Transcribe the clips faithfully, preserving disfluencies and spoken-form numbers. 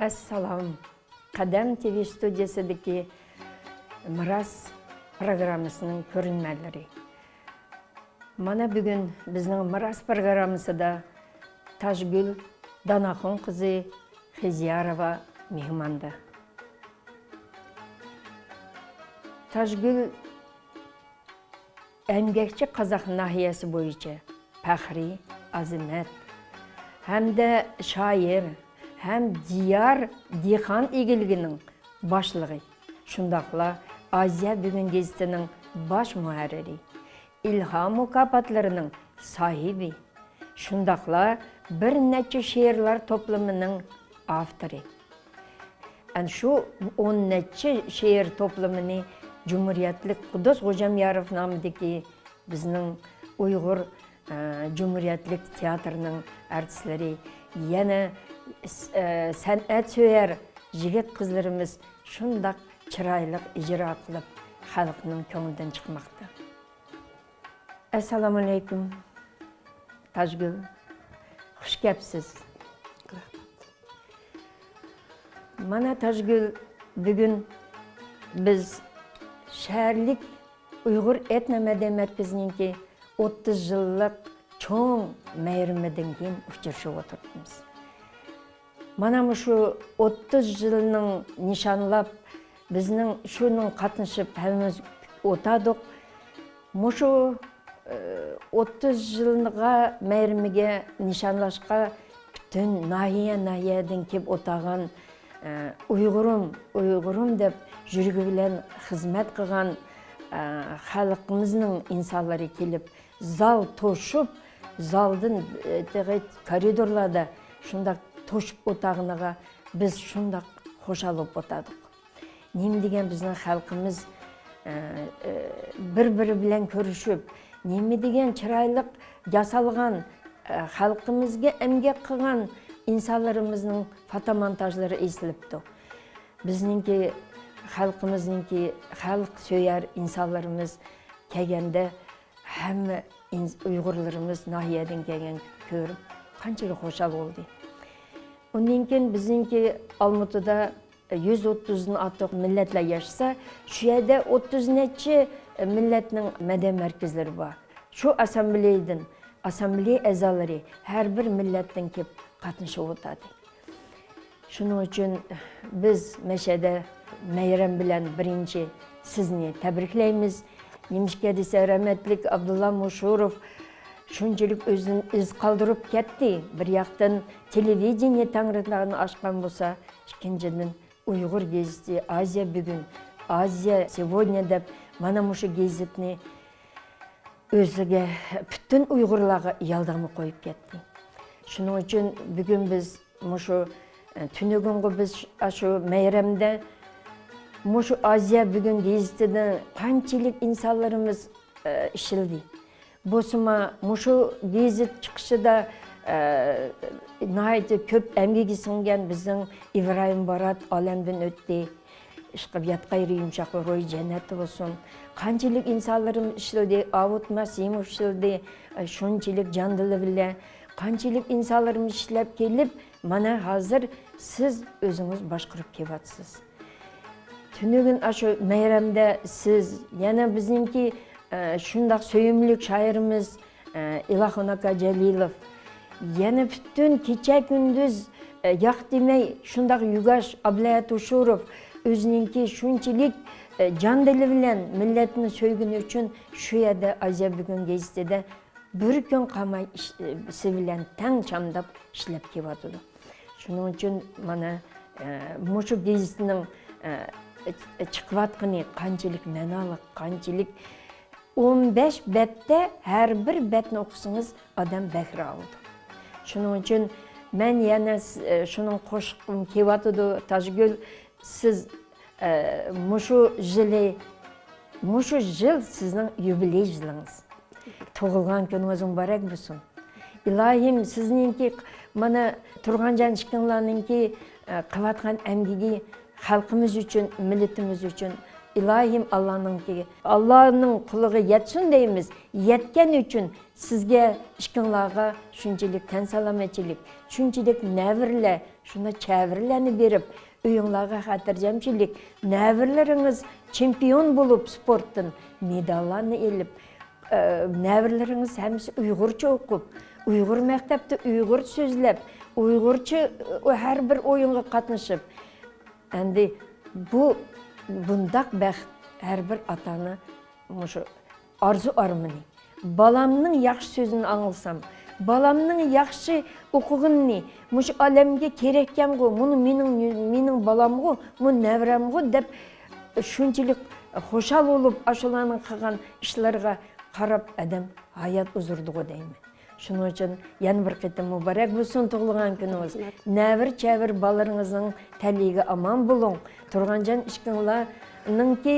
ئەسسالام. قەدەم تىۋى ستۇدىيەسىدىكى مىراس پروگراممىسىنىڭ كۆرۈرمەنلىرى. مانا بۈگۈن بىزنىڭ مىراس پروگراممىسىدا تاجگۈل داناخۇن قىزى خېزياروۋا مېھماندا. تاجگۈل ئەمگەكچى قازاق ناھىيەسى بويىچە پەخرىي، ئازىمەت ھەمدە شائىر ھەم دىيار دېھقان ئىگىلىكىنىڭ باشلىقى، شۇنداقلا ئازىيا بۈگۈن گېزىتىنىڭ باش مۇھەررىرى، ئىلھام مۇكاپاتلىرىنىڭ ساھىبى، شۇنداقلا بىر نەچچە شېئىرلار توپلىمىنىڭ ئاپتورى. ئەنە شۇ ئون نەچچە شېئىر توپلىمىنى جۇمھۇرىيەتلىك قۇددۇس غوجامياروف نامىدىكى بىزنىڭ ئۇيغۇر، ئە، جۇمھۇرىيەتلىك تىياتىرىنىڭ ئارتىسلىرى، يەنە س-، ئە، سەنئەتسۆيەر يىگىت-قىزلىرىمىز شۇنداق چىرايلىق ئىجرا قىلىپ، خەلقنىڭ كۆڭلىدىن چىقماقتا. ئەسسالامۇئەلەيكۇم، تاجگۈل. خۇش كەپسىز. مانا، تاجگۈل، بۈگۈن بىز شەھەرلىك ئۇيغۇر ئېتنو مەدەنىيەت مەركىزىنىڭكى ئوتتۇز يىللىق چوڭ مەيرىمىدىن كېيىن ئۇچرىشىپ ئولتۇرۇپتىمىز. مانا مۇشۇ ئوتتۇز يىلنىڭ نىشانلاپ، بىزنىڭ شۇنىڭ قاتنىشىپ ھەممىمىز ئولتۇردۇق. مۇشۇ، ئى، ئوتتۇز يىلغا مەيرىمىگە نىشانلاشقا پۈتۈن ناھىيە، ناھىيەدىن كېلىپ ئولتۇرغان، ئى، ئۇيغۇرۇم، ئۇيغۇرۇم دەپ يۈرىكى بىلەن خىزمەت قىلغان، ئى، خەلقىمىزنىڭ ئىنسانلىرى كېلىپ، زال توشۇپ، زالدىن، ئى، تېخى كارىدورلاردا شۇنداق توشۇپ ئولتۇرغىنىغا بىز شۇنداق خۇشال بولۇپ ئولتۇردۇق. نېمە دېگەن بىزنىڭ خەلقىمىز، ئە، ئە، بىر-بىرى بىلەن كۆرۈشۈپ، نېمە دېگەن چىرايلىق ياسالغان، ئە، خەلقىمىزگە ئەمگەك قىلغان ئىنسانلىرىمىزنىڭ فوتومونتاژلىرى ئېسىلىپتۇ. بىزنىڭكى خەلقىمىزنىڭكى خەلق سۆيەر ئىنسانلىرىمىز كەلگەندە، ھەممە ئىنس-، ئۇيغۇرلىرىمىز ناھىيەدىن كەلگەن كۆرۈپ، قانچىلىك خۇشال بولدى. ئۇندىن كېيىن بىزنىڭكى ئالمۇتىدا يۈز ئوتتۇزدىن ئارتۇق مىللەتلەر ياشىسا، شۇ يەردە ئوتتۇز نەچچە مىللەتنىڭ مەدەنىيەت مەركەزلىرى بار. شۇ ئاسسامبلېيىدىن، ئاسسامبلېيە ئەزالىرى ھەر بىر مىللەتتىن كېلىپ قاتنىشىپ ئولتۇردى. شۇنىڭ ئۈچۈن بىز مەشەدە مەيرەم بىلەن بىرىنچى سىزنى تەبرىكلەيمىز. نېمىشقا دېسە، رەھمەتلىك ئابدۇللا مۇشۇروف شۇنچىلىك ئۆزىدىن ئىز قالدۇرۇپ كەتتى. بىر ياقتىن تېلېۋىدېنىيە تەڭرىتاغنى ئاچقان بولسا، ئىككىنچىدىن ئۇيغۇر گېزىتى، ئازىيا بۈگۈن، ئازىيا سېۋودنيا دەپ مانا مۇشۇ گېزىتنى ئۆزىگە، پۈتۈن ئۇيغۇرلارغا يالداڭما قويۇپ كەتتى. شۇنىڭ ئۈچۈن بۈگۈن بىز مۇشۇ، ئە، تۈنۈگۈنغۇ بىز ئاشۇ مەيرەمدە مۇشۇ ئازىيا بۈگۈن گېزىتىدە قانچىلىك ئىنسانلىرىمىز، ئە، ئىشلىدى. بولسىمۇ مۇشۇ گېزىت چىقىشىدا، ئە، ناھايىتى كۆپ ئەمگىكى سىڭگەن بىزنىڭ ئىبراھىم بارات ئالەمدىن ئۆتتى. ئىشقىلىپ ياتقان يېرى يۇمشاق، روھى جەننەتتە بولسۇن. قانچىلىك ئىنسانلىرىمىز ئىشلىدى، ئاۋۇت ماسىموف ئىشلىدى، شۇنچىلىك جان دىلى بىلەن، قانچىلىك ئىنسانلىرىمىز ئىشلەپ كېلىپ، مانا ھازىر سىز ئۆزىڭىز باشقۇرۇپ كېلىۋاتىسىز. تۈنۈگۈن ئاشۇ مەيرەمدە سىز، يەنە بىزنىڭكى، ئە، شۇنداق سۆيۈملۈك شائىرىمىز، ئە، ئىلاھۇن ئاكا جەلىلوف، يەنە پۈتۈن كېچە-كۈندۈز، ئە، ياق دېمەي، شۇنداق يۈگاش ئابلەت ھوشۇروف ئۆزىنىڭكى شۇنچىلىك، ئە، جان دىلى بىلەن مىللەتنى سۆيگىنى ئۈچۈن شۇ يەردە ئازىيا بۈگۈن گېزىتىدە بىر كۈن قالماي ئىش-، ئە، سىز بىلەن تەڭ چامداپ ئىشلەپ كېلىۋاتىدۇ. شۇنىڭ ئۈچۈن مانا، ئە، مۇشۇ گېزىتنىڭ، ئە، چىقىۋاتقىنى قانچىلىك مەنالىق، قانچىلىك ئون بەش بەتتە ھەر بىر بەتنى ئوقۇسىڭىز، ئادەم بەھرە ئالىدۇ. شۇنىڭ ئۈچۈن مەن يەنە س-، شۇنىڭ قوشقۇم كېلىۋاتىدۇ، تاجگۈل، سىز، ئە، مۇشۇ يىلى، مۇشۇ يىل سىزنىڭ يۇبىلېي يىلىڭىز. تۇغۇلغان كۈنىڭىز مۇبارەك بولسۇن. ئىلاھىم، سىزنىڭكى، مانا، تۇرغانجان ئىككىڭلارنىڭكى، ئە، قىلىۋاتقان ئەمگىكى خەلقىمىز ئۈچۈن، مىللىتىمىز ئۈچۈن، ئىلاھىم، ئاللانىڭكى، ئاللانىڭ قۇلىغا يەتسۇن دەيمىز. يەتكەن ئۈچۈن سىزگە، ئىككىڭلارغا شۇنچىلىك تەن سالامەتچىلىك، شۇنچىلىك نەۋرىلەر، شۇنداق چەۋرىلەرنى بېرىپ، ئۆيۈڭلارغا خاتىرجەمچىلىك، نەۋرىلىرىڭىز چېمپىيون بولۇپ، سپورتتىن مېداللارنى ئېلىپ، ئە، نەۋرىلىرىڭىز ھەممىسى ئۇيغۇرچە ئوقۇپ، ئۇيغۇر مەكتەپتە ئۇيغۇرچە سۆزلەپ، ئۇيغۇرچە، ئە، ھەر بىر ئويۇنغا قاتنىشىپ، ئەمدى بۇ، بۇنداق بەخت ھەر بىر ئاتا-ئانا مۇشۇ ئارزۇ-ئارمىنى. بالامنىڭ ياخشى سۆزىنى ئاڭلىسام، بالامنىڭ ياخشى ئوقۇغىنىنى، مۇشۇ ئالەمگە كېرەككەنغۇ، مۇنۇ مېنىڭ، مېنىڭ بالامغۇ، مۇ نەۋرەمغۇ دەپ شۇنچىلىك خۇشال بولۇپ، ئاشۇلارنىڭ قىلغان ئىشلىرىغا قاراپ ئادەم ھايات ئۇزىرىدىغۇ دەيمەن. شۇنىڭ ئۈچۈن يەنە بىر قېتىم مۇبارەك بولسۇن تۇغۇلغان كۈنىڭىز. رەھمەت. نەۋرە-چەۋرە بالىلىرىڭىزنىڭ تەلىيىگە ئامان بولۇڭ. تۇرغانجان ئىككىڭلارنىڭكى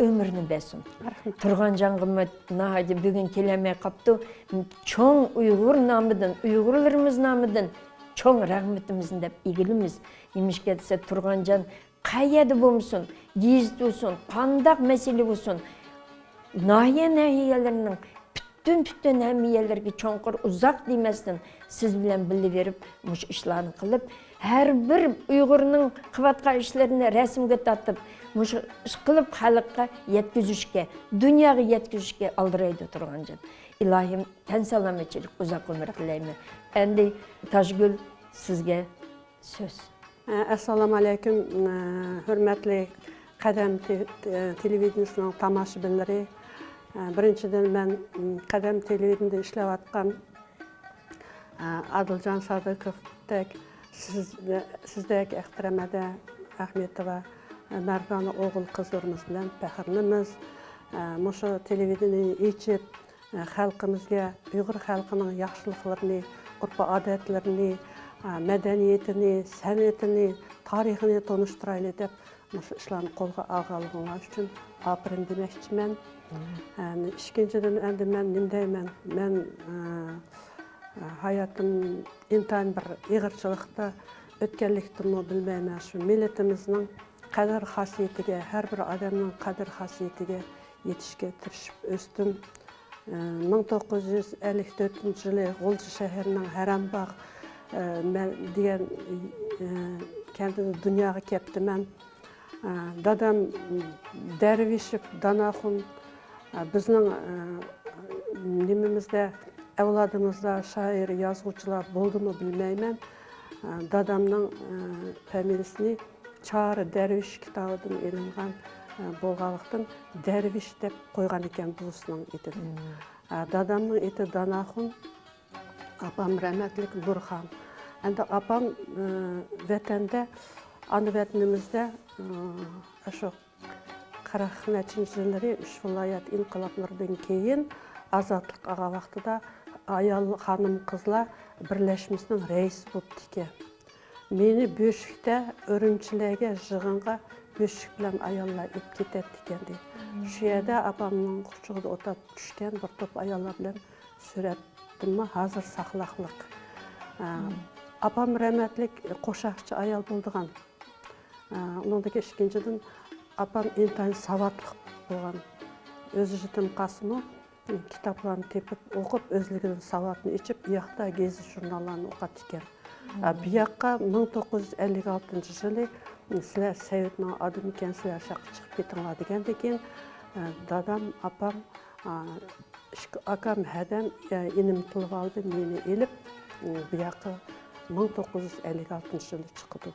ئۆمرىنى بەرسۇن. رەھمەت. تۇرغانجانغىمۇ ناھايىتى بۈگۈن كېلەلمەي قاپتۇ. چوڭ ئۇيغۇر نامىدىن، ئۇيغۇرلىرىمىز نامىدىن چوڭ رەھمىتىمىزنى دەپ ئىگىلىمىز. نېمىشقا دېسە، تۇرغانجان قەيەردە بولمىسۇن، گېزىت بولسۇن، قانداق مەسىلە بولسۇن، ناھىيە، ناھىيەلەرنىڭ پۈتۈن، پۈتۈن ھەممە يەرلەرگە چوڭقۇر ئۇزاق دېمەستىن سىز بىلەن بىللە بېرىپ، مۇشۇ ئىشلارنى قىلىپ، ھەر بىر ئۇيغۇرنىڭ قىلىۋاتقان ئىشلىرىنى رەسىمگە تارتىپ، مۇشۇ ئىش قىلىپ خەلققە يەتكۈزۈشكە، دۇنياغا يەتكۈزۈشكە ئالدىرايدۇ تۇرغانجان. ئىلاھىم، تەن سالامەتچىلىك، ئۇزاق ئۆمۈر تىلەيمەن. ئەمدى تاجگۈل، سىزگە سۆز. ئەسسالامۇ ئەلەيكۇم، ھۆرمەتلىك قەدەم تې-، تېلېۋىدېنىيىسىنىڭ تاماشىبىنلىرى. بىرىنچىدىن، مەن قەدەم تېلېۋىدېنىيىدە ئىشلەۋاتقان ئادىلجان سادىقوۋدەك، سىز، سىزدەك ئەختىرەم ھەدە ئەخمىتوۋا، مەردانە ئوغۇل قىزلىرىمىز بىلەن پەخىرلىنىمىز. مۇشۇ تېلېۋىدېنىيەنى ئېچىپ، خەلقىمىزگە ئۇيغۇر خەلقىنىڭ ياخشىلىقلىرىنى، ئۆرپ-ئادەتلىرىنى، مەدەنىيىتىنى، سەنئىتىنى، تارىخىنى تونۇشتۇرايلى دەپ مۇشۇ ئىشلارنى قولغا ئالغانلىقىڭلار ئۈچۈن ئاپىرىن دېمەكچىمەن. مم. ئىككىنچىدىن، ئەمدى مەن نېمە دەيمەن؟ مەن، ئە، ئە، ھاياتىم ئىنتايىن بىر ئېغىرچىلىقتا ئۆتكەنلىكتىنمۇ بىلمەيمەن، شۇ مىللىتىمىزنىڭ قەدىر-خاسىيىتىگە، ھەر بىر ئادەمنىڭ قەدىر-خاسىيىتىگە يېتىشكە تىرىشىپ ئۆستۈم. ئە، مىڭ توققۇز يۈز ئەللىك تۆتىنچى يىلى غۇلجا شەھىرىنىڭ ھەرەمباغ، ئە، مە-، دېگەن، ئە، كەنتىدە دۇنياغا كەپتىمەن. ئە، دادام دەرۋىشىپ داناخۇن، ئە، بىزنىڭ، ئە، نېمىمىزدە، ئەۋلادىمىزدا شائىر، يازغۇچىلار بولدىمۇ بىلمەيمەن. ئە، دادامنىڭ، ئە، فامىلىسىنى چارە دەرۋىش كىتابىدىن ئېلىنغان، ئە، بولغانلىقتىن، دەرۋىش دەپ قويغان ئىكەن بوۋىسىنىڭ ئېتىنى. مم. ئە، دادامنىڭ ئېتى داناخۇن، ئاپام رەھمەتلىك نۇرخان. ئەمدى ئاپام، ئە، ۋەتەندە، ئانا ۋەتىنىمىزدە، ئە، شۇ قىرىق نەچچىنچى يىللىرى ئۈچ ۋىلايەت ئىنقىلابلىرىدىن كېيىن ئازادلىق ئالغان ۋاقتىدا ئايال، خانىم، قىزلار بىرلەشمىسىنىڭ رەئىسى بوپتىكەن. مېنى بۆشۈكتە ئۈرۈمچىلەرگە يىغىنغا بۆشۈك بىلەن ئاياللار ئېلىپ كېتەتتىكەن دەيدۇ. شۇ يەردە ئاپامنىڭ قۇچىقىدا ئولتۇرۇپ چۈشكەن بىر توپ ئاياللار بىلەن سۈرەتتىمۇ ھازىر ساقلاقلىق. ئە، ئاپام رەھمەتلىك قوشاقچى ئايال بولىدىغان. ئە، ئۇنىڭدىن كېيىن ئىككىنچىدىن، ئاپام ئىنتايىن ساۋاتلىق بولغان. ئۆزى يېتىم قالسىمۇ، كىتابلارنى تېپىپ ئوقۇپ، ئۆزلۈكىدىن ساۋاتنى ئېچىپ، ئۇ ياقتا گېزىت-ژۇرناللارنى ئوقۇتاتتىكەن. ئە، بۇ ياققا مىڭ توققۇز يۈز ئەللىك ئالتىنچى يىلى، سىلەر سوۋېتنىڭ ئادىمىكەنسىلەر، شۇ ياققا چىقىپ كېتىڭلار دېگەندىن كېيىن، ئە، دادام، ئاپام، ئە، ئىككى ئاكام، ھەدەم، ئە، ئىنىم تىلىۋالدى، مېنى ئېلىپ، ئە، بۇ ياققا مىڭ توققۇز يۈز ئەللىك ئالتىنچى يىلى چىقىدۇ.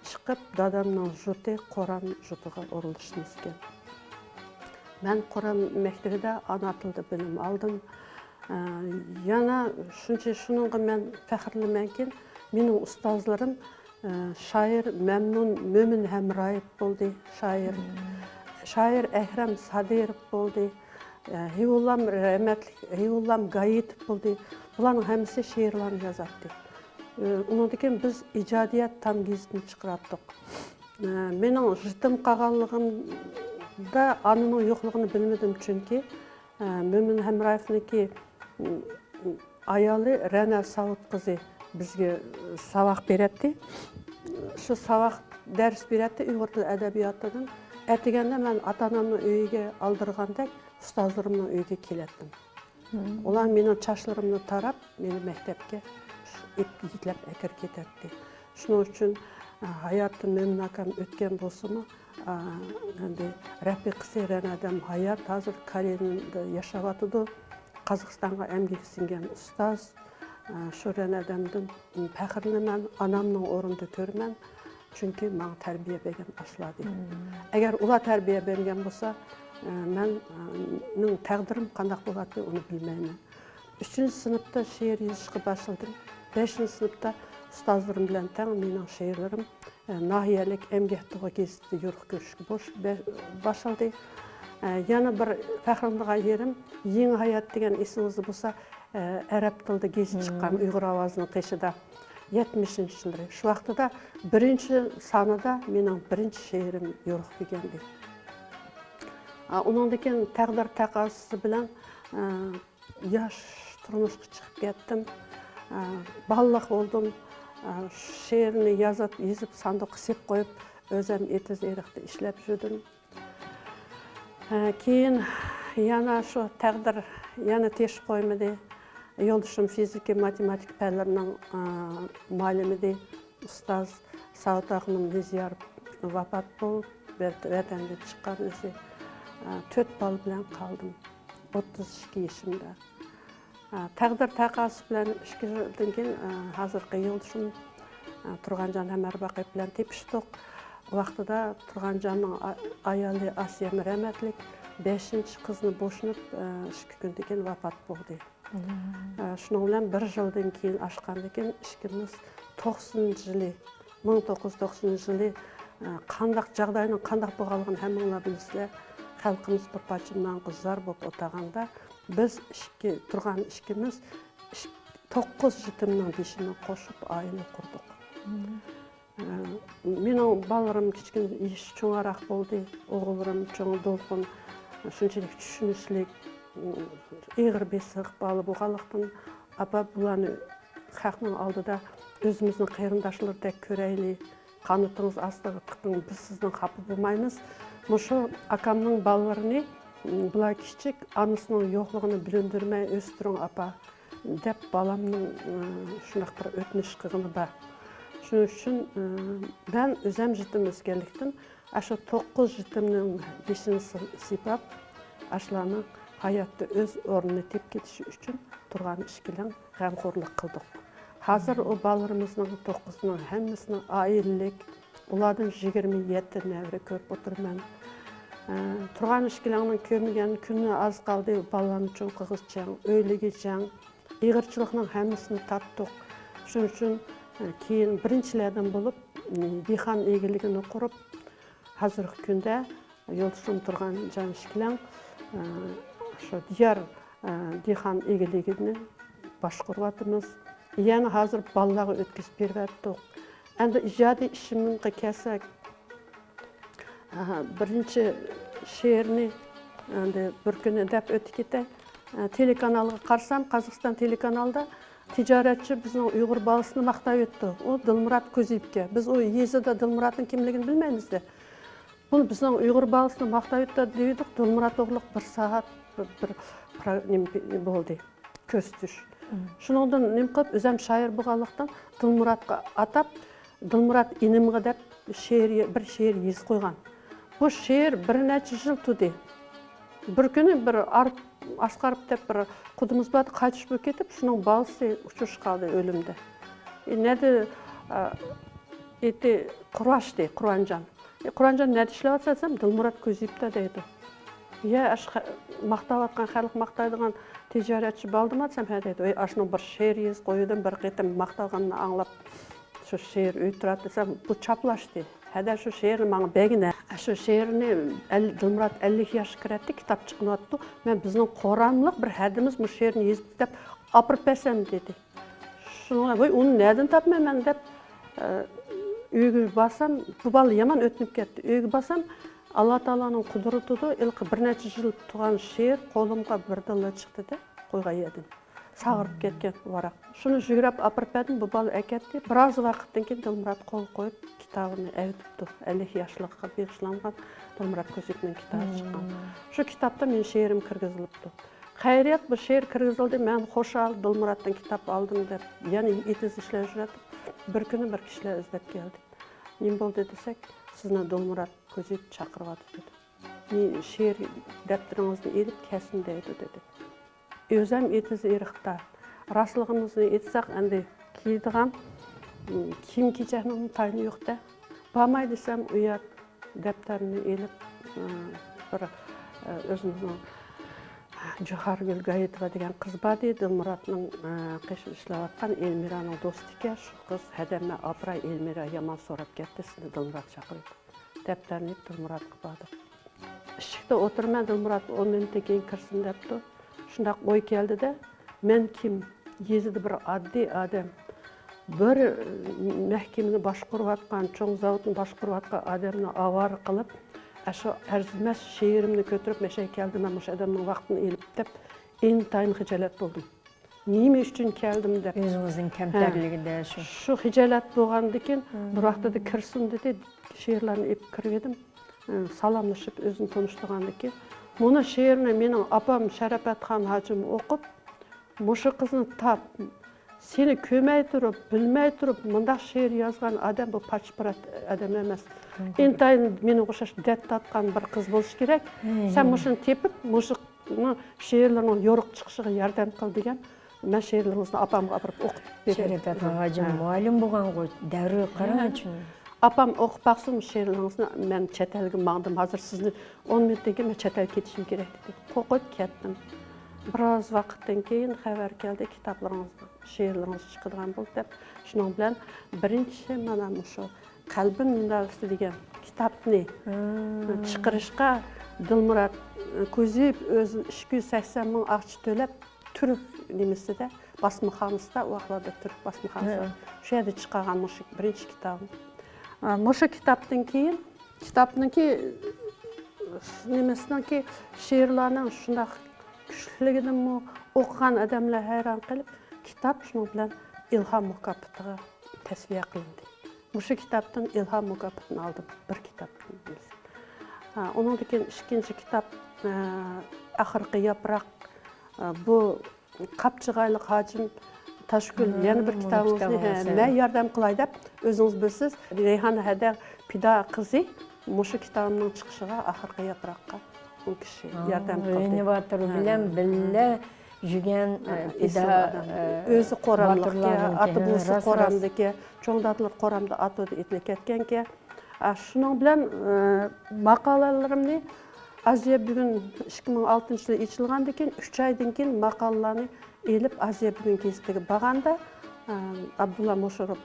چىقىپ، دادامنىڭ يۇرتى قورام يۇرتىغا ئورۇنلىشىمىزكەن. مەن قورام مەكتىۋىدە ئانا تىلدا بىلىم ئالدىم. ئە، يەنە شۇنچە، شۇنىڭغا مەن پەخىرلىنىمەنكى، مېنىڭ ئۇستازلىرىم، ئە، شائىر مەمنۇن مۆمىن ھەمرايېۋ بولدى، شائىر. شائىر ئەكرەم سادىروف بولدى. ئە، ھېۋۇللام رەھمەتلىك، ھېۋۇللام گايىتوف بولدى. بۇلارنىڭ ھەممىسى شېئىرلارنى يازاتتى. ئە، ئۇنىڭدىن كېيىن بىز ئىجادىيەت تام گېزىتىنى چىقىراتتۇق. ئە، مېنىڭ يېتىم قالغانلىقىمدا ئانىنىڭ يوقلۇقىنى بىلمىدىم، چۈنكى، ئە، مۆمىن ھەمرايېۋنىڭكى، ئايالى رەنا ساۋۇت قىزى بىزگە ساۋاق بېرەتتى. شۇ ساۋاق دەرس بېرەتتى ئۇيغۇر تىل ئەدەبىياتىدىن. ئەتىگەندە مەن ئاتا-ئانامنىڭ ئۆيىگە ئالدىرىغاندەك ئۇستازلىرىمنىڭ ئۆيىگە كېلەتتىم. مم. ئۇلار مېنىڭ چاچلىرىمنى تاراپ، مېنى مەكتەپكە ئېلىپ، يېتىلەپ ئەكىرىپ كېتەتتى. شۇنىڭ ئۈچۈن، ئە، ھاياتىم مەمنۇن ئاكام ئۆتكەن بولسىمۇ، ئە، ئەمدى رەپىقىسى رەنەدەم ھايات، ھازىر كالىنىندا ياشاۋاتىدۇ. قازاقىستانغا ئەمگىكى سىڭگەن ئۇستاز. ئە، شۇ رەنەدەمدىن پەخىرلىنىمەن، ئانامنىڭ ئورنىدا كۆرىمەن. چۈنكى ماڭا تەربىيە بەرگەن ئاشۇلار دەيمەن. ئەگەر ئۇلار تەربىيە بەرگەن بولسا، ئە، مەن، ئە، نىڭ تەقدىرىم قانداق بولاتتى، ئۇنى بىلمەيمەن. ئۈچىنچى سىنىپتا شېئىر يېزىشقا باشلىدىم. بەشىنچى سىنىپتا ئۇستازلىرىم بىلەن تەڭ مېنىڭ شېئىرلىرىم، ئە، ناھىيەلىك ئەمگەك تۇغى گېزىتىدە يورۇق كۆرۈشكە بوش-، بە-، باشلىدى. ئە، يەنە بىر پەخىرلىنىدىغان يېرىم، يېڭى ھايات دېگەن ئېسىڭىزدە بولسا، ئە، ئەرەب تىلىدا گېزىت چىققان ئۇيغۇر ئاۋازىنىڭ قېشىدا، يەتمىشىنچى يىللىرى. شۇ ۋاقتىدا بىرىنچى سانىدا مېنىڭ بىرىنچى شېئىرىم يورۇق كۆرگەنىدى. ئا، ئۇنىڭدىن كېيىن تەقدىر تەقەززاسى بىلەن، ئە، ياش تۇرمۇشقا چىقىپ كەتتىم. ئە، بالىلىق بولدۇم. ئە، شېئىرنى يازىپ، يېزىپ، ساندۇققا سېلىپ قويۇپ، ئۆزۈم ئېتىز-ئېرىقتا ئىشلەپ يۈردۈم. ئە، كېيىن يەنە شۇ تەقدىر يەنە تېشىپ قويمىدى. يولدىشىم فىزىكا، ماتېماتىكا پەنلىرىنىڭ، ئە، مۇئەللىمىدى. ئۇستاز ساۋۇت ئاخۇنۇم نىزىيار ۋاپات بولۇپ، ۋەت-، ۋەتەندىن چىققان ئۆزى. ئە، تۆت بالا بىلەن قالدىم. ئوتتۇز ئىككى يېشىمدا. ئە، تەقدىر تەقەززاسى بىلەن ئىككى يىلدىن كېيىن، ئە، ھازىرقى يولدىشىم، ئە، تۇرغانجان ھەمەرباقىيېۋ بىلەن تېپىشتۇق. ۋاقتىدا تۇرغانجاننىڭ ئا-، ئايالى ئاسىيەم رەھمەتلىك بەشىنچى قىزىنى بوشىنىپ، ئە، ئىككى كۈندىن كېيىن ۋاپات بولدى. ئە، شۇنىڭ بىلەن بىر يىلدىن كېيىن ئاشقاندىن كېيىن ئىككىمىز توقسىنىنچى يىلى، مىڭ توققۇز يۈز توقسىنىنچى يىلى، ئە، قانداق جاغداينىڭ قانداق بولغانلىقىنى ھەممىڭلار بىلىسىلەر، خەلقىمىز بىر پارچە نانغا زار بولۇپ ئولتۇرغاندا، بىز ئىككى، تۇرغان ئىككىمىز ئىك-، توققۇز يېتىمنىڭ بېشىنى قوشۇپ ئائىلە قۇردۇق. ئە، مېنىڭ بالىلىرىم كىچىكىدىن يېشى چوڭراق بولدى. ئوغۇللىرىم چوڭ، دولقۇن، شۇنچىلىك چۈشىنىشلىك، ئېغىر بېسىق بالا بولغانلىقتىن، ئاپا، بۇلارنى خەقنىڭ ئالدىدا ئۆزىمىزنىڭ قېرىنداشلىرىدەك كۆرەيلى، قانىتىڭىز ئاستىغا تىقىڭ، بىز سىزدىن خاپا بولمايمىز. مۇشۇ ئاكامنىڭ بالىلىرىنى، بۇلار كىچىك، ئانىسىنىڭ يوقلۇقىنى بىلىندۈرمەي ئۆستۈرۈڭ، ئاپا، دەپ بالامنىڭ، ئى، شۇنداق بىر ئۆتۈنۈش قىلغىنى بار. شۇنىڭ ئۈچۈن، ئى، مەن ئۆزەم يېتىم ئۆسكەنلىكتىن، ئاشۇ توققۇز يېتىمنىڭ بېشىنى سى-، سىيپاپ، ئاشۇلارنىڭ ھاياتتا ئۆز ئورنىنى تېپىپ كېتىشى ئۈچۈن تۇرغان ئىككىلەن غەمخورلۇق قىلدۇق. ھازىر ئۇ بالىلىرىمىزنىڭ توققۇزىنىڭ ھەممىسىنىڭ ئائىلىلىك، ئۇلاردىن يىگىرمە يەتتە نەۋرە كۆرۈپ ئولتۇرىمەن. ئە، تۇرغان ئىككىلەننىڭ كۆرمىگەن كۈنى ئاز قالدى. بالىلارنى چوڭ قىلغۇچە، ئۆيلىگۈچە، ئېغىرچىلىقنىڭ ھەممىسىنى تارتتۇق. شۇنىڭ ئۈچۈن، ئە، كېيىن بىرىنچىلەردىن بولۇپ، ئە، دېھقان ئىگىلىكىنى قۇرۇپ، ھازىرقى كۈندە يولدىشىم تۇرغانجان ئىككىلەن، ئە، شۇ دىيار، ئە، دېھقان ئىگىلىكىنى باشقۇرۇۋاتىمىز. يەنە ھازىر بالىلارغا ئۆتكۈزۈپ بېرىۋاتتۇق. ئەمدى ئىجادىي ئىشىمغا كەلسەك، ئاھا، بىرىنچى شېئىرنى ئەمدى بىر كۈنى دەپ ئۆتۈپ كېتەي. ئە، تېلېكانالغا قارىسام، قازاقىستان تېلېكانالىدا تىجارەتچى بىزنىڭ ئۇيغۇر بالىسىنى ماختاۋېتىپتۇ. ئۇ دىلمۇرات كوزىيېۋكە. بىز ئۇ يېزىدا دىلمۇراتنىڭ كىملىكىنى بىلمەيمىز-دە. بۇ بىزنىڭ ئۇيغۇر بالىسىنى ماختاۋېتىپتۇ دېۋىدۇق، دىلمۇرات توغرۇلۇق بىر سائەت بىر، بىر پرا-، نېمە بولدى، كۆرسىتىش. شۇنىڭدىن نېمە قىلىپ، ئۆزەم شائىر بولغانلىقتىن، دىلمۇراتقا ئاتاپ، دىلمۇرات ئىنىمغا دەپ شېئىر، بىر شېئىر يېزىپ قويغان. بۇ شېئىر بىر نەچچە يىل تۇردى. بىر كۈنى بىر ئارىپ، ئاسقاروف دەپ بىر قۇدىمىز بار، قايتىش بولۇپ كېتىپ، شۇنىڭ بالىسى ئۇچرىشىپ قالدى ئۆلۈمدە. ئى، نەدە، ئە، ئېتى قۇراشتى، قۇرانجان. ئى، قۇرانجان نەدە ئىشلەۋاتىسەن دېسەم، دىلمۇرات كوزىيېۋتا دەيدۇ. يە، ئاشۇ خە-، ماختاۋاتقان، خەلق ماختايدىغان تىجارەتچى بالىدىما دېسەم، ھە دەيدۇ. ئەي، ئاشۇنىڭ بىر شېئىر يېزىپ قويۇۋىدىم، بىر قېتىم ماختالغىنىنى ئاڭلاپ، شۇ شېئىر ئۆيدە تۇراتتى دېسەم، بۇ چاپلاشتى. ھەدە شۇ شېئىرنى ماڭا بەرگىنە. شۇ شېئىرنى ئەل-، دىلمۇرات ئەللىك ياشقا كىرەتتى، كىتاب چىقىنىۋاتىدۇ. مەن بىزنىڭ قوراملىق بىر ھەدىمىز مۇشۇ شېئىرنى يېزىپتۇ دەپ ئاپىرىپ بەرسەم دېدى. شۇنىڭ بىلەن، ۋاي، ئۇنى نەدىن تاپىمەن مەن دەپ، ئە، ئۆيگە بارسام، بۇ بالا يامان ئۆتۈنۈپ كەتتى. ئۆيگە بارسام، ئاللا تائالانىڭ قۇدرىتىدۇر، ھېلىقى بىر نەچچە يىل تۇرغان شېئىر قولۇمغا بىردىنلا چىقتى-دە، قويغان يەردىن. ساغىرىپ كەتكەن ۋاراق. شۇنى يۈگرەپ ئاپىرىپ بەردىم، بۇ بالا ئەكەتتى. بىراز ۋاقىتتىن كېيىن دىلمۇرات قول قويۇپ، كىتابىنى ئەۋېتىپتۇ. ئەللىك ياشلىقىغا بېغىشلانغان دىلمۇرات كوزىيېۋنىڭ كىتابى چىققان. شۇ كىتابتا مېنىڭ شېئىرىم كىرگۈزۈلۈپتۇ. خەيرىيەت، بۇ شېئىر كىرگۈزۈلدى، مەن خۇشال، دىلمۇراتتىن كىتاب ئالدىم دەپ، يەنە ئېتىزدا ئىشلەۋاتاتتۇق. بىر كۈنى بىر كىشىلەر ئىزدەپ كەلدى. نېمە بولدى دېسەك، سىزنى دىلمۇرات كوزىپ چاقىرىۋاتىدۇ دېدى. نى-، شېئىر دەپتىرىڭىزنى ئېلىپ كەلسۇن دەيدۇ دېدى. ئۆزەم ئېتىز ئېرىقتا. راستلىقىمىزنى ئېيتساق، ئەمدى كىيىدىغان، م، كىيىم-كېچەكنىڭ تايىنى يوق-دە. بارماي دېسەم، ئۇيات دەپتەرنى ئېلىپ، م، بىر، ئە، ئۆزىمىزنىڭ جوھارگۈل گايىتوۋا دېگەن قىز باردى، دىلمۇراتنىڭ، ئە، قېشىدا ئىشلەۋاتقان ئېلمىرانىڭ دوستىكەن. شۇ قىز، ھەدەممە ئاپىراي، ئېلمىرا يامان سوراپ كەتتى، سېنى دىلمۇرات چاقىرىدۇ. دەپتەرنى ئېلىپ دىلمۇراتقا باردۇق. ئىشىكتە ئولتۇرىمەن، دىلمۇرات ئون مىنۇتتىن كېيىن كىرسۇن دەپتۇ. شۇنداق ئوي كەلدىدە، مەن كىم؟ يېزىدا بىر ئاددىي ئادەم. بىر مەھكىمىنى باشقۇرۇۋاتقان، چوڭ زاۋۇتنى باشقۇرۇۋاتقان ئادەمنى ئاۋارە قىلىپ، ئاشۇ ئەرزىمەس شېئىرىمنى كۆتۈرۈپ، مەشەگە كەلدىم، مەن مۇشۇ ئادەمنىڭ ۋاقتىنى ئېلىپ دەپ، ئىنتايىن خىجالەت بولدۇم. نېمە ئۈچۈن كەلدىم دەپ. ئۆزىڭىزنىڭ ھە. كەمتەرلىكىدە شۇ. شۇ خىجالەت بولغاندىكىن، مم. بىر ۋاقتىدا كىرسۇن دېدى، شېئىرلارنى ئېلىپ كىرىۋىدىم. سالاملىشىپ، ئۆزىنى تونۇشتۇرغاندىكىن، مۇنۇ شېئىرنى مېنىڭ ئاپام شەرەپەتخان ھاجىم ئوقۇپ، مۇشۇ قىزنى تاپ، سېنى كۆرمەي تۇرۇپ، بىلمەي تۇرۇپ، مۇنداق شېئىر يازغان ئادەم بۇ پاچپىرات ئادەم ئەمەس. مم. ئىنتايىن مېنىڭ ئوخشاش دەرد تارتقان بىر قىز بولۇشى كېرەك. ھەي، سەن ھەي. مۇشۇنى تېپىپ، مۇشۇ شېئىرلىرىنىڭ يورۇق چىقىشىغا ياردەم قىل دېگەن. مەن شېئىرلىرىڭىزنى ئاپامغا ئاپىرىپ ئوقۇتۇپ بېرەي. شەرەپەت ھاجىم ھە. مۇئەللىم بولغانغۇ، دەۋرىگە قاراڭ ھە. چۈن. ئاپام ئوقۇپ باقسۇن شېئىرلىرىڭىزنى، مەن چەت ئەلگە ماڭدىم، ھازىر سىزنى ئون مىنۇتتىن كېيىن مەن چەت ئەلگە كېتىشىم كېرەك دېدى. قورقۇپ كەتتىم. بىراز ۋاقىتتىن كېيىن خەۋەر كەلدى، كىتابلىرىڭىز، شېئىرلىرىڭىز چىقىدىغان بولدى دەپ. شۇنىڭ بىلەن بىرىنچى مانا مۇشۇ قەلبىم مىنارىسى دېگەن كىتابنى ھىم. چىقىرىشقا دىلمۇرات كوزىيېۋ ئۆزى ئىككى يۈز سەكسەن مىڭ ئاقچە تۆلەپ، تۈرك نېمىسىدە، باسمىخانىسىدا، ئۇ ۋاقىتلاردا تۈرك باسمىخانىسى، ھە. شۇ يەردە چىقارغان مۇشۇ بىرىنچى كىتابىم. ئا، مۇشۇ كىتابتىن كېيىن، كىتابنىڭكى، نېمىسىنىڭكى، شېئىرلارنىڭ شۇنداق كۈچلۈكلۈكىدىنمۇ ئوقۇغان ئادەملەر ھەيران قېلىپ، كىتاب شۇنىڭ بىلەن ئىلھام مۇكاپاتىغا تەسۋىيە قىلىندى. مۇشۇ كىتابتىن ئىلھام مۇكاپاتىنى ئالدىم، بىر كىتابتىن. ھە، ئۇنىڭدىن كېيىن ئىككىنچى كىتاب، ئە، ئاخىرقى ياپراق، ئە، بۇ قاپچىغايلىق ھاجىم تاشگۈل ھىم، يەنە بىر مۇنۇ كىتابىڭىزنى، كىتابىڭىز، ھە، ھە. مەن ياردەم قىلاي دەپ، ئۆزىڭىز بىلىسىز، رەيھان ھەدە پىدا قىزى مۇشۇ كىتابىمنىڭ چىقىشىغا ئاخىرقى ياپراققا ئۇ كىشى ھا، ياردەم قىلدى. غېنى باتۇر ھە. بىلەن بىللە يۈگەن، ھە، ئە، ئېسىل پىدا، ئادەم. ئە، ئۆزى قوراملىقكەن، باتۇرلارنىڭكى، ئاتا ھە، بوۋىسى راست، راست. قورامدىكى، چوڭ دادىلىرى قورامدا ئاتودا ئېتىلىپ كەتكەنكەن. ئا، شۇنىڭ بىلەن، ئە، ماقالىلىرىمنى ئازىيا بۈگۈن ئىككى مىڭ ئالتىنچى يىلى ئېچىلغاندىن كېيىن، ئۈچ ئايدىن كېيىن ماقالىلارنى ئېلىپ ئازىيا بۈگۈن گېزىتىگە بارغاندا، ئە، ئابدۇللا مۇشۇروف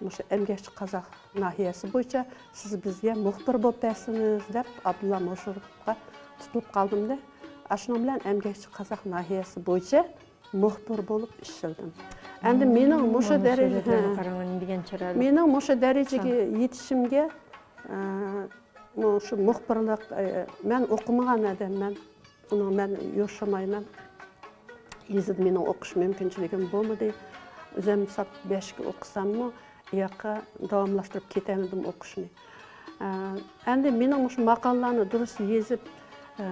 مۇشۇ ئەمگەكچى قازاق ناھىيەسى بويىچە سىز بىزگە مۇخبىر بولۇپ بەرسىڭىز دەپ ئابدۇللا مۇشۇروفقا تۇتۇلۇپ قالدىمدە. ئاشۇنىڭ بىلەن ئەمگەكچى قازاق ناھىيەسى بويىچە مۇخبىر بولۇپ ئىشلىدىم. ئەمدى مېنىڭ مۇشۇ مانا دەرىجە، سۈرەتلەرگە ھە. قاراڭ، نېمە دېگەن چىرايلىق. مېنىڭ مۇشۇ دەرىجىگە ھە. يېتىشىمگە، ئە، مۇشۇ مۇخبىرلىق، ئە، مەن ئوقۇمىغان ئادەممەن. ئۇنىڭ مەن يوشۇرمايمەن. يېزىدا مېنىڭ ئوقۇش مۇمكىنچىلىكىم بولمىدى. ئۆزۈم ساپ بەشكە ئوقۇساممۇ، ئۇياققا داۋاملاشتۇرۇپ كېتەلمىدىم ئوقۇشنى. ئە، ئەمدى مېنىڭ مۇشۇ ماقالىلارنى دۇرۇس يېزىپ، ئە،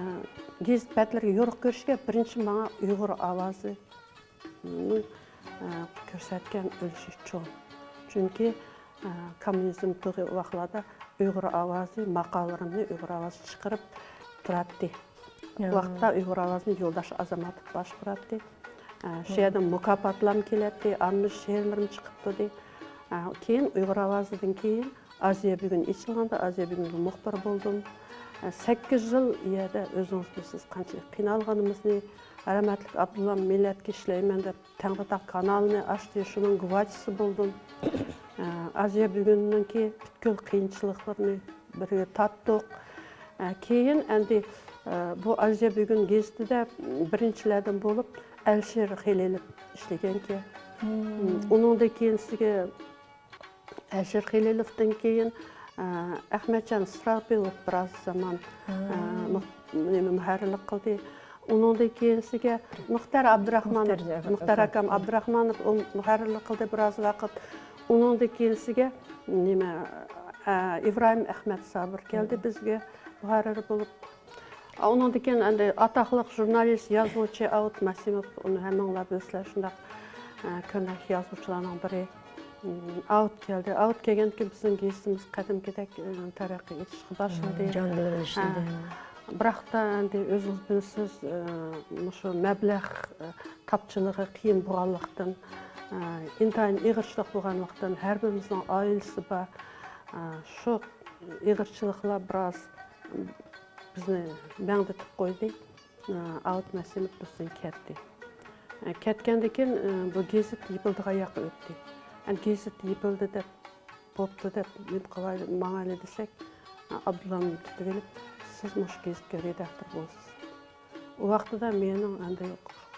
گېزىت بەتلىرىگە يورۇق كۆرۈشكە بىرىنچى ماڭا ئۇيغۇر ئاۋازى نىڭ، ئە، كۆرسەتكەن ئۈلۈشى چوڭ. چۈنكى، ئە، كوممۇنىزم تۇغى ۋاقىتلاردا ئۇيغۇر ئاۋازى ماقالىلىرىمنى ئۇيغۇر ئاۋازى چىقىرىپ تۇراتتى. يا. ۋاقىتتا ئۇيغۇر ئاۋازىنى يولداش ئازاماتوف باشقۇراتتى. ئە، شۇ يەردىن مۇكاپاتلارمۇ كېلەتتى، ئاندىن شېئىرلىرىم چىقىپ تۇردى. ئە، كېيىن ئۇيغۇر ئاۋازىدىن كېيىن ئازىيا بۈگۈن ئېچىلغاندا، ئازىيا بۈگۈنگە مۇخبىر بولدۇم. ئە، سەككىز يىل يەردە ئۆزىڭىز بىلىسىز، قانچىلىك قىينالغىنىمىزنى. رەھمەتلىك ئابدۇللا مىللەتكە ئىشلەيمەن دەپ تەڭرىتاغ كانالىنى ئاچتى، شۇنىڭ گۇۋاچىسى بولدۇم. ئە، ئازىيا بۈگۈننىڭكى پۈتكۈل قىيىنچىلىقلىرىنى بىرگە تارتتۇق. ئە، كېيىن ئەمدى، ئە، بۇ ئازىيا بۈگۈن گېزىتىدە بىرىنچىلەردىن بولۇپ ئەلىشىر خېلىلوف ئىشلىگەنكەن. مم. ئۇنىڭدىن كېيىنسىگە ئەلىشىر خېلىلوفتىن كېيىن، ئە، ئەخمەتجان ئىسراپىلوف بىراز زامان، ھا. ئە، مۇ-، نېمە، مۇھەررىرلىك قىلدى. ئۇنىڭدىن كېيىنسىگە مۇختەر ئابدۇراخمانوف، مۇختەر، مۇختەر ئاكام ئابدۇراخمانوف، ئۇ مۇھەررىرلىك قىلدى بىراز ۋاقىت. ئۇنىڭدىن كېيىنسىگە نېمە، ئە، ئىبراھىم ئەخمەت سابىر كەلدى بىزگە مۇھەررىر بولۇپ. ئۇنىڭدىن كېيىن ئەمدى ئاتاقلىق ژۇرنالىست، يازغۇچى ئاۋۇت ماسىموف، ئۇنى ھەممىڭلار بىلىسىلەر، شۇنداق، ئە، كۆرنەكلىك يازغۇچىلارنىڭ بىرى. ئۇم، ئاۋۇت كەلدى. ئاۋۇت كەلگەندىن كېيىن بىزنىڭ گېزىتىمىز قەدىمكىدەك، ئە، تەرەققىي ئېتىشقا باشلىدى. جان بىلەن ئىشلىدى. ھە. بىراقتا ئەمدى ئۆزىڭىز بىلىسىز، ئە، مۇشۇ مەبلەغ، ئە، تاپچىلىقى قىيىن بولغانلىقتىن، ئە، ئىنتايىن ئېغىرچىلىق بولغانلىقتىن، ھەر بىرىمىزنىڭ ئائىلىسى بار. ئە، شۇ ئېغىرچىلىقلار بىراز بىزنى مەڭدىتىپ قويدى. ئاۋۇت مەسىموف بىزدىن كەتتى. كەتكەندىن كېيىن، بۇ گېزىت يېپىلىدىغان ياققا ئۆتتى. ئەمدى گېزىت يېپىلدى دەپ، بوپتۇ دەپ، نېمە قىلايلى، ماڭايلى دېسەك، ئابدۇللانى تۇتۇۋېلىپ، سىز مۇشۇ گېزىتكە رېداكتور بولىسىز. ئۇ ۋاقتىدا مېنىڭ ئەمدى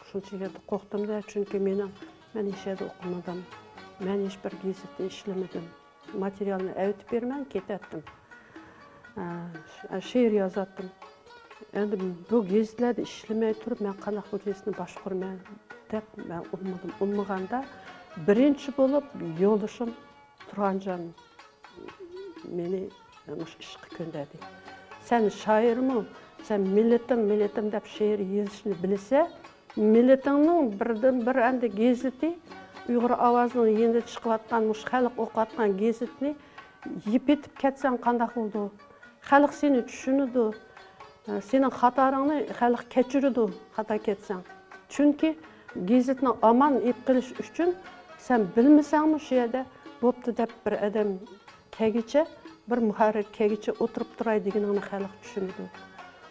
شۇنچە يەردە قورقتۇم-دە، چۈنكى مېنىڭ، مەن ھېچ يەردە ئوقۇمىدىم، مەن ھېچبىر گېزىتتە ئىشلىمىدىم. ماتېرىيالنى ئەۋېتىپ بېرىمەن، كېتەتتىم. ئە، ش-، شېئىر يازاتتىم. ئەمدى بۇ گېزىتلەردە ئىشلىمەي تۇرۇپ، مەن قانداق بۇ گېزىتنى باشقۇرىمەن دەپ مەن ئۇنىمىدىم. ئۇنىمىغاندا، بىرىنچى بولۇپ يولدىشىم تۇرغانجان مېنى مۇشۇ ئىشقا كۆندەردى. سەن شائىرمۇ؟ سەن مىللىتىڭ، مىللىتىم دەپ شېئىر يېزىشنى بىلسە، مىللىتىڭنىڭ بىردىنبىر ئەمدى گېزىتى، ئۇيغۇر ئاۋازىنىڭ يېنىدا چىقىۋاتقان، مۇشۇ خەلق ئوقۇۋاتقان گېزىتنى يېپىۋېتىپ كەتسەڭ قانداق بولىدۇ؟ خەلق سېنى چۈشىنىدۇ، سېنىڭ خاتالىرىڭنى خەلق كەچۈرىدۇ، خاتا كەتسەڭ. چۈنكى گېزىتنى ئامان ئېلىپ قېلىش ئۈچۈن سەن بىلمىسەڭمۇ شۇ يەردە بوپتۇ دەپ بىر ئادەم كەلگۈچە، بىر مۇھەررىر كەلگۈچە ئولتۇرۇپ تۇراي دېگىنىڭنى خەلق چۈشىنىدۇ.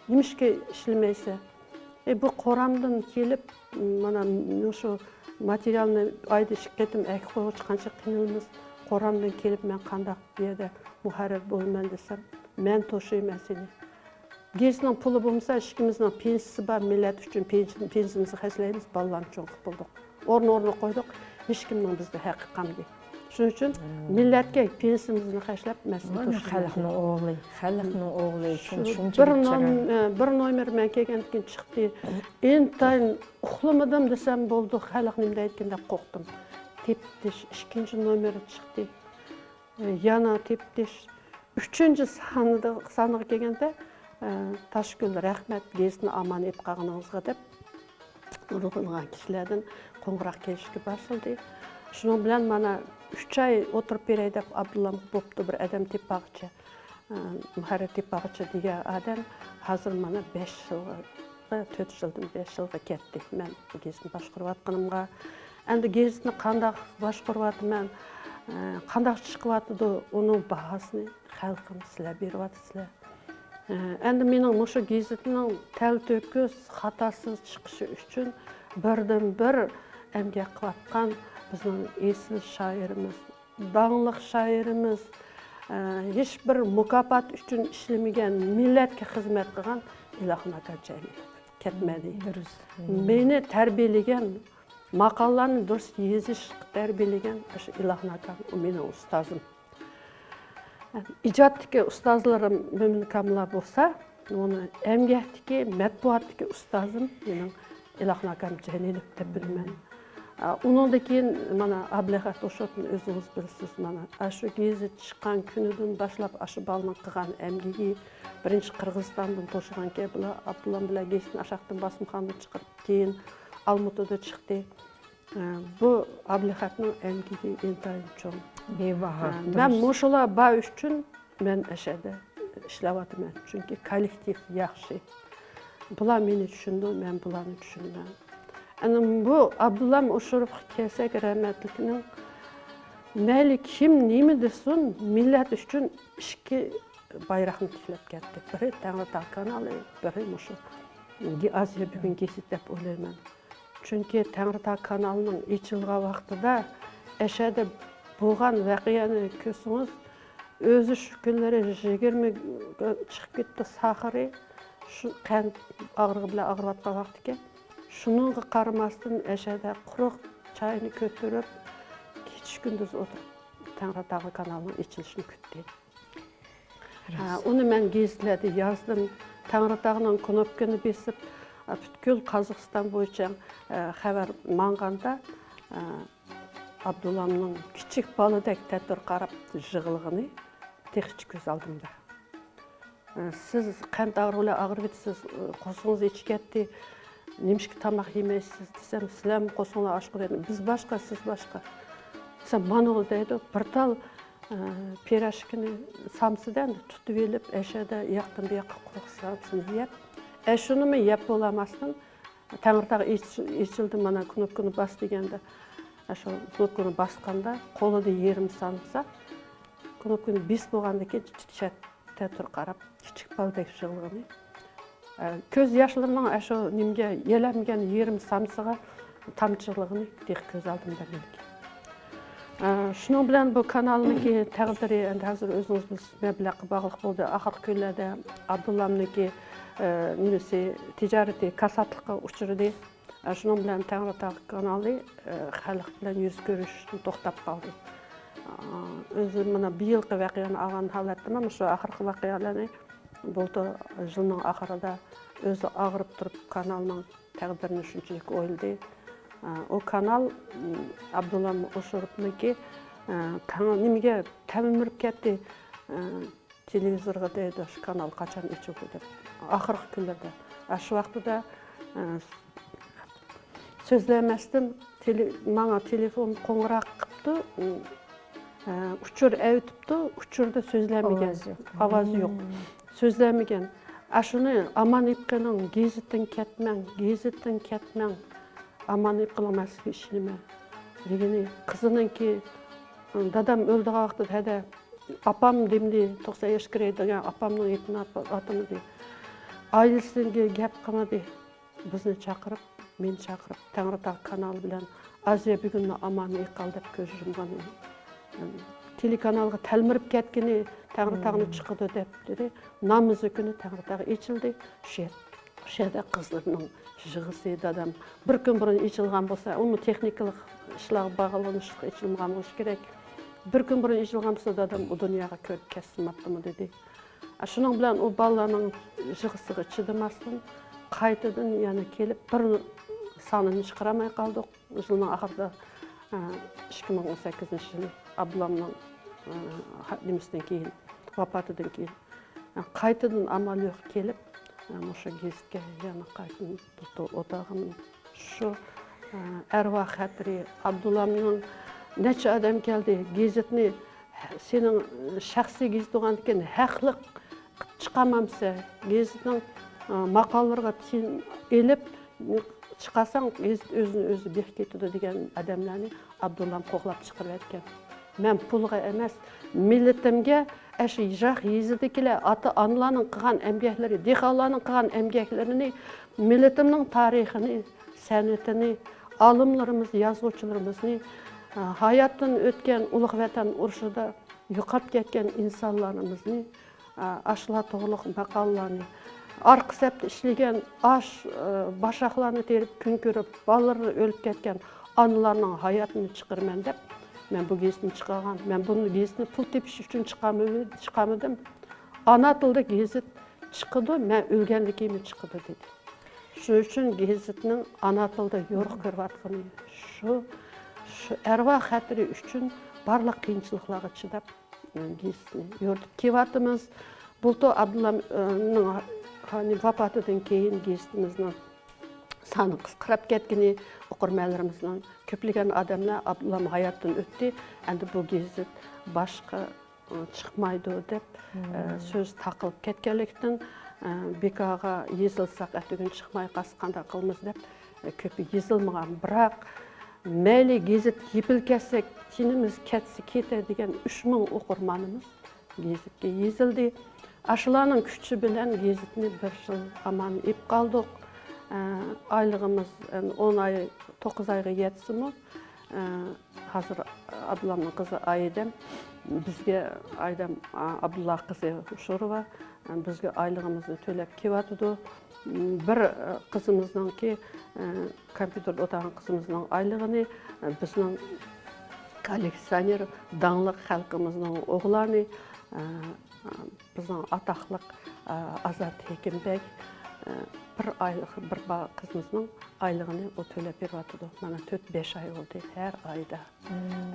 نېمىشقا ئىشلىمەيسەن؟ ئى، بۇ قورامدىن كېلىپ، مانا مۇشۇ ماتېرىيالنى ئايدا ئىككى قېتىم ئەكە قويغۇچە قانچە قىينىلىمىز. قورامدىن كېلىپ مەن قانداق بۇ يەردە مۇھەررىر بولىمەن دېسەم، مەن توشۇيمەن سېنى. گېزىتنىڭ پۇلى بولمىسا، ئىككىمىزنىڭ پېنسىيىسى بار، مىللەت ئۈچۈن پېنسىي-، پېنسىيىمىزنى خەجلەيمىز، بالىلارنى چوڭ قىلىپ بولدۇق. ئورۇن-ئورنىغا قويدۇق، ھېچكىمنىڭ بىزدە ھەققى قالمىدى. شۇنىڭ ئۈچۈن مىللەتكە پېنسىيىمىزنى خەجلەپ، مەسىلە مانا توشۇيمىز. خەلقنىڭ ئوغلى، خەلقنىڭ ئوغلى ئۈچۈن شۇ شۇنچىلىك بىر نوم-، چىراي. ئە، بىر نومېر مەن كەلگەندىن كېيىن چىقتى. ئىنتايىن ئۇخلىمىدىم دېسەم بولىدۇ، خەلق نېمە دەيدىكىن دەپ قورقتۇم. تېپىتىش، ئىككىنچى نومېرى چىقتى. ئە، يەنە تېپىتىش. ئۈچىنچى سانىدا، سانىغا كەلگەندە، ئە، تاشگۈل، رەھمەت، گېزىتنى ئامان ئېلىپ قالغىنىڭىزغا دەپ نۇرغۇنلىغان كىشىلەردىن قوڭغۇراق كېلىشكە باشلىدى. شۇنىڭ بىلەن مانا ئۈچ ئاي ئولتۇرۇپ بېرەي دەپ ئابدۇللامغا بوپتۇ بىر ئادەم تېپىپ باققۇچە، ئە، مۇھەررىر تېپىپ باققۇچە دېگەن ئادەم ھازىر مانا بەش يىلغا، تۆت يىلدىن بەش يىلغا كەتتى. مەن بۇ گېزىتنى باشقۇرۇۋاتقىنىمغا. ئەمدى گېزىتنى قانداق باشقۇرۇۋاتىمەن، ئە، قانداق چىقىۋاتىدۇ، ئۇنىڭ باھاسىنى خەلقىم سىلەر بېرىۋاتىسىلەر. ئەمدى مېنىڭ مۇشۇ گېزىتنىڭ تەلتۆكۈس، خاتاسىز چىقىشى ئۈچۈن بىردىنبىر ئەمگەك قىلىۋاتقان بىزنىڭ ئېسىل شائىرىمىز، داڭلىق شائىرىمىز، ئە، ھېچبىر مۇكاپات ئۈچۈن ئىشلىمىگەن، مىللەتكە خىزمەت قىلغان ئىلاھناكا جەلىلوف كەتمەدى. دۇرۇس. مېنى تەربىيەلىگەن، ماقالىلارنى دۇرۇس يېزىشقا تەربىيەلىگەن ئاشۇ ئىلاھناكام، ئۇ مېنىڭ ئۇستازىم. ئىجادتىكى ئۇستازلىرىم مۆمىن ئاكاملار بولسا، ئۇنى ئەمگەكتىكى، مەتبۇئاتتىكى ئۇستازىم مېنىڭ ئىلاھناكام جەلىلوف دەپ بىلىمەن. ئۇنىڭدىن كېيىن مانا ئابلەخەت ئوشۇرتنى ئۆزىڭىز بىلىسىز. مانا ئاشۇ گېزىت چىققان كۈنىدىن باشلاپ ئاشۇ بالىنىڭ قىلغان ئەمگىكى، بىرىنچى قىرغىزىستاندىن توشۇغانكەن بۇلار، ئابدۇللام بىلەن گېزىتنى ئاشاقتىن باسمىخانىدىن چىقىرىپ، كېيىن ئالمۇتىدا چىقتى. ئە، بۇ ئابلىخەتنىڭ ئەمگىكى ئىنتايىن چوڭ. بىباھا، ئە، دۇرۇس. مەن مۇشۇلار بار ئۈچۈن مەن ئەشەدە ئىشلەۋاتىمەن. چۈنكى كوللېكتىپ ياخشى. بۇلار مېنى چۈشىنىدۇ، مەن بۇلارنى چۈشىنىمەن. ئەنە بۇ ئابدۇللام ئوشۇروفقا كەلسەك، رەھمەتلىكنىڭ مەيلى كىم نېمە دېسۇن، مىللەت ئۈچۈن ئىككى بايراقنى تىكلەپ كەتتى. بىرى تەڭرىتاغ كانالى، بىرى مۇشۇ ئازىيا بۈگۈن گېزىت دەپ ئويلايمەن. چۈنكى تەڭرىتاغ كانالىنىڭ ئېچىلغان ۋاقتىدا ئەشەدە بولغان ۋەقەنى كۆرسىڭىز، ئۆزى شۇ كۈنلىرى يىگىرمە چىقىپ كەتتى ساخىرى، شۇ قەنت ئاغرىقى بىلەن ئاغرىۋاتقان ۋاقتىكەن. شۇنىڭغا قارىماستىن، ئەشەدە قۇرۇق چاينى كۆتۈرۈپ، كېچە-كۈندۈز ئولتۇرۇپ، تەڭرىتاغ كانالىنىڭ ئېچىلىشىنى كۈتتى. ھە، ئۇنى مەن گېزىتلەردە يازدىم. تەڭرىتاغنىڭ كۇنۇپكىنى بېسىپ، پۈتكۈل قازاقىستان بويىچە، ئە، خەۋەر ماڭغاندا، ئە، ئابدۇللامنىڭ كىچىك بالىدەك تەتۈر قاراپ يىغلىغىنى تېخىچە كۆز ئالدىمدا. سىز قەنت ئاغرىقى بىلەن ئاغرىۋېتىسىز، قورسىقىڭىز ئېچىپ كەتتى، نېمىشقا تاماق يېمەيسىز دېسەم، سىلەرمۇ قورسىقىڭلار ئاچقۇ دەيدۇ. بىز باشقا، سىز باشقا. دېسەم، مانا ئۇ دەيدۇ، بىر تال، ئە، پىراشكىنى سامسىدا ئەمدى تۇتۇۋېلىپ، ئەشەدە ئۇياقتىن بۇياققا قورسىقىنى يەپ، ئەشۇنىمۇ يەپ بولالماستىن، تەڭرىتاغ ئېچ-، ئېچىلدى، مانا كنوپكىنى باس دېگەندە، ئاشۇ كنوپكىنى باسقاندا قولىدا يېرىم سامسا، كنوپكىنى بېسىپ بولغاندىن كېيىن چەتتە تۇرۇپ قاراپ، كىچىك بالىدەك يىغلىغىنى. ئە، كۆز ياشلىرىنىڭ ئاشۇ نېمىگە، يېلەنگەن يېرىم سامسىغا تامچىلىغىنى تېخى كۆز ئالدىمدا مېنىڭكى. ئە، شۇنىڭ بىلەن بۇ كانالنىڭكى تەقدىرى، ئەمدى ھازىر ئۆزىڭىز بىلىسىز، مەبلەغقە باغلىق بولدى. ئاخىرقى كۈنلەردە ئابدۇللامنىڭكى، ئە، نېمىسى، تىجارىتى كاساتلىققا ئۇچرىدى. ئە، شۇنىڭ بىلەن تەڭرىتاغ كانالى، ئە، خەلق بىلەن يۈز كۆرۈشتىن توختاپ قالدى. ئە، ئۆزى مانا بۇ يىلقى ۋەقەنى ئالغان ھالەتتىمۇ، مۇشۇ ئاخىرقى ۋەقەلەرنى بۇلتۇر يىلنىڭ ئاخىرىدا ئۆزى ئاغرىپ تۇرۇپ كانالنىڭ تەقدىرىنى شۇنچىلىك ئويلىدى. ئە، ئۇ كانال، م، ئابدۇللا ئوشۇروفنىڭكى، ئە، تەڭ-، نېمىگە تەلمۈرۈپ كەتتى. ئە، تېلېۋىزورغا دەيدۇ، شۇ كانال قاچان ئېچىلىدۇ دەپ. ئاخىرقى كۈنلەردە، ئاشۇ ۋاقتىدا، ئە، سۆزلەمەستىن تېلې-، ماڭا تېلېفون قوڭغۇراق قىپتۇ، ئە، ئۇچۇر ئەۋېتىپتۇ، ئۇچۇردا سۆزلەمىگەن. ئاۋاز يوق. ئاۋاز يوق. سۆزلەمىگەن. ئاشۇنى ئامان ئېلىپ قېلىڭ، گېزىتتىن كەتمەڭ، گېزىتتىن كەتمەڭ. ئامان ئېلىپ قېلىڭ، مەن سىزگە ئىشىنىمەن. دېگىنى قىزىنىڭكى، دادام ئۆلىدىغان ۋاقتىدا ھەدە ئاپام دېمىدى، توقسان ياشقا كىرەي دېگەن ئاپامنىڭ يېتىنى ئاتىمىدى. ئائىلىسىگە گەپ قىلمىدى. بىزنى چاقىرىپ، مېنى چاقىرىپ، تەڭرىتاغ كانالى بىلەن ئازىيە بۈگۈنمۇ ئامان ئېقال دەپ كۆز يۇمغان. تېلېكانالغا تەلمۈرۈپ كەتكىنى تەڭرىتاغنى چىقىدۇ دەپ دېدى. نامىزى كۈنى تەڭرىتاغ ئېچىلدى. شۇ يەر-، شۇ يەردە قىزلىرىنىڭ يىغىسى، دادام بىر كۈن بۇرۇن ئېچىلغان بولسا، ئۇمۇ تېخنىكىلىق ئىشلارغا باغلىنىشلىق ئېچىلمىغان بولۇشى كېرەك. بىر كۈن بۇرۇن ئېچىلغان بولسا، دادام ئۇ دۇنياغا كۆرۈپ كەتسىمۇ بولاتتىمۇ دېدى. شۇنىڭ بىلەن ئۇ بالىلارنىڭ يىغىسىغا چىدىماستىن، قايتىدىن يەنە كېلىپ، بىر سانىنى چىقىرالماي قالدۇق. يىلنىڭ ئاخىرىدا، ئىككى مىڭ ئون سەككىزىنچى يىلى ئابدۇللامنىڭ، نېمىسىدىن كېيىن، ۋاپاتىدىن كېيىن، قايتىدىن ئامال يوق كېلىپ، مۇشۇ گېزىتكە يەنە قايتىدىن ئولتۇرغىنىم. شۇ، ئەرۋاھ خاتىرە ئابدۇللامنىڭ نەچچە ئادەم كەلدى، گېزىتنى، سېنىڭ شەخسىي گېزىت بولغاندىكىن ھەقلىق چىقارمامسەن؟ گېزىتنىڭ، ماقالىلىرىغا تىن ئېلىپ چىقارساڭ، گېزىت ئۆزىنى ئۆزى بېقىپ كېتىدۇ دېگەن ئادەملەرنى ئابدۇللام قوغلاپ چىقىرىۋەتكەن. مەن پۇلغا ئەمەس، مىللىتىمگە، ئاشۇ يىراق يېزىدىكىلەر، ئاتا ئانىلارنىڭ قىلغان ئەمگەكلىرى، دېھقانلارنىڭ قىلغان ئەمگەكلىرىنى، مىللىتىمنىڭ تارىخىنى، سەنئىتىنى، ئالىملىرىمىز، يازغۇچىلىرىمىزنى، ھاياتتىن ئۆتكەن، ئۇلۇغ ۋەتەن ئۇرۇشىدا يوقاپ كەتكەن ئىنسانلىرىمىزنى، ئاشۇلار توغرىلىق ماقالىلارنى، ئارقا سەپتە ئىشلىگەن ئاش، باشاقلارنى تېرىپ كۈن كۆرۈپ، بالىلىرى ئۆلۈپ كەتكەن ئانىلارنىڭ ھاياتىنى چىقىرىمەن دەپ، مەن بۇ گېزىتنى چىقارغان. مەن بۇنى گېزىتنى پۇل تېپىش ئۈچۈن چىقارمىدىم. ئانا تىلدا گېزىت چىقىدۇ، مەن ئۆلگەندىن كېيىنمۇ چىقىدۇ دېدى. شۇنىڭ ئۈچۈن گېزىتنىڭ ئانا تىلدا يورۇق كۆرۈۋاتقىنى شۇ، شۇ ئەرۋاھ خاتىرە ئۈچۈن بارلىق قىيىنچىلىقلارغا چىداپ، گېزىتنى يورۇتۇپ كېلىۋاتىمىز. بۇلتۇر ئابدۇللانىڭ ۋاپاتىدىن كېيىن گېزىتىمىزنىڭ سانى قىسقىراپ كەتكىنى، ئوقۇرمەنلىرىمىزنىڭ كۆپلىگەن ئادەملەر ئابدۇللام ھاياتتىن ئۆتتى، ئەمدى بۇ گېزىت باشقا چىقمايدۇ دەپ، سۆز تاقىلىپ كەتكەنلىكتىن، بىكارغا يېزىلساق، ئەتىگۈن چىقماي قالسا قانداق قىلىمىز دەپ، كۆپ يېزىلمىغان. بىراق، مەيلى گېزىت يېپىلىپ كەتسە، تېنىمىز كەتسە كېتەي دېگەن ئۈچ مىڭ ئوقۇرمانىمىز گېزىتكە يېزىلدى. ئاشۇلارنىڭ كۈچى بىلەن گېزىتنى بىر يىل ئامان ئېلىپ قالدۇق. ئايلىقىمىز ئون ئاي، توققۇز ئايغا يەتسىمۇ، ھازىر ئابدۇللامنىڭ قىزى ئايدەم بىزگە، ئايدەم، ئابدۇللا قىزى ئۇشۇروۋا، بىزگە ئايلىقىمىزنى تۆلەپ كېلىۋاتىدۇ. بىر قىزىمىزنىڭكى، كومپيۇتېردا ئولتۇرغان قىزىمىزنىڭ ئايلىقىنى، بىزنىڭ كوللېكسىيونېر داڭلىق خەلقىمىزنىڭ ئوغلانى، بىزنىڭ ئاتاقلىق، ئازات ھېكىم بەگ، بىر ئايلىق بىر با-، قىزىمىزنىڭ ئايلىقىنى ئۇ تۆلەپ بېرىۋاتىدۇ. مانا تۆت، بەش ئاي بولدى ھەر ئايدا.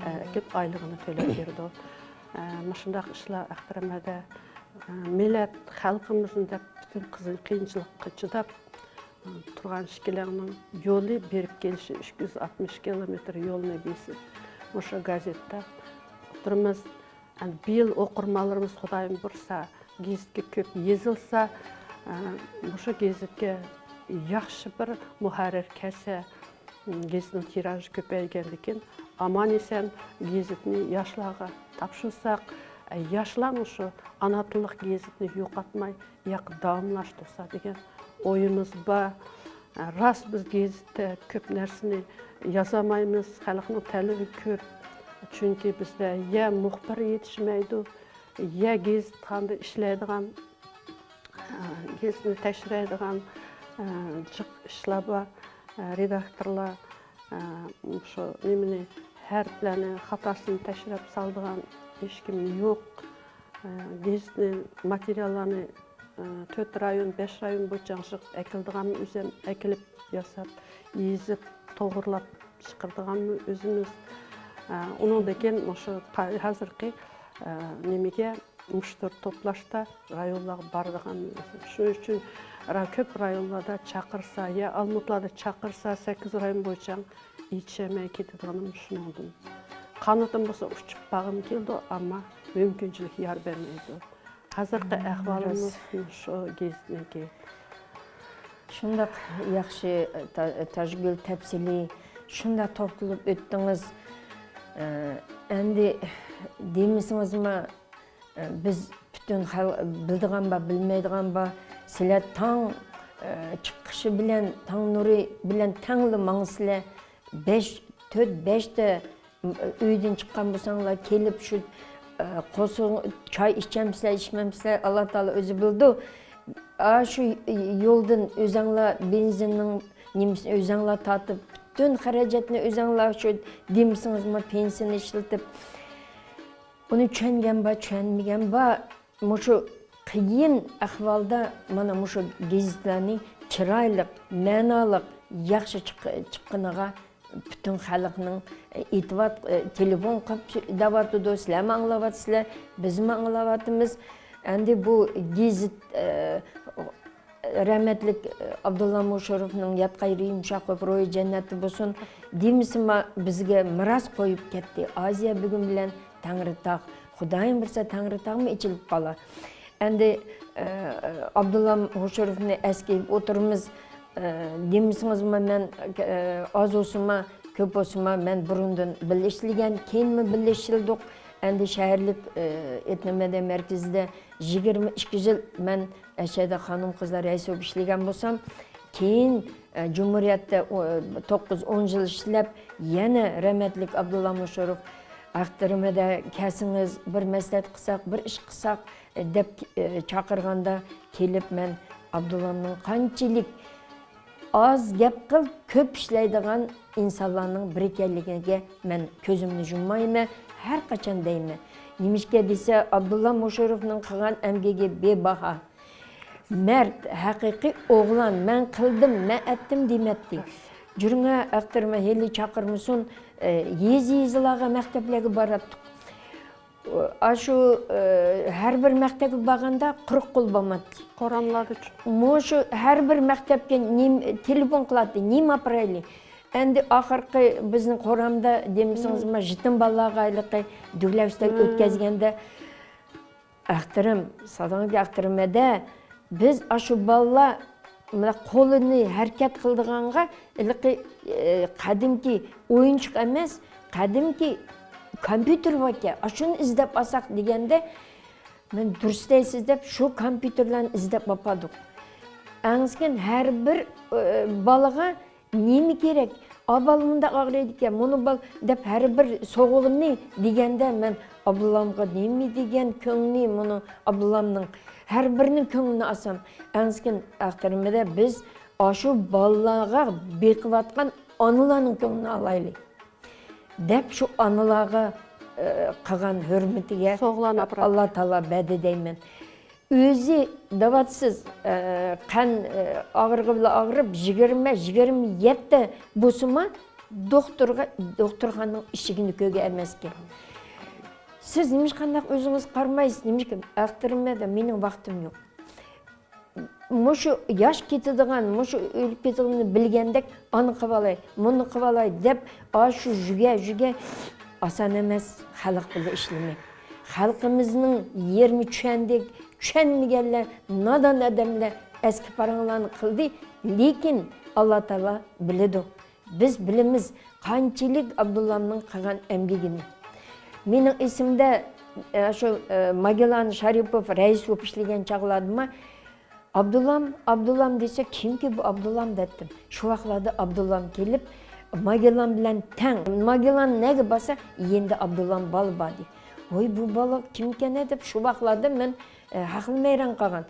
ئەكېلىپ ئايلىقىنى تۆلەپ بېرىدۇ. مۇشۇنداق ئىشلار ئەختىرەمەدە مىللەت خەلقىمىزنى دەپ پۈتۈن قىزىل قىيىنچىلىققا چىداپ تۇرغان ئىككىلەننىڭ يولى بېرىپ كېلىشى ئۈچ يۈز ئاتمىش كىلومېتىر يولنى بېسىپ مۇشۇ گازېتتا تۇرىمىز. بىيىل ئوقۇرمانلىرىمىز خۇدايىم بۇيرۇسا گېزىتكە كۆپ يېزىلسا، مۇشۇ گېزىتكە ياخشى بىر مۇھەررىر كەلسە، گېزىتنىڭ تىراژى كۆپەيگەندىكىن ئامان-ئېسەن گېزىتنى ياشلارغا تاپشۇرساق، ياشلار مۇشۇ ئانا تىللىق گېزىتنى يوقاتماي، ياق داۋاملاشتۇرسا دېگەن ئويىمىز بار. راست، بىز گېزىتتە كۆپ نەرسىنى يازالمايمىز، خەلقنىڭ تەلىپى كۆپ. چۈنكى بىزدە يا مۇخبىر يېتىشمەيدۇ، يا گېزىتخانىدا ئىشلەيدىغان، گېزىتنى تەكشۈرەيدىغان جىق ئىشلار بار، رېداكتورلار، شۇ نېمىنى، ھەرپلەرنى خاتاسىنى تەكشۈرۈپ سالىدىغان ھېچكىم يوق. گېزىتنى، ماتېرىياللارنى تۆت رايون، بەش رايون بويىچە ئەكېلىدىغانمۇ ئۆزۈم ئەكېلىپ ياساپ، يېزىپ، توغرىلاپ چىقىرىدىغانمۇ ئۆزىمىز. ئۇنىڭدىن كېيىن مۇشۇ ھازىرقى نېمىگە، مۇشتەرى توپلاشتا رايونلارغا بارىدىغانمۇ ئۆزىمىز. شۇنىڭ ئۈچۈن كۆپ رايونلاردا چاقىرسا، يا ئالمۇتلاردا چاقىرسا، سەككىز رايون بويىچە يېتىشەلمەي كېتىدىغىنىم شۇنىڭدىن. قانىتىم بولسا ئۇچۇپ بارغۇم كېلىدۇ، ئەمما مۇمكىنچىلىك يار بەرمەيدۇ. ھازىرقى ئەھۋالىمىز شۇ گېزىتنىڭكى. شۇنداق ياخشى، تا-، تاجگۈل، تەپسىلىي، شۇنداق توختىلىپ ئۆتتىڭىز. ئە، ئەمدى دېمىسىڭىزمۇ، ئە، بىز پۈتۈن خەلق بىلىدىغان بار، بىلمەيدىغان بار. سىلەر تاڭ، ئە، چىقىشى بىلەن، تاڭ نۇرى بىلەن تەڭلا ماڭىسىلەر. بەش، تۆت، بەشتە ئۆيدىن چىققان بولساڭلار، كېلىپ شۇ، ئە، قورسىقىڭ، چاي ئىچەمسىلەر، ئىچمەمسىلەر، ئاللا تائالا ئۆزى بىلىدۇ. ئا، شۇ يولدىن ئۆزەڭلار بېنزىننىڭ نېمىسىنى ئۆزەڭلار تارتىپ، پۈتۈن خىراجەتنى ئۆزەڭلار، شۇ دېمىسىڭىزمۇ پېنسىيىنى ئىشلىتىپ، ئۇنى چۈشەنگەن بار، چۈشەنمىگەن بار. مۇشۇ قىيىن ئەھۋالدا مانا مۇشۇ گېزىتلەرنى چىرايلىق، مەنالىق، ياخشى چىق-، چىققىنىغا پۈتۈن خەلقنىڭ ئېتىۋات-، تېلېفون قىلىپ دەۋاتىدۇ، سىلەرمۇ ئاڭلاۋاتىسىلەر، بىزمۇ ئاڭلاۋاتىمىز. ئەمدى بۇ گېزىت، رەھمەتلىك ئابدۇللا مۇشىروفنىڭ ياتقان يېرى يۇمشاق بولۇپ، روھى جەننەتتە بولسۇن، دېمىسىمۇ بىزگە مىراس قويۇپ كەتتى. ئازىيە بۈگۈن بىلەن تەڭرىتاغ، خۇدايىم بۇيرۇسا تەڭرىتاغمۇ ئېچىلىپ قالار. ئەمدى، ئە، ئابدۇللا مۇشىروفنى ئەسكە ئېلىپ ئولتۇرىمىز، ئە، دېمىسىڭىزمۇ مەن، ئە، ئاز بولسىمۇ، كۆپ بولسىمۇ مەن بۇرۇندىن بىللە ئىشلىگەن، كېيىنمۇ بىللە ئىشلىدۇق. ئەمدى شەھەرلىك، ئە، ئېتنو مەدەنىيەت مەركىزىدە يىگىرمە ئىككى يىل مەن ئەشەدە خانىم-قىزلار رەئىسى بولۇپ ئىشلىگەن بولسام، كېيىن، ئە، جۇمھۇرىيەتتە ئو-، توققۇز، ئون يىل ئىشلەپ، يەنە رەھمەتلىك ئابدۇللا مۇشىروف، ئاختىرىمىدە كەلسىڭىز، بىر مەسلىھەت قىلساق، بىر ئىش قىلساق، ئە، دەپ، ئە، چاقىرغاندا كېلىپ، مەن ئابدۇللامنىڭ قانچىلىك ئاز گەپ قىل، كۆپ ئىشلەيدىغان ئىنسانلارنىڭ بىرى ئىكەنلىكىگە مەن كۆزۈمنى يۇممايمەن، ھەر قاچان دەيمەن. نېمىشقا دېسە، ئابدۇللا مۇشىروفنىڭ قىلغان ئەمگىكى بىباھا. مەرد، ھەقىقىي ئوغلان، مەن قىلدىم، مەن ئەتتىم دېمەتتى. جۈرۈڭە ئاختىرىمە ھېلى چاقىرمىسۇن، ئە، يېزا-يېزىلارغا، مەكتەپلەرگە باراتتۇق. ئاشۇ، ئە، ھەر بىر مەكتەپكە بارغاندا قۇرۇق قول بارماتتى. قوراملاردا چۈ- مۇشۇ ھەر بىر مەكتەپكە نېمە، تېلېفون قىلاتتى، نېمە ئاپىرايلى؟ ئەمدى ئاخىرقى بىزنىڭ قورامدا دېمىسىڭىز، مم، مانا يېتىم بالىلارغا ھېلىقى دۈگلەشتەك، مم، ئۆتكەزگەندە، ئاختىرىم، ساداڭگە ئاختىرىم ھەدە، بىز ئاشۇ بالىلار مانا قولىنى ھەرىكەت قىلىدىغانغا ھېلىقى، ئە، قەدىمكى ئويۇنچۇق ئەمەس، قەدىمكى كومپيۇتېر باركەن، ئاشۇنى ئىزدەپ ئالساق دېگەندە، مەن دۇرۇس دەيسىز دەپ شۇ كومپيۇتېرلارنى ئىزدەپ ئاپاردۇق. ئەڭسىكىن ھەر بىر، ئە، بالىغا نېمە كېرەك؟ ئا، بالا مۇنداق ئاغرىيدىكەن، مۇنۇ بالا دەپ ھەر بىر سوغۇقنى دېگەندە، مەن ئابدۇللامغا نېمە دېگەن كۆڭلى مۇنۇ ئابدۇللامنىڭ، ھەر بىرىنىڭ كۆڭلىنى ئالسام، ئەڭسىكىن ئاختىرىمىدە بىز ئاشۇ بالىلارغا بېقىۋاتقان ئانىلارنىڭ كۆڭلىنى ئالايلى دەپ، شۇ ئانىلارغا، ئە، قىلغان ھۆرمىتىگە سوغلان ئاپىرىدۇ. ئاللا تائالا بەردى دەيمەن. ئۆزى دەۋاتىسىز، ئە، قان، ئە، ئاغرىقى بىلەن ئاغرىپ، يىگىرمە، يىگىرمە يەتتە بولسىمۇ، دوختۇرغا، دوختۇرخانىنىڭ ئىشىكىنى كۆرگەن ئەمەسكەن. سىز نېمىشقانداق ئۆزىڭىز قارىمايسىز؟ نېمىشقا ئاختۇرما دە، مېنىڭ ۋاقتىم يوق. مۇشۇ ياش كېتىدىغان، مۇشۇ ئۆلۈپ كېتىدىغىنىنى بىلگەندەك، ئانى قىلىۋالاي، مۇنى قىلىۋالاي دەپ، ئاشۇ يۈگە، يۈگە ئاسان ئەمەس خەلق بىلەن ئىشلىمەك. خەلقىمىزنىڭ يېرىنى چۈشەندى، چۈشەنمىگەنلەر، نادان ئادەملەر ئەسكى پاراڭلارنى قىلدى، لېكىن ئاللا تائالا بىلىدۇ. بىز بىلىمىز قانچىلىك ئابدۇللامنىڭ قىلغان ئەمگىكىنى. مېنىڭ ئېسىمدە، ئە، شۇ، ئە، ماگېللان شارىپوف رەئىس بولۇپ ئىشلىگەن چاغلاردىمۇ، «ئابدۇللام، ئابدۇللام» دېسە، «كىمكى بۇ ئابدۇللام؟» دەتتىم. شۇ ۋاقىتلاردا ئابدۇللام كېلىپ، ماگېللان بىلەن تەڭ. ماگېللان نەگە بارسا، يېنىدا ئابدۇللام بالا باردى. «ۋاي، بۇ بالا كىمكەن-ە؟» دەپ، شۇ ۋاقىتلاردا مەن، ئە، ھەقلىمەيران قالغان.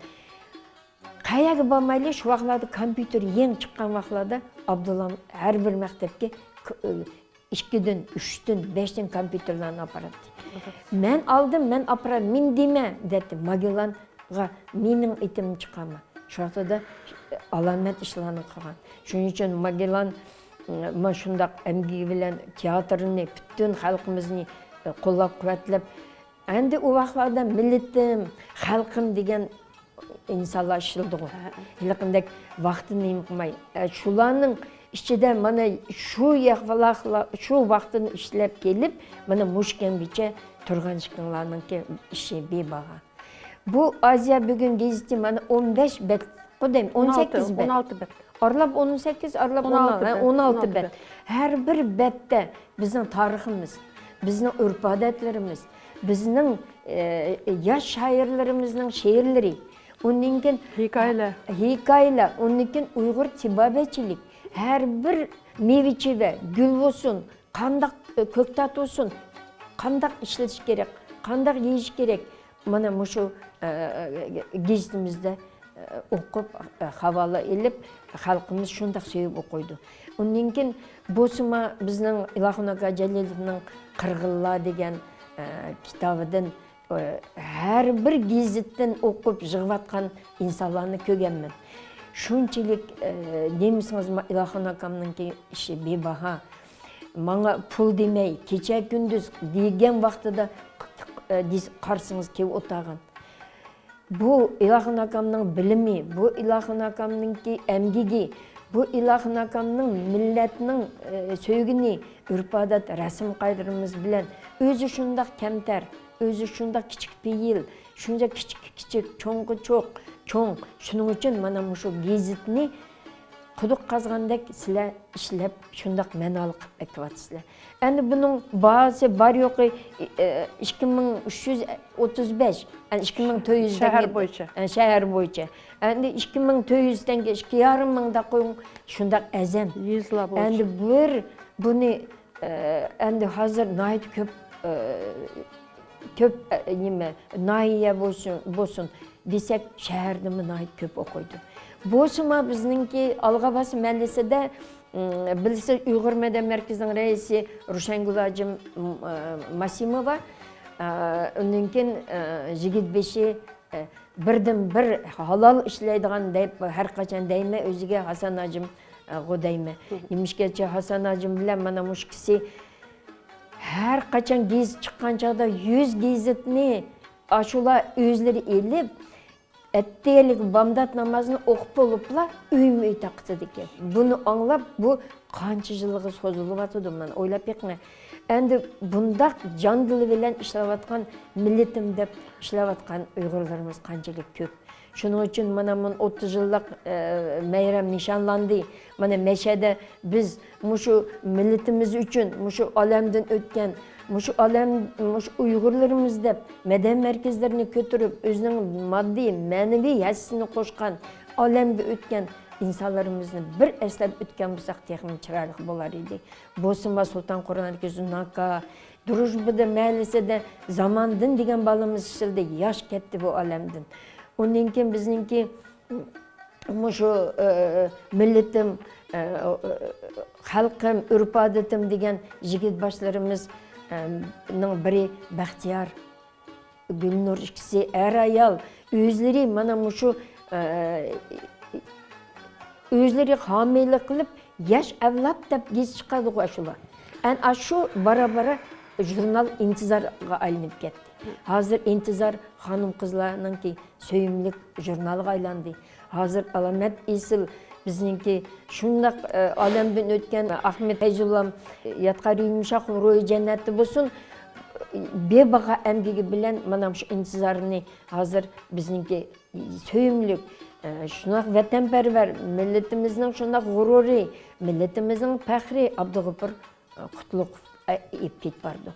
قەيەرگە بارمايلى، شۇ ۋاقىتلاردا كومپيۇتېر يېڭى چىققان ۋاقىتلاردا ئابدۇللام ھەر بىر مەكتەپكە ك-، ئىككىدىن، ئۈچتىن، بەشتىن كومپيۇتېرلارنى ئاپىراتتى. مەن ئالدىم، مەن ئاپىرار، مېنى دېمە، دەتتى. ماگېللانغا مېنىڭ ئېتىمنى چىقارما. شۇ ۋاقىتتا ئالامەت ئىشلارنى قىلغان. شۇنىڭ ئۈچۈن ماگېللان، مانا شۇنداق ئەمگىكى بىلەن تىياتىرنى، پۈتۈن خەلقىمىزنى قوللاپ-قۇۋۋەتلەپ، ئەمدى ئۇ ۋاقىتلاردا مىللىتىم، خەلقىم دېگەن ئىنسانلار ئىشلىدىغۇ. ھە. ھېلىقىندەك ۋاقتىنى نېمە قىلماي. ئە، شۇلارنىڭ ئىچىدە مانا شۇ ياق-، شۇ ۋاقىتنى ئىشلەپ كېلىپ، مانا مۇشۇ كەمگىچە تۇرغان ئىكەنلارنىڭكى ئىشى بىباھا. بۇ ئازىيا بۈگۈن گېزىتى مانا ئون بەش بەت، قۇدەم، ئون سەككىز بەت. ئون ئالتە بەت. ئارىلاپ ئون سەككىز، ئارىلاپ ئون ئالتە، ھە، ئون ئالتە بەت. ھەر بىر بەتتە بىزنىڭ تارىخىمىز، بىزنىڭ ئۆرپ-ئادەتلىرىمىز، بىزنىڭ، ئە، ياش شائىرلىرىمىزنىڭ شېئىرلىرى، ئۇندىن كېيىن ھېكايىلەر. ھېكايىلەر، ئۇندىن كېيىن ئۇيغۇر تېبابەتچىلىك، ھەر بىر مېۋە-چېۋە، گۈل بولسۇن، قانداق، ئە، كۆكتات بولسۇن، قانداق ئىشلىتىش كېرەك، قانداق يېيىش كېرەك، مانا مۇشۇ، ئە، گېزىتىمىزدە، ئە، ئوقۇپ، ئە، ھاۋالە ئېلىپ، خەلقىمىز شۇنداق سۆيۈپ ئوقۇيدۇ. ئۇندىن كېيىن بولسىمۇ بىزنىڭ ئىلاخۇن ئاكا جەلىلوۋنىڭ قىرغىنلار دېگەن، ئە، كىتابىدىن، ئە، ھەر بىر گېزىتتىن ئوقۇپ يىغىۋاتقان ئىنسانلارنى كۆرگەنمەن. شۇنچىلىك، ئە، دېمىسىڭىزمۇ ئىلاخۇن ئاكامنىڭكى ئىشى بىباھا. ماڭا پۇل دېمەي، كېچە-كۈندۈز دېگەن ۋاقتىدا، ئە، دېس-، قارىسىڭىز كېلىپ ئولتۇرغان. بۇ ئىلاخۇن ئاكامنىڭ بىلىمى، بۇ ئىلاخۇن ئاكامنىڭكى ئەمگىكى، بۇ ئىلاخۇن ئاكامنىڭ مىللەتنىڭ، ئە، سۆيگىنى، ئۆرپ-ئادەت، رەسىم-قائىدىلىرىمىز بىلەن ئۆزى شۇنداق كەمتەر، ئۆزى شۇنداق كىچىك پېئىل، شۇنچە كىچىككە كىچىك، چوڭغا چوق، چوڭ. شۇنىڭ ئۈچۈن مانا مۇشۇ گېزىتنى قۇدۇق قازغاندەك سىلەر ئىشلەپ، شۇنداق مەنالىق قىلىپ ئەكىۋاتىسىلەر. ئەمدى بۇنىڭ باھاسى بار يوقى، ئى، ئى، ئىككى مىڭ ئۈچ يۈز ئوتتۇز بەش، ئەمدى ئىككى مىڭ تۆت يۈز شەھەر بويىچە. ئە، شەھەر بويىچە. ئەمدى ئىككى مىڭ تۆت يۈز تەڭگە، ئىككى يارىم مىڭ دەپ قويۇڭ، شۇنداق ئەزەم. يېزىلار بويىچە. ئەمدى بىر بۇنى، ئە، ئەمدى ھازىر ناھايىتى كۆپ، ئە، كۆپ، ئە، نېمە، ناھىيە بولسۇن، بولسۇن دېسەك، شەھەردىمۇ ناھايىتى كۆپ ئوقۇيدۇ. بولسىمۇ بىزنىڭكى ئالغاباس مەھەللىسىدە، ئىم، بىلىسىز، ئۇيغۇر مەدەنىيەت مەركىزىنىڭ رەئىسى روشەنگۈل ھاجىم، ئىم، ئە، ماسىموۋا، ئە، ئۇندىن كېيىن، ئە، يىگىت بېشى، ئە، بىردىن بىر ھالال ئىشلەيدىغان دەپ، ھەر قاچان دەيمەن، ئۆزىگە ھاسان ھاجىم، ئە، غۇ دەيمەن. نېمىشقىچە ھاسان ھاجىم بىلەن مانا مۇشۇ كىشى ھەر قاچان گېزىت چىققان چاغدا يۈز گېزىتنى ئاشۇلار ئۆزلىرى ئېلىپ، ئەتىگەنلىك بامدات نامازىنى ئوقۇپ بولۇپلا ئۆيمۇ ئۆي تارقىتىدىكەن. بۇنى ئاڭلاپ، بۇ قانچە يىلغا سوزۇلۇۋاتىدۇ، مانا ئويلاپ بېقىڭ. ئەمدى بۇنداق جان دىلى بىلەن ئىشلەۋاتقان مىللىتىم دەپ ئىشلەۋاتقان ئۇيغۇرلىرىمىز قانچىلىك كۆپ. شۇنىڭ ئۈچۈن مانا مۇن ئوتتۇز يىللىق، ئە، مەيرەم نىشانلاندى. مانا مەشەدە بىز مۇشۇ مىللىتىمىز ئۈچۈن، مۇشۇ ئالەمدىن ئۆتكەن، مۇشۇ ئالەم، مۇشۇ ئۇيغۇرلىرىمىز دەپ مەدەنىيەت مەركەزلىرىنى كۆتۈرۈپ، ئۆزىنىڭ ماددىي، مەنىۋى ھەسسىسىنى قوشقان، ئالەمگە ئۆتكەن ئىنسانلىرىمىزنى بىر ئەسلەپ ئۆتكەن بولساق، تېخىمۇ چىرايلىق بولار ئىدى. بولسىمۇ سۇلتان قۇرئان كۆزى ناكا، دروژبىدا مەھەللىسىدە زاماندىن دېگەن بالىمىز ئىشلىدى، ياش كەتتى بۇ ئالەمدىن. ئۇندىن كېيىن بىزنىڭكى مۇشۇ، ئە، مىللىتىم، ئە، خەلقىم، ئۆرپ-ئادىتىم دېگەن يىگىت باشلىرىمىز، ئە، نىڭ بىرى بەختىيار، گۈلنۇر ئىككىسى ئەر-ئايال، ئۆزلىرى مانا مۇشۇ، ئە، ئۆزلىرى ھامىيلىق قىلىپ، ياش ئەۋلاد دەپ گېزىت چىقاردىغۇ ئاشۇلار. ئەنە ئاشۇ بارا-بارا ژۇرنال ئىنتىزارغا ئايلىنىپ كەتتى. ھازىر ئىنتىزار خانىم-قىزلارنىڭكى سۆيۈملۈك ژۇرنالىغا ئايلاندى. ھازىر ئالامەت ئېسىل بىزنىڭكى شۇنداق، ئە، ئالەمدىن ئۆتكەن ئەخمەت پەيزۇللام، ئە، ياتقان يۇمشاق روھى جەننەتتە بولسۇن، بىباھا ئەمگىكى بىلەن مانا شۇ ئىنتىزارنى ھازىر بىزنىڭكى سۆيۈملۈك، ئە، شۇنداق ۋەتەنپەرۋەر، مىللىتىمىزنىڭ شۇنداق غۇرۇرى، مىللىتىمىزنىڭ پەخرى ئابدۇغوپۇر قۇتلۇقوف ئېلىپ كېتىپ بارىدۇ.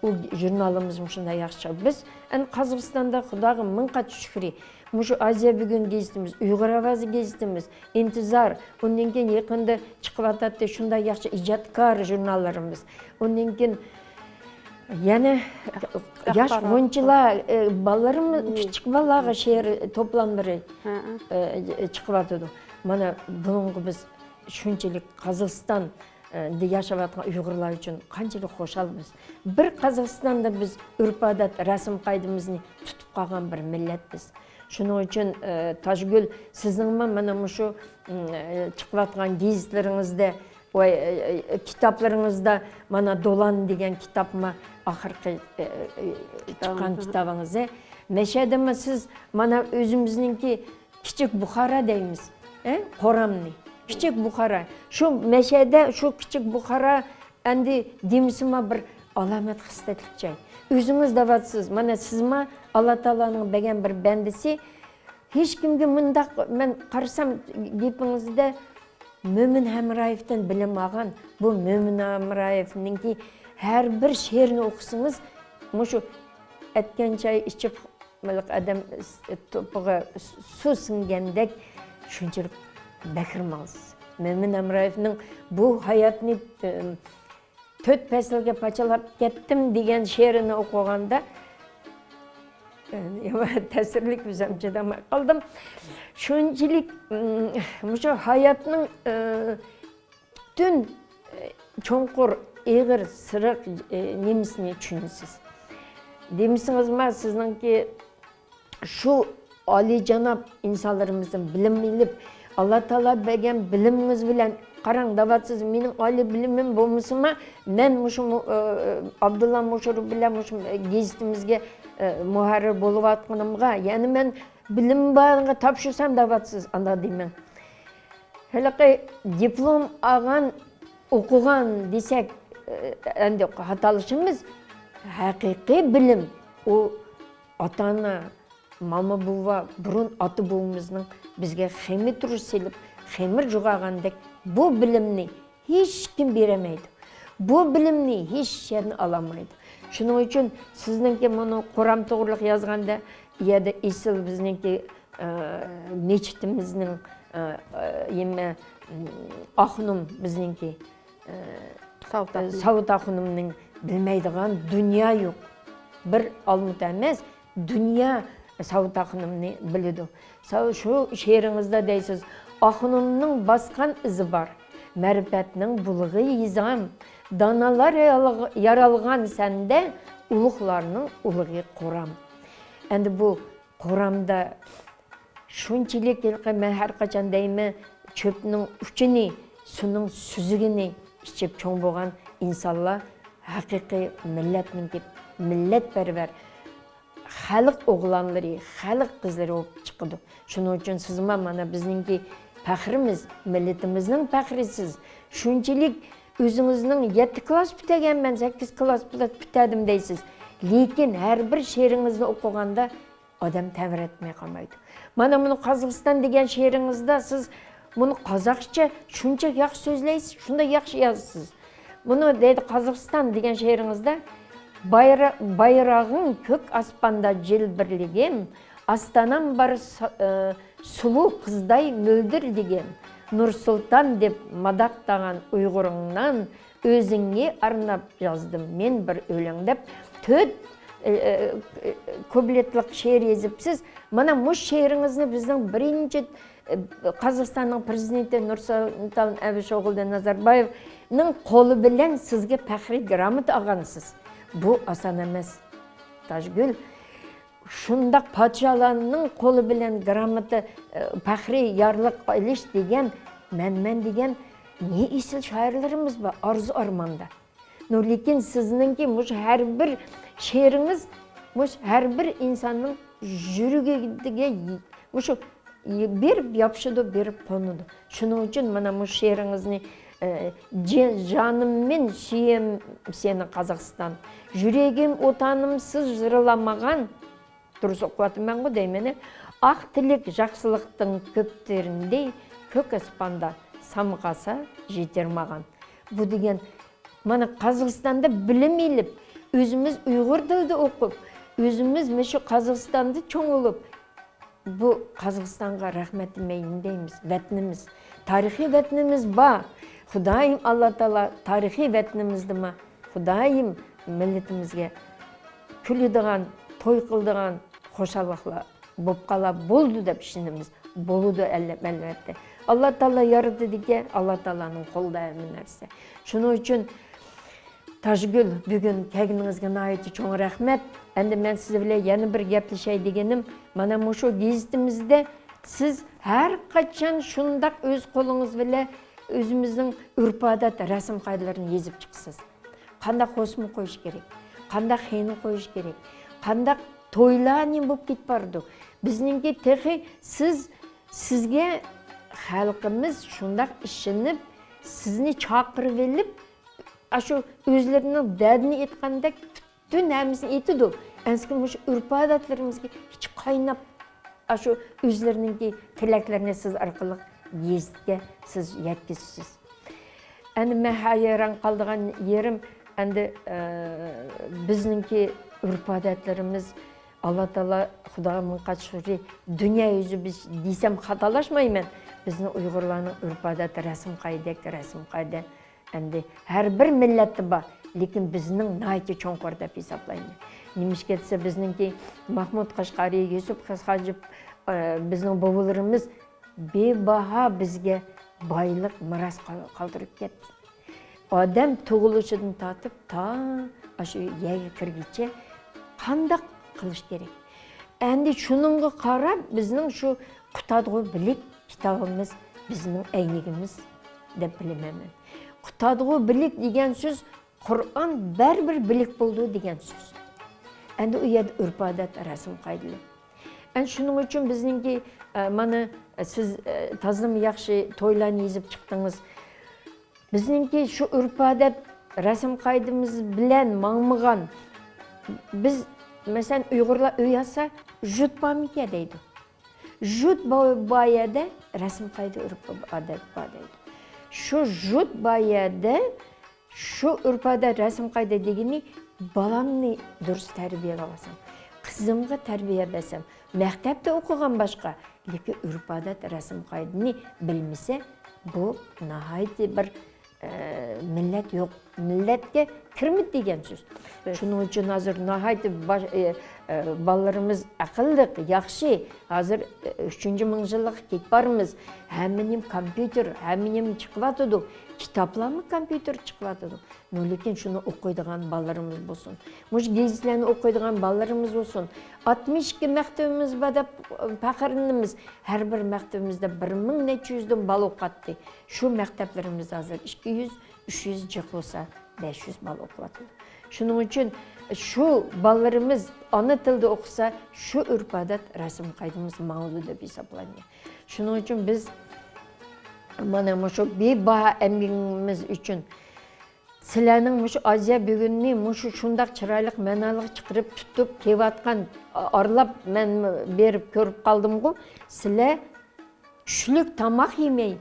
ئۇ ژۇرنالىمىزمۇ شۇنداق ياخشى چىقىدۇ. بىز ئەنە قازاقىستاندا خۇداغا مىڭ قات شۈكرى. مۇشۇ ئازىيا بۈگۈن گېزىتىمىز، ئۇيغۇر ئاۋازى گېزىتىمىز، ئىنتىزار، ئۇندىن كېيىن يېقىندا چىقىۋاتاتتى شۇنداق ياخشى ئىجادكار ژۇرناللىرىمىز. ئۇندىن كېيىن يەنە ياش ئاخبارات. غۇنچىلار، ئە، بالىلىرىم، كىچىك بالىلارغا شېئىر توپلاملىرى، ھە، ھە. ئە، چىقىۋاتىدۇ. مانا بۇنىڭغا بىز شۇنچىلىك قازاقىستان، ئە، دە ياشاۋاتقان ئۇيغۇرلار ئۈچۈن قانچىلىك خۇشالمىز. بىر قازاقىستاندا بىز ئۆرپ-ئادەت، رەسىم-قائىدىمىزنى تۇتۇپ قالغان بىر مىللەت بىز. شۇنىڭ ئۈچۈن، ئە، تاجگۈل، سىزنىڭمۇ مانا مۇشۇ، ئىم، ئە، چىقىۋاتقان گېزىتلىرىڭىزدە، ۋاي، ئە، ئە، كىتابلىرىڭىزدا مانا دولان دېگەن كىتابمۇ ئاخىرقى، ئە، ئە، چىققان كىتابىڭىز. مەشەدىمۇ سىز مانا ئۆزىمىزنىڭكى كىچىك بۇخارا دەيمىز، ئە، قورامنى. كىچىك بۇخارا. شۇ مەشەدە شۇ كىچىك بۇخارا ئەمدى دېمىسىمۇ بىر ئالامەت خىسلەتلىك جاي. ئۆزىڭىز دەۋاتىسىز، مانا سىزمۇ ئاللا تائالانىڭ بەرگەن بىر بەندىسى. ھېچكىمگە مۇنداق، مەن قارىسام گېپىڭىزدە مۆمىن ھەمرايېۋتىن بىلىم ئالغان. بۇ مۆمىن ھەمرايېۋنىڭكى ھەر بىر شېئىرىنى ئوقۇسىڭىز، مۇشۇ ئەتكەن چاي ئىچىپ مىلىق ئادەم توپىغا سۇ سىڭگەندەك شۇنچىلىك بەكرىم ئالىسىز. مۆمىن ھەمرايېۋنىڭ بۇ ھاياتنى، ئى، تۆت پەسىلگە پارچىلاپ كەتتىم دېگەن شېئىرىنى ئوقۇغاندا، ئى، تەسىرلىك ئۆزۈم چىدىماي قالدىم. شۇنچىلىك، ئى، مۇشۇ ھاياتنىڭ، ئى، پۈتۈن، ئى، چوڭقۇر، ئېغىر، سىرىق، ئى، نېمىسىنى چۈشىنىسىز. دېمىسىڭىزما، سىزنىڭكى شۇ ئالىيجاناب ئىنسانلىرىمىزدىن بىلىم ئېلىپ، ئاللا تائالا بەرگەن بىلىمىڭىز بىلەن، قاراڭ، دەۋاتسىز، مېنىڭ ئالىي بىلىمىم بولمىسىمۇ، مەن مۇشۇ مۇ-، ئى، ئابدۇللا مۇشۇر بىلەن مۇشۇ گېزىتىمىزگە، ئى، مۇھەررىر بولۇۋاتقىنىمغا، يەنى مەن بىلىم بارغا تاپشۇرسام دەۋاتسىز، ئانداق دېمەڭ. ھېلىقى دىپلوم ئالغان، ئوقۇغان دېسەك، ئەمدى خاتالىشىمىز. ھەقىقىي بىلىم، ئۇ ئاتا-ئانا، ماما-بوۋا، بۇرۇن ئاتا-بوۋىمىزنىڭ بىزگە خېمىر تۇرۇش سېلىپ، خېمىر جۇغاغاندەك، بۇ بىلىمنى ھېچكىم بېرەلمەيدۇ. بۇ بىلىمنى ھېچ يەردىن ئالالمايدۇ. شۇنىڭ ئۈچۈن سىزنىڭكى مۇنۇ قورام توغرىلىق يازغاندا، يەردە ئېسىل بىزنىڭكى، ئە، مەسچىتىمىزنىڭ، ئە، ئە، يېمە، ئاخۇنۇم بىزنىڭكى، ئە، ساۋۇت ئاخۇنۇم. ساۋۇت ئاخۇنۇمنىڭ بىلمەيدىغان دۇنيا يوق. بىر ئالمۇتا ئەمەس، دۇنيا ساۋۇت ئاخۇنۇمنى بىلىدۇ. ساۋ-، شۇ شېئىرىڭىزدا دەيسىز، ئاخۇنۇمنىڭ باسقان ئىزى بار، مەرىپەتنىڭ بۇلىقى يېزام، دانالار يالغ-، يارالغان سەندە، ئۇلۇغلارنىڭ ئۇلۇغى قورام. ئەمدى بۇ قورامدا شۇنچىلىك ھېلىقى، مەن ھەر قاچان دەيمەن، چۆپنىڭ ئۇچىنى، سۇنىڭ سۈزۈكىنى ئىچىپ چوڭ بولغان ئىنسانلار ھەقىقىي مىللەتنىڭكى، مىللەتپەرۋەر خەلق ئوغلانلىرى، خەلق قىزلىرى بولۇپ چىقىدۇ. شۇنىڭ ئۈچۈن سىزمۇ مانا بىزنىڭكى پەخرىمىز، مىللىتىمىزنىڭ پەخرى سىز. شۇنچىلىك ئۆزىڭىزنىڭ يەتتە كلاس پۈتتۈرگەنمەن، سەككىز كلاس پۈتتۈردۈم دەيسىز. لېكىن ھەر بىر شېئىرىڭىزنى ئوقۇغاندا ئادەم تەۋرەتمەي قالمايدۇ. مانا مۇنۇ قازاقىستان دېگەن شېئىرىڭىزدا سىز مۇنى قازاقچە شۇنچە ياخشى سۆزلەيسىز، شۇنداق ياخشى يازىسىز. مۇنۇ دەيدۇ، قازاقىستان دېگەن شېئىرىڭىزدا، بايرا-، بايراغىڭ كۆك ئاسماندا جىلبىرلىگىن، ئاستانام بار سا-، ئى، سۇلۇ قىزداي مۆلدۈر دېگىن، نۇرسۇلتان دەپ ماداقتىغان ئۇيغۇرۇڭنان ئۆزۈڭگە ئارناپ يازدىم مەن بىر ئۆلۈڭ دەپ تۆت، ئى، ئى، ئى، كۇپلېتلىق شېئىر يېزىپسىز. مانا مۇشۇ شېئىرىڭىزنى بىزنىڭ بىرىنچى، ئى، قازاقىستاننىڭ پىرېزىدېنتى نۇرسۇلتان ئەبىشوغلى نازاربايېۋنىڭ قولى بىلەن سىزگە پەخرىي گراموتا ئالغانسىز. بۇ ئاسان ئەمەس، تاجگۈل. شۇنداق پادىشاھلارنىڭ قولى بىلەن گراموتا، ئى، پەخرىي يارلىق ئېلىش دېگەن، مەنمەن دېگەن نى ئېسىل شائىرلىرىمىز بار، ئارزۇ ئارماندا. نۇر، لېكىن سىزنىڭكى مۇشۇ ھەر بىر شېئىرىڭىز، مۇشۇ ھەر بىر ئىنساننىڭ يۈرىكىگە مۇشۇ بېرىپ ياپىشىدۇ، بېرىپ قونىدۇ. شۇنىڭ ئۈچۈن مانا مۇشۇ شېئىرىڭىزنى، ئە، جى-، جانىم مېن سۆيەم سېنى قازاقىستان، يۈرىكىم ئوتانىمسىز يىرىلامىغان، دۇرۇس ئوقۇۋاتىمەنغۇ دەيمەن. ئاق تىلەك ياخشىلىقتىن كۆپ تېرىندى، كۆك ئاسماندا سامغاسا يېتىرمىغان. بۇ دېگەن، مانا، قازاقىستاندا بىلىم ئېلىپ، ئۆزىمىز ئۇيغۇر تىلىدا ئوقۇپ، ئۆزىمىز مۇشۇ قازاقىستاندا چوڭ بولۇپ، بۇ قازاقىستانغا رەھمەت دېمەي نېمە دەيمىز؟ ۋەتىنىمىز، تارىخىي ۋەتىنىمىز بار. خۇدايىم ئاللا تائالا تارىخىي ۋەتىنىمىزدىمۇ خۇدايىم مىللىتىمىزگە كۈلىدىغان، توي قىلىدىغان خۇشاللىقلار بولۇپ قالا بولىدۇ دەپ ئىشىنىمىز. بولىدۇ ئەل-، ئەلۋەتتە. ئاللا تائالا يارىتىدىكەن، ئاللا تائالانىڭ قولىدا ھەممە نەرسە. شۇنىڭ ئۈچۈن تاجگۈل، بۈگۈن كەلگىنىڭىزگە ناھايىتى چوڭ رەھمەت. ئەمدى مەن سىز بىلەن يەنە بىر گەپلىشەي دېگىنىم، مانا مۇشۇ گېزىتىمىزدە سىز ھەر قاچان شۇنداق ئۆز قولىڭىز بىلەن ئۆزىمىزنىڭ ئۆرپ-ئادەت، رەسىم-قائىدىلىرىنى يېزىپ چىقىسىز. قانداق خوسما قويۇش كېرەك، قانداق خېنا قويۇش كېرەك، قانداق تويلار نېمە بولۇپ كېتىپ بارىدۇ. بىزنىڭكى تېخى سىز، سىزگە خەلقىمىز شۇنداق ئىشىنىپ، سىزنى چاقىرىۋېلىپ، ئاشۇ ئۆزلىرىنىڭ دەردىنى ئېيتقاندەك پۈتۈن ھەممىسىنى ئېيتىدۇ. ئەنسىكىن مۇشۇ ئۆرپ-ئادەتلىرىمىزگە ئىچى قايناپ، ئاشۇ ئۆزلىرىنىڭكى تىلەكلىرىنى سىز ئارقىلىق گېزىتكە سىز يەتكۈزىسىز. ئەمدى مەن ھەيران قالىدىغان يېرىم، ئەمدى، ئە، بىزنىڭكى ئۆرپ-ئادەتلىرىمىز، ئاللا تائالا، خۇداغا مىڭ قات شۈكرى، دۇنيا يۈزى بىز دېسەم خاتالاشمايمەن. بىزنىڭ ئۇيغۇرلارنىڭ ئۆرپ-ئادەت، رەسىم-قائىدە، رەسىم-قائىدە، ئەمدى ھەر بىر مىللەتتە بار، لېكىن بىزنىڭ ناھايىتى چوڭقۇر دەپ ھېسابلايمەن. نېمىشقا دېسە، بىزنىڭكى ماھمۇد قەشقەرى، يۈسۈپ قەشقەرى، ئە، بىزنىڭ بوۋىلىرىمىز بىباھا بىزگە بايلىق مىراس قال-، قالدۇرۇپ كەتتى. ئادەم تۇغۇلۇشىدىن تارتىپ تا ئاشۇ يەرگە كىرگىچە قانداق قىلىش كېرەك؟ ئەمدى شۇنىڭغا قاراپ بىزنىڭ شۇ قۇتادغۇ بىلىك كىتابىمىز بىزنىڭ ئەينىكىمىز دەپ بىلىمەن مەن. قۇتادغۇ بىلىك دېگەن سۆز قۇرئان بەرىبىر بىلىك بولىدۇ دېگەن سۆز. ئەمدى ئۇ يەردە ئۆرپ-ئادەت، رەسىم-قائىدىلىرى. ئەنە شۇنىڭ ئۈچۈن بىزنىڭكى، ئە، مانا، سىز، ئە، تازىمۇ ياخشى تويلارنى يېزىپ چىقتىڭىز. بىزنىڭكى شۇ ئۆرپ-ئادەت، رەسىم-قائىدىمىز بىلەن ماڭمىغان، بىز، مەسىلەن، ئۇيغۇرلار ئۆي ئالسا، ژۇت بارمىكەن دەيدۇ. ژۇت بار، بار يەردە رەسىم-قائىدە، ئۆرپ-ئادەت بار دەيدۇ. شۇ ژۇت بار يەردە شۇ ئۆرپ-ئادەت، رەسىم-قائىدە دېگىنى بالامنى دۇرۇس تەربىيەلەۋالسام، قىزىمغا تەربىيە بەرسەم، مەكتەپتە ئوقۇغان باشقا، لېكىن ئۆرپ-ئادەت، رەسىم-قائىدىنى بىلمىسە، بۇ ناھايىتى بىر، ئە، مىللەت يوق، مىللەتكە كىرمىدى دېگەن سۆز. شۇنىڭ ئۈچۈن ھازىر ناھايىتى باش-، ئە، ئە، بالىلىرىمىز ئەقىللىق، ياخشى. ھازىر، ئە، ئۈچىنچى مىڭ يىللىققا كېتىپ بارىمىز. ھەممە نېمە كومپيۇتېر، ھەممە نېمە چىقىۋاتىدۇ. كىتابلارمۇ كومپيۇتېر چىقىۋاتىدۇ. نو، لېكىن شۇنى ئوقۇيدىغان بالىلىرىمىز بولسۇن. مۇشۇ گېزىتلەرنى ئوقۇيدىغان بالىلىرىمىز بولسۇن. ئاتمىش ئىككى مەكتىۋىمىز بار دەپ پەخىرلىنىمىز. ھەر بىر مەكتىۋىمىزدە بىر مىڭ نەچچە يۈزدىن بالا ئوقۇتتى. شۇ مەكتەپلىرىمىز ھازىر ئىككى يۈز، ئۈچ يۈز جىق بولسا، بەش يۈز بالا ئوقۇۋاتىدۇ. شۇنىڭ ئۈچۈن شۇ بالىلىرىمىز ئانا تىلدا ئوقۇسا، شۇ ئۆرپ-ئادەت، رەسىم-قائىدىمىز ماڭىدۇ دەپ ھېسابلايمەن. شۇنىڭ ئۈچۈن بىز مانا مۇشۇ بىباھا ئەمگىكىڭىز ئۈچۈن، سىلەرنىڭ مۇشۇ ئازىيا بۈگۈننى مۇشۇ شۇنداق چىرايلىق، مەنالىق چىقىرىپ تۇتۇپ كېلىۋاتقان، ئارىلاپ مەن بېرىپ كۆرۈپ قالدىمغۇ، سىلەر چۈشلۈك تاماق يېمەي،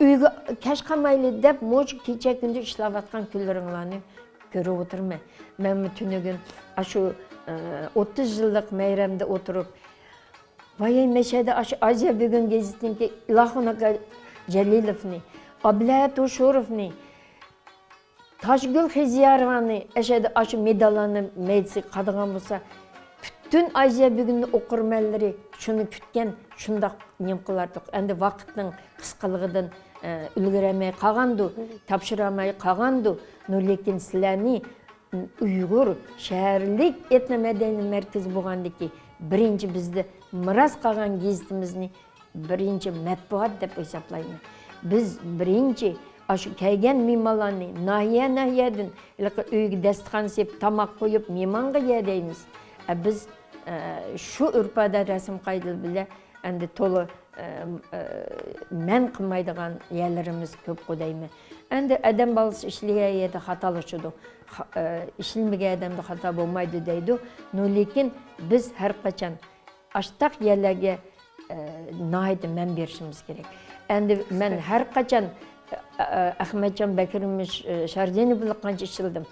ئۆيگە كەچ قالمايلى دەپ مۇشۇ كېچە كۈندۈز ئىشلەۋاتقان كۈنلىرىڭلارنى كۆرۈپ ئولتۇرىمەن. مەنمۇ تۈنۈگۈن ئاشۇ، ئە، ئوتتۇز يىللىق مەيرەمدە ئولتۇرۇپ، ۋاي، مەشەدە ئاشۇ ئازىيا بۈگۈن گېزىتىنىڭكى ئىلاخۇن ئاكا جەلىلوفنى، ئابلەت ھوشۇروفنى، تاجگۈل خېزىياروۋانى ئەشەدە ئاشۇ مېداللارنى مەيدىسىگە قادىغان بولسا، پۈتۈن ئازىيا بۈگۈننىڭ ئوقۇرمەنلىرى شۇنى كۈتكەن، شۇنداق نېمە قىلاتتۇق. ئەمدى ۋاقىتنىڭ قىسقىلىقىدىن، ئە، ئۈلگۈرەلمەي قالغاندۇ، تاپشۇرالماي قالغاندۇ. نو، لېكىن سىلەرنى ئۇيغۇر شەھەرلىك ئېتنو مەدەنىي مەركىزى بولغاندىكى بىرىنچى بىزدە مىراس قالغان گېزىتىمىزنى بىرىنچى مەتبۇئات دەپ ھېسابلايمەن. بىز بىرىنچى ئاشۇ كەلگەن مېھمانلارنى ناھىيە، ناھىيەدىن ھېلىقى ئۆيگە داستىخان سېلىپ، تاماق قويۇپ، مېھمانغا يە دەيمىز. ئە، بىز، ئە، شۇ ئۆرپ-ئادەت، رەسىم قائىدىلىرى بىلەن ئەمدى تولا، ئە، ئە، مەن قىلمايدىغان يەرلىرىمىز كۆپقۇ دەيمەن. ئەمدى ئادەم بالىسى ئىشلىگەن يەردە خاتالىشىدۇ. خا-، ئە، ئىشلىمىگەن ئادەمدە خاتا بولمايدۇ دەيدۇ. نو، لېكىن بىز ھەر قاچان ئاشتاق يەرلەرگە، ئە، ناھايىتى مەن بېرىشىمىز كېرەك. ئەمدى مەن ھەر قاچان، ئە، ئە، ئەخمەتجان بەكرىمىش، ئە، شاردىنوف بىلەن قانچە ئىشلىدىم.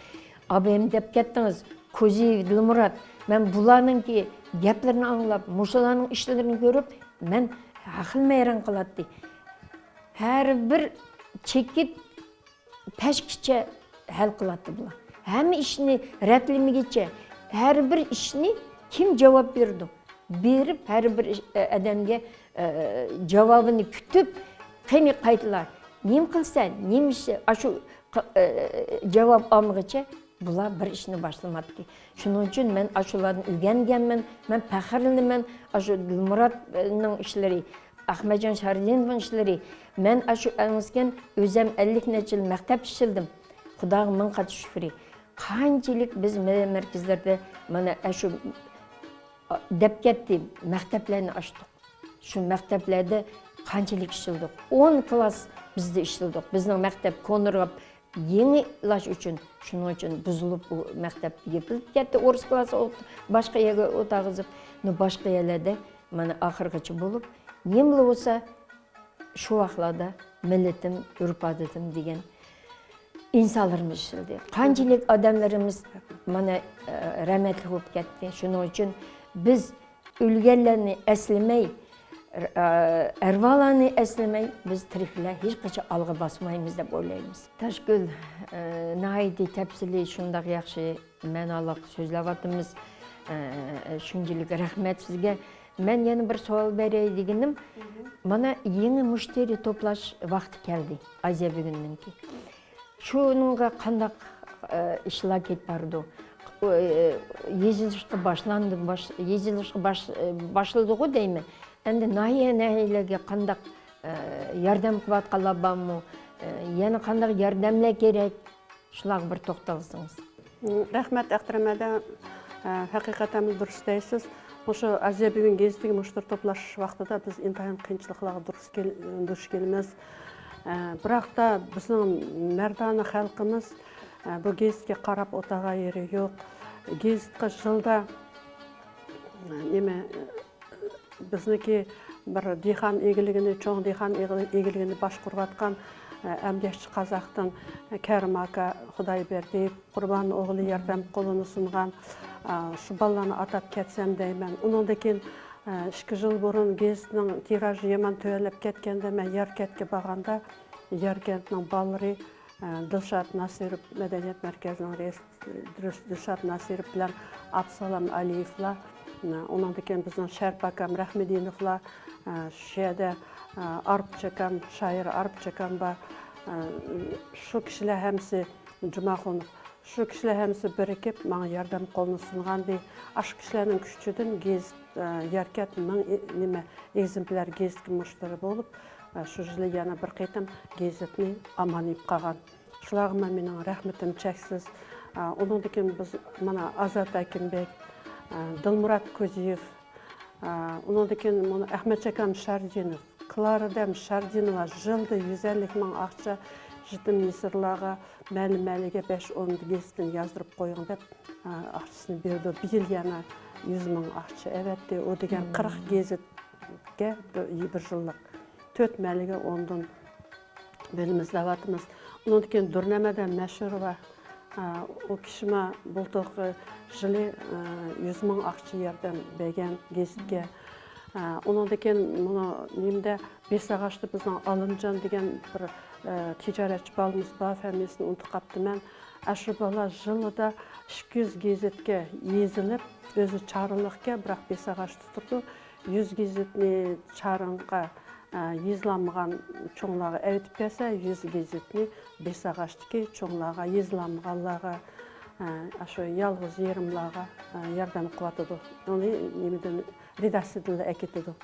ئابايىم دەپ كەتتىڭىز، كوزىيېۋ دىلمۇرات. مەن بۇلارنىڭكى گەپلىرىنى ئاڭلاپ، مۇشۇلارنىڭ ئىشلىرىنى كۆرۈپ، مەن ھەقلىمەيران قىلاتتى. ھەر بىر چېكىت پەشكىچە ھەل قىلاتتى بۇلار. ھەممە ئىشنى رەتلىمىگىچە، ھەر بىر ئىشنى كىم جاۋاب بېرىدۇ؟ بېرىپ، ھەر بىر ئىش، ئە، ئادەمگە، ئە، جاۋابىنى كۈتۈپ، قېنى قايتىلار، نېمە قىلسەن، نېمە ئىش، ئاشۇ، ئە، جاۋاب ئالمىغىچە بۇلار بىر ئىشنى باشلىماتتى. شۇنىڭ ئۈچۈن مەن ئاشۇلاردىن ئۆگەنگەنمەن، مەن پەخىرلىنىمەن. ئاشۇ دىلمۇراتنىڭ ئىشلىرى، ئەخمەتجان شاردىنوۋنىڭ ئىشلىرى. مەن ئاشۇ ئەڭسىكەن ئۆزەم ئەللىك نەچچە يىل مەكتەپتە ئىشلىدىم. خۇداغا مىڭ قات شۈكرى. قانچىلىك بىز مەدەنىيەت مەركەزلىرىدە مانا ئاشۇ دەپ كەتتى، مەكتەپلەرنى ئاچتۇق. شۇ مەكتەپلەردە قانچىلىك ئىشلىدۇق؟ ئون كلاس بىزدە ئىشلىدۇق. بىزنىڭ مەكتەپ كونىراپ يېڭىلاش ئۈچۈن، شۇنىڭ ئۈچۈن بۇزۇلۇپ، ئۇ مەكتەپ يېپىلىپ كەتتى. ئورۇس كلاسى ئوت-، باشقا يەرگە ئولتۇرغۇزۇپ، نو، باشقا يەرلەردە مانا ئاخىرغىچە بولۇپ، نېمىلا بولسا، شۇ ۋاقىتلاردا مىللىتىم، ئۆرپ-ئادىتىم دېگەن ئىنسانلىرىمىز ئىشلىدى. قانچىلىك ئادەملىرىمىز مانا، ئە، رەھمەتلىك بولۇپ كەتتى. شۇنىڭ ئۈچۈن بىز ئۆلگەنلەرنى ئەسلىمەي، ئە، ئەرۋالارنى ئەسلىمەي، بىز تىرىكلەر ھېچقاچان ئالغا باسمايمىز دەپ ئويلايمىز. تاشگۈل، ئە، ناھايىتى تەپسىلىي، شۇنداق ياخشى مەنالىق سۆزلەۋاتىمىز. ئە، شۇنچىلىك رەھمەت سىزگە. مەن يەنە بىر سوئال بېرەي دېگىنىم، مانا يېڭى مۇشتەرى توپلاش ۋاقتى كەلدى، ئازىيە بۈگۈننىڭكى. شۇنىڭغا قانداق، ئە، ئىشلار كېتىپ بارىدۇ؟ ئۇ، ئە، يېزىلىشقا باشلاندى، باش-، يېزىلىشقا باش-، ئە، باشلىدىغۇ دەيمەن. ئەمدى ناھىيە، ناھىيەلەرگە قانداق، ئە، ياردەم قىلىۋاتقانلار بارمۇ؟ ئە، يەنە قانداق ياردەملەر كېرەك؟ شۇلارغا بىر توختالسىڭىز. رەھمەت، ئەختىرەم ھەدە. ھەقىقەتەن دۇرۇس دەيسىز. مۇشۇ ئازىيە بۈگۈن گېزىتىگە مۇشتەرى توپلاش ۋاقتىدا بىز ئىنتايىن قىيىنچىلىقلارغا دۇرۇس كېل-، دۇچ كېلىمىز. بىراقتا بىزنىڭ مەردانە خەلقىمىز بۇ گېزىتكە قاراپ ئولتۇرغان يېرى يوق. گېزىتقا يىلدا نېمە، بىزنىڭكى بىر دېھقان ئىگىلىكىنى، چوڭ دېھقان ئىگىلىكىنى باشقۇرۇۋاتقان، ئە، ئەمگەكچى قازاقتىن كەرىم ئاكا خۇدايبەردىيېۋ، قۇربان ئوغلى ياردەم قولىنى سۇنغان، ئە، شۇ بالىلارنى ئاتاپ كەتسەم دەيمەن. ئۇنىڭدىن كېيىن، ئە، ئىككى يىل بۇرۇن گېزىتنىڭ تىراژى يامان تۆۋەنلەپ كەتكەندە، مەن ياركەنتكە بارغاندا، ياركەنتنىڭ بالىلىرى، ئە، دىلشات ناسىروف مەدەنىيەت مەركەزىنىڭ رەئىسى دىلش-، دىلشات ناسىروف بىلەن ئابدۇسالام ئەلىيېۋلار، ئۇنىڭدىن كېيىن بىزنىڭ شەرىپ ئاكام رەھمىدىنوفلار، شۇ يەردە ئارپىچى ئاكام، شائىر ئارپىچى ئاكام بار. شۇ كىشىلەر ھەممىسى، جۇماخۇنوف، شۇ كىشىلەر ھەممىسى بىرىكىپ ماڭا ياردەم قولىنى سۇنغانىدى. ئاشۇ كىشىلەرنىڭ كۈچىدىن گېزىت، ياركەنت مىڭ ئى-، نېمە، ئېگزېمپليار گېزىتكە مۇشتەرى بولۇپ، شۇ يىلى يەنە بىر قېتىم گېزىتنى ئامان ئېلىپ قالغان. شۇلارغىمۇ مېنىڭ رەھمىتىم چەكسىز. ئۇنىڭدىن كېيىن بىز مانا ئازات ھەكىمبەگ، دىلمۇرات كوزىيېف، ئۇنىڭدىن كېيىن مانا ئەخمەتجان ئاكام شاردىنوف، كلارا دەم شاردىنوۋا يىلدا يۈز ئەللىك مىڭ ئاقچا يېتىم يېسىرلارغا، مەھەللە مەھەللىگە بەش ئون گېزىتنى يازدۇرۇپ قويۇڭ دەپ، ئاقچىسىنى بېرىدۇ. بۇ يىل يەنە يۈز مىڭ ئاقچا ئەۋەتتى. ئۇ دېگەن قىرىق گېزىتكە بىر، بىر يىللىق. تۆت مەھەللىگە ئوندىن بۆلىمىز دەۋاتىمىز. ئۇنىڭدىن كېيىن دۇرنەمەدە مەشھۇر بار. ئا، ئۇ كىشىمۇ بۇلتۇرقى يىلى، ئا، يۈز مىڭ ئاقچا ياردەم بەرگەن گېزىتكە. ئا، ئۇنىڭدىن كېيىن مانا نېمىدە، بېسىغاچتا بىزنىڭ ئالىمجان دېگەن بىر، ئا، تىجارەتچى بالىمىز بار، فامىلىسىنى ئۇنتۇپ قاپتىمەن. ئاشۇ بالا يىلىدا ئىككى يۈز گېزىتكە يېزىلىپ، ئۆزى چارىلىقكەن، بىراق بېسىغاچتا تۇرىدۇ. يۈز گېزىتنى چارىڭقا، ئە، يېزىلالمىغان چوڭلارغا ئەۋېتىپ بەرسە، يۈز گېزىتنى بېسىغاچتىكى چوڭلارغا، يېزىلالمىغانلارغا، ئە، ئاشۇ يالغۇز يېرىملارغا، ئە، ياردەم قىلىۋاتىدۇ. ئۇنى نېمىدىن، رېداكسىيەدىنلا ئەكېتىدۇ.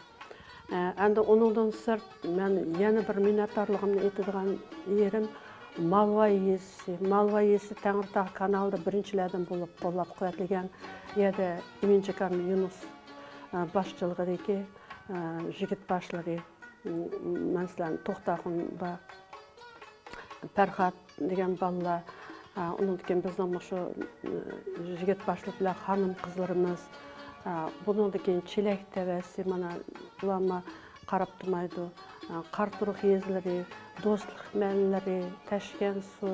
ئە، ئەمدى ئۇنىڭدىن سىرت، مەن يەنە بىر مىننەتدارلىقىمنى ئېيتىدىغان يېرىم مالۋاي يېزىسى. مالۋاي يېزىسى تەڭرىتاغ كانالىدا بىرىنچىلەردىن بولۇپ قوللاپ-قۇۋۋەتلىگەن يەردە ئىمىنجىكام يۇنۇس، ئە، باشچىلىقىدىكى، ئە، يىگىت باشلىرى، م-، مەسىلەن، توختاخۇن بار، پەرھات دېگەن بالىلار، ئا، ئۇنىڭدىن كېيىن بىزنىڭ مۇشۇ، ئى، يىگىت باشلىق بىلەن خانىم قىزلىرىمىز، ئا، بۇنىڭدىن كېيىن چېلەك تەۋەسى، مانا، بۇلارمۇ قاراپ تۇرمايدۇ. ئا، قاراتۇرۇق يېزىلىرى، دوستلۇق مەللىرى، تەشكەنسۇ،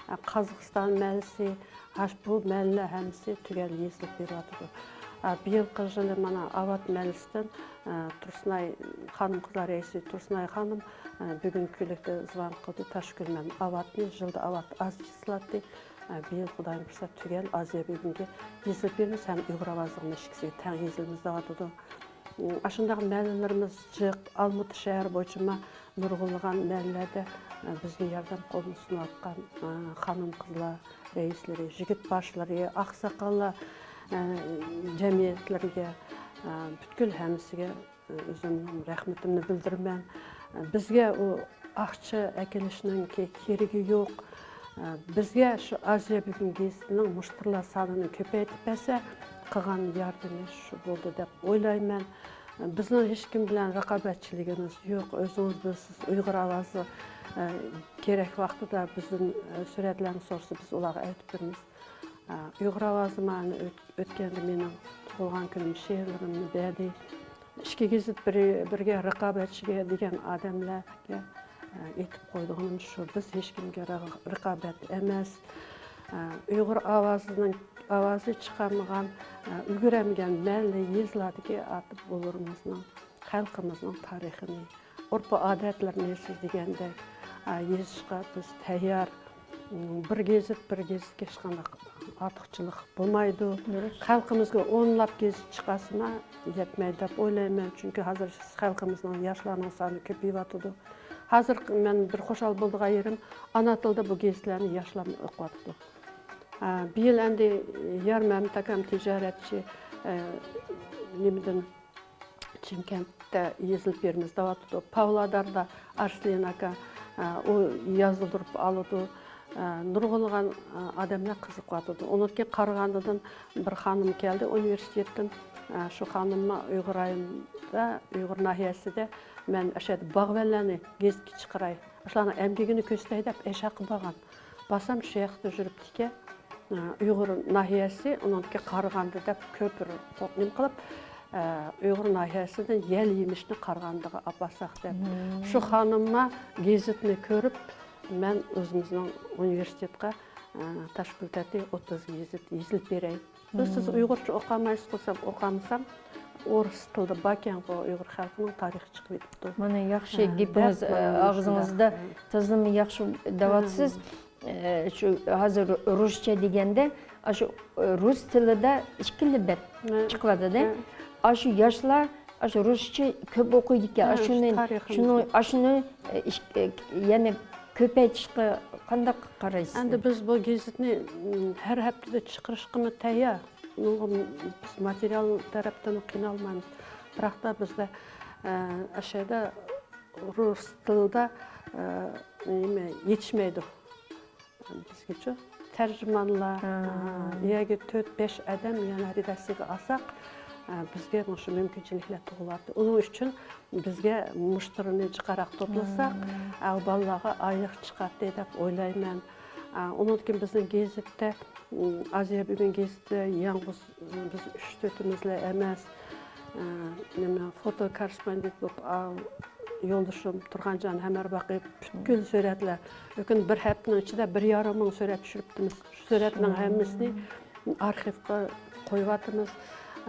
ئا، قازاقىستان مەللىسى، ھاش بۇ مەللىلەر ھەممىسى تۈگەل يېزىلىپ بېرىۋاتىدۇ. ئا، بىيىلقى يىلى مانا ئاۋات مەللىسىدىن، ئا، تۇرسۇنئاي خانىم قىزلار رەئىسى تۇرسۇنئاي خانىم، ئە، بۈگۈنكى كۈنلۈكتە زىيارەت قىلدى. تاشگۈل مەن ئاۋاتنى، يىلدا ئاۋات ئاز يېزىلاتتى. ئە، بىيىل خۇدايىم بۇيرۇسا تۈگەل ئازىيا بۈگۈنگە يېزىلىپ بېرىمىز ھەم ئۇيغۇر ئاۋازىنىڭ مەشىقىسىگە تەڭ يېزىلىمىز دەۋاتىدۇ. ئاشۇنداق مەللىلىرىمىز جىق، ئالمۇتا شەھەر بويىچە ما نۇرغۇنلىغان مەللىلەردە، ئە، بىزگە ياردەم قولىنى سۇنۇۋاتقان، ئە، خانىم قىزلار رەئىسلىرى، يىگىت باشلىرى، ئاقساقاللار، ئە، جەمئىيەتلىرىگە، ئە، پۈتكۈل ھەممىسىگە ئۆزۈمنىڭ رەھمىتىمنى بىلدۈرىمەن. بىزگە ئۇ ئاقچا ئەكېلىشنىڭكى كېرىكى يوق. بىزگە شۇ ئازىيا بۈگۈن گېزىتىنىڭ مۇشتەرىلەر سانىنى كۆپەيتىپ بەرسە، قىلغان ياردىمى شۇ بولدى دەپ ئويلايمەن. بىزنىڭ ھېچكىم بىلەن رىقابەتچىلىكىمىز يوق. ئۆزىڭىز بىلىسىز، ئۇيغۇر ئاۋازى، ئە، كېرەك ۋاقتىدا بىزدىن، ئە، سۈرەتلەرنى سورىسا، بىز ئۇلارغا ئەۋېتىپ بېرىمىز. ئە، ئۇيغۇر ئاۋازى مانا ئۆت-، ئۆتكەندە مېنىڭ تۇغۇلغان كۈنۈم شېئىرلىرىمنى بەردى. ئىككى گېزىت بىر، بىرگە رىقابەتچىگە دېگەن ئادەملەرگە، ئە، ئېيتىپ قويىدىغىنىم شۇ، بىز ھېچكىمگە رىغ-، رىقابەت ئەمەس. ئە، ئۇيغۇر ئاۋازىنىڭ، ئاۋازى چىقارمىغان، ئە، ئۈلگۈرەلمىگەن مەھەللە، يېزىلاردىكى ئاتا-بوۋىلىرىمىزنىڭ، خەلقىمىزنىڭ تارىخىنى، ئۆرپ-ئادەتلىرىنى سىز دېگەندەك، ئە، يېزىشقا بىز تەييار. بىر گېزىت، بىر گېزىتكە ھېچقانداق ئارتۇقچىلىق بولمايدۇ. دۇرۇس. خەلقىمىزگە ئونلاپ گېزىت چىقارسىمۇ يەتمەيدۇ دەپ ئويلايمەن. چۈنكى ھازىر خەلقىمىزنىڭ ياشلارنىڭ سانى كۆپىيىۋاتىدۇ. ھازىر مەن بىر خۇشال بولىدىغان يېرىم، ئانا تىلدا بۇ گېزىتلەرنى ياشلارمۇ ئوقۇۋاتىدۇ. ئە، بىيىل ئەمدى يار مەمەت ئاكام تىجارەتچى، ئە، نېمىدىن، چىمكەنتتە يېزىلىپ بېرىمىز دەۋاتىدۇ. پاۋلاداردا ئارسلان ئاكا، ئە، ئۇ يازدۇرۇپ ئالىدۇ. ئە، نۇرغۇنلىغان، ئە، ئادەملەر قىزىقىۋاتىدۇ. ئۇنىڭدىن كېيىن قارىغاندىدىن بىر خانىم كەلدى ئۇنىۋېرسىتېتتىن. ئە، شۇ خانىممۇ ئۇيغۇر رايونىدا، ئۇيغۇر ناھىيەسىدە مەن ئاشۇ يەردە باغۋەنلەرنى گېزىتكە چىقىراي، ئاشۇلارنىڭ ئەمگىكىنى كۆرسىتەي دەپ ئەشەققە بارغان. بارسام شۇ ياقتا يۈرۈپتىكەن، ئۇيغۇر ناھىيەسى، ئۇنىڭدىكى قارىغاندا دەپ كۆپ بىر نېمە قىلىپ، ئۇيغۇر ناھىيەسىدىن يەل يېمىشنى قارىغاندىغا ئاپارساق دەپ. شۇ خانىمما گېزىتنى كۆرۈپ، مەن ئۆزىمىزنىڭ ئۇنىۋېرسىتېتقا، تاشكۆل تەتى ئوتتۇز گېزىت يېزىپ بېرەي. سىز ئۇيغۇرچە ئوقۇيالمايسىز دېسەم، ئوقۇيالمىسام، ئورۇس تىلىدا باركەنغۇ، ئۇيغۇر خەلقىنىڭ تارىخى چىقىپ كېتىپتۇ. مانا ياخشى ھە، گېپىڭىز، دەپ، ئە، مانا ئاغزىڭىزدا شۇنداق. تازىمۇ ياخشى دەۋاتىسىز. ئە، شۇ ھازىر رۇسچە دېگەندە، ئاشۇ، ئە، رۇس تىلىدا ئىككىلا بەت ھە. چىقىۋاتىدۇ. ھە. ئاشۇ ياشلار ئاشۇ رۇسچە كۆپ ئوقۇيدىكەن. ھە، ئاشۇنى، تارىخىمىزنى. شۇنىڭ، ئاشۇنى، ئە، ئىش-، ئە، يەنە كۆپەيتىشقا قانداق قارايسىز؟ ئەمدى بىز بۇ گېزىتنى، م، ھەر ھەپتىدە چىقىرىشقىمۇ تەييار. بۇنىڭغا بىز ماتېرىيال تەرەپتىن قىينالمايمىز. بىراقتا بىزدە، ئە، ئەشەدە رۇس تىلىدا، ئە، نېمە، يېتىشمەيدۇ. بىزگىچۇ تەرجىمانلار، ھە. ئە، ياكى تۆت، بەش ئادەم يەنە رېداكسىيەگە ئالساق، ئە، بىزگە مۇشۇ مۇمكىنچىلىكلەر تۇغۇلاتتى. ئۇنىڭ ئۈچۈن بىزگە مۇشتەرىنى جىقراق توپلىساق، ھە. ئە، بالىلارغا ئايلىق چىقاتتى دەپ ئويلايمەن. ئە، ئۇنىڭدىن كېيىن بىزنىڭ گېزىتتە، م، ئازىيا بۈگۈن گېزىتى يالغۇز بىز ئۈچ تۆتىمىزلا ئەمەس، ئە، نېمە، فوتو كوررېسپوندېنت بولۇپ، ئا، يولدىشىم تۇرغانجان ھەمەرباقى پۈتكۈل سۈرەتلەر. لېكىن بىر ھەپتىنىڭ ئىچىدە بىر يارىم مىڭ سۈرەت چۈشۈرۈپتىمىز. شۇ سۈرەتنىڭ ھەممىسىنى ئارخىپقا قويۇۋاتىمىز.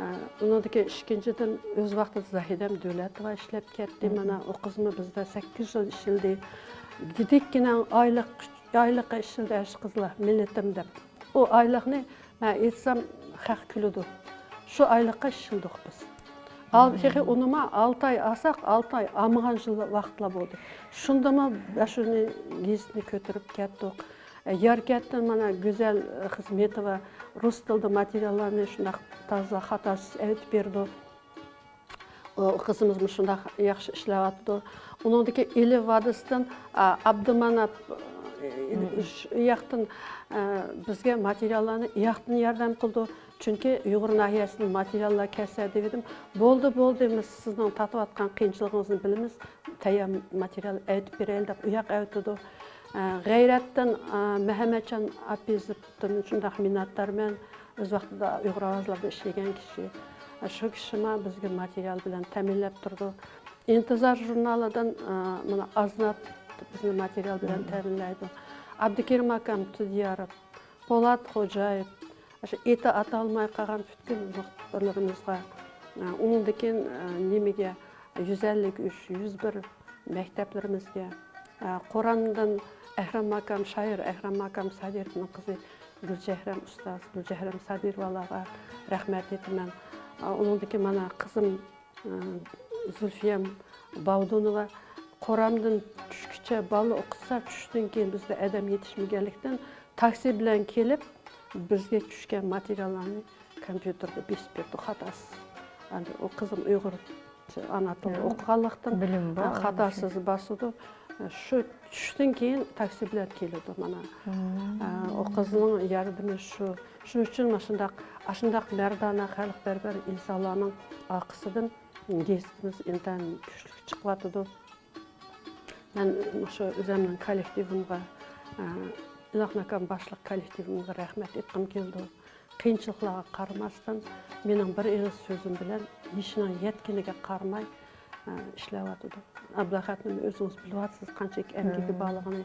ئە، ئۇنىڭدىن كېيىن ئىككىنچىدىن، ئۆز ۋاقتىدا زاھىدەم دۆلەتوۋا ئىشلەپ كەتتى. مانا ئۇ قىزمۇ بىزدە سەككىز يىل ئىشلىدى. دېدىككىنە ئايلىق، ئايلىققا ئىشلىدى ئاشۇ قىزلار، مىللىتىم دەپ. ئۇ ئايلىقنى مەن ئېيتسام، خەق كۈلىدۇ. شۇ ئايلىققا ئىشلىدۇق بىز. ئال-، تېخى ئۇنىمۇ ئالتە ئاي ئالساق، ئالتە ئاي ئالمىغان يىل ۋاقىتلار بولدى. شۇندىمۇ شۇنى، گېزىتنى كۆتۈرۈپ كەتتۇق. ياركەنتتىن مانا گۈزەل خىزمېتوۋا رۇس تىلىدا ماتېرىياللارنى شۇنداق تازا خاتاسىز ئەۋېتىپ بېرىدۇ. قىزىمىز مۇشۇنداق ياخشى ئىشلەۋاتىدۇ. ئۇنىڭدىكى ئىلى ۋادىسىدىن، ئا، ئابدۇماناپ، ئە، ئۇ ياقتىن، ئە، بىزگە ماتېرىياللارنى ئۇ ياقتىن ياردەم قىلىدۇ. چۈنكى ئۇيغۇر ناھىيەسىدىن ماتېرىياللار كەلسە دېۋىدىم. بولدى، بولدى، بىز سىزنىڭ تارتىۋاتقان قىيىنچىلىقىڭىزنى بىلىمىز. تەييار ماتېرىيال ئەۋېتىپ بېرەيلى دەپ ئۇ ياققا ئەۋېتىدۇ. ئە، غەيرەتتىن، ئە، مەھەممەتجان ئاپىزوۋدىن شۇنداق مىننەتدارمەن. ئۆز ۋاقتىدا ئۇيغۇر ئاۋازلىرىدا ئىشلىگەن كىشى. شۇ كىشىمۇ بىزگە ماتېرىيال بىلەن تەمىنلەپ تۇرىدۇ. ئىنتىزار ژۇرنالىدىن، ئە، مانا ئازنات بىزنى ماتېرىيال بىلەن تەمىنلەيدۇ. ئابدۇكېرىم ئاكام تۇدىياروف، پولات خوجايېۋ، ئاشۇ ئېتى ئاتالماي قالغان پۈتكۈل مۇخبىرلىرىمىزغا، ئە، ئۇنىڭدىن كېيىن، ئە، نېمىگە، يۈز ئەللىك ئۈچ، يۈز بىر مەكتەپلىرىمىزگە، ئە، قورامدىن ئەھرەم ئاكام، شائىر ئەھرەم ئاكام سادىروۋنىڭ قىزى گۈلجەھرەم ئۇستاز، گۈلجەھرەم سادىروۋالارغا رەھمەت ئېيتىمەن. ئە، ئۇنىڭدىن كېيىن مانا قىزىم، ئە، زۇلفىيەم باۋدۇنوۋا قورامدىن چۈشكىچە بالىنى ئوقۇتسا، چۈشتىن كېيىن بىزدە ئادەم يېتىشمىگەنلىكتىن، تاكسى بىلەن كېلىپ، بىزگە چۈشكەن ماتېرىياللارنى كومپيۇتېرغا بېسىپ بېرىدۇ خاتاسىز. ئەمدى ئۇ قىزىم ئۇيغۇرچە ئانا تىلدا ئوقۇغانلىقتىن، بىلىم بار، خاتاسىز باسىدۇ. شۇ چۈشتىن كېيىن تاكسى بىلەن كېلىدۇ مانا. ئە، ئۇ قىزنىڭ ياردىمى شۇ. شۇنىڭ ئۈچۈن مۇشۇنداق، ئاشۇنداق مەردانە خەلقپەرۋەر ئىنسانلارنىڭ ئارقىسىدىن گېزىتىمىز ئىنتايىن كۈچلۈك چىقىۋاتىدۇ. مەن مۇشۇ ئۆزۈمنىڭ كوللېكتىۋىمغا، ئە، ئىلاھناكام باشلىق كوللېكتىۋىمغا رەھمەت ئېيتقۇم كېلىدۇ. قىيىنچىلىقلارغا قارىماستىن، مېنىڭ بىر ئېغىز سۆزۈم بىلەن يېشىنىڭ يەتكىنىگە قارىماي، ئە، ئىشلەۋاتىدۇ. ئابلاخەتنىمۇ ئۆزىڭىز بىلىۋاتىسىز، قانچىلىك ئەمگىكى بارلىقىنى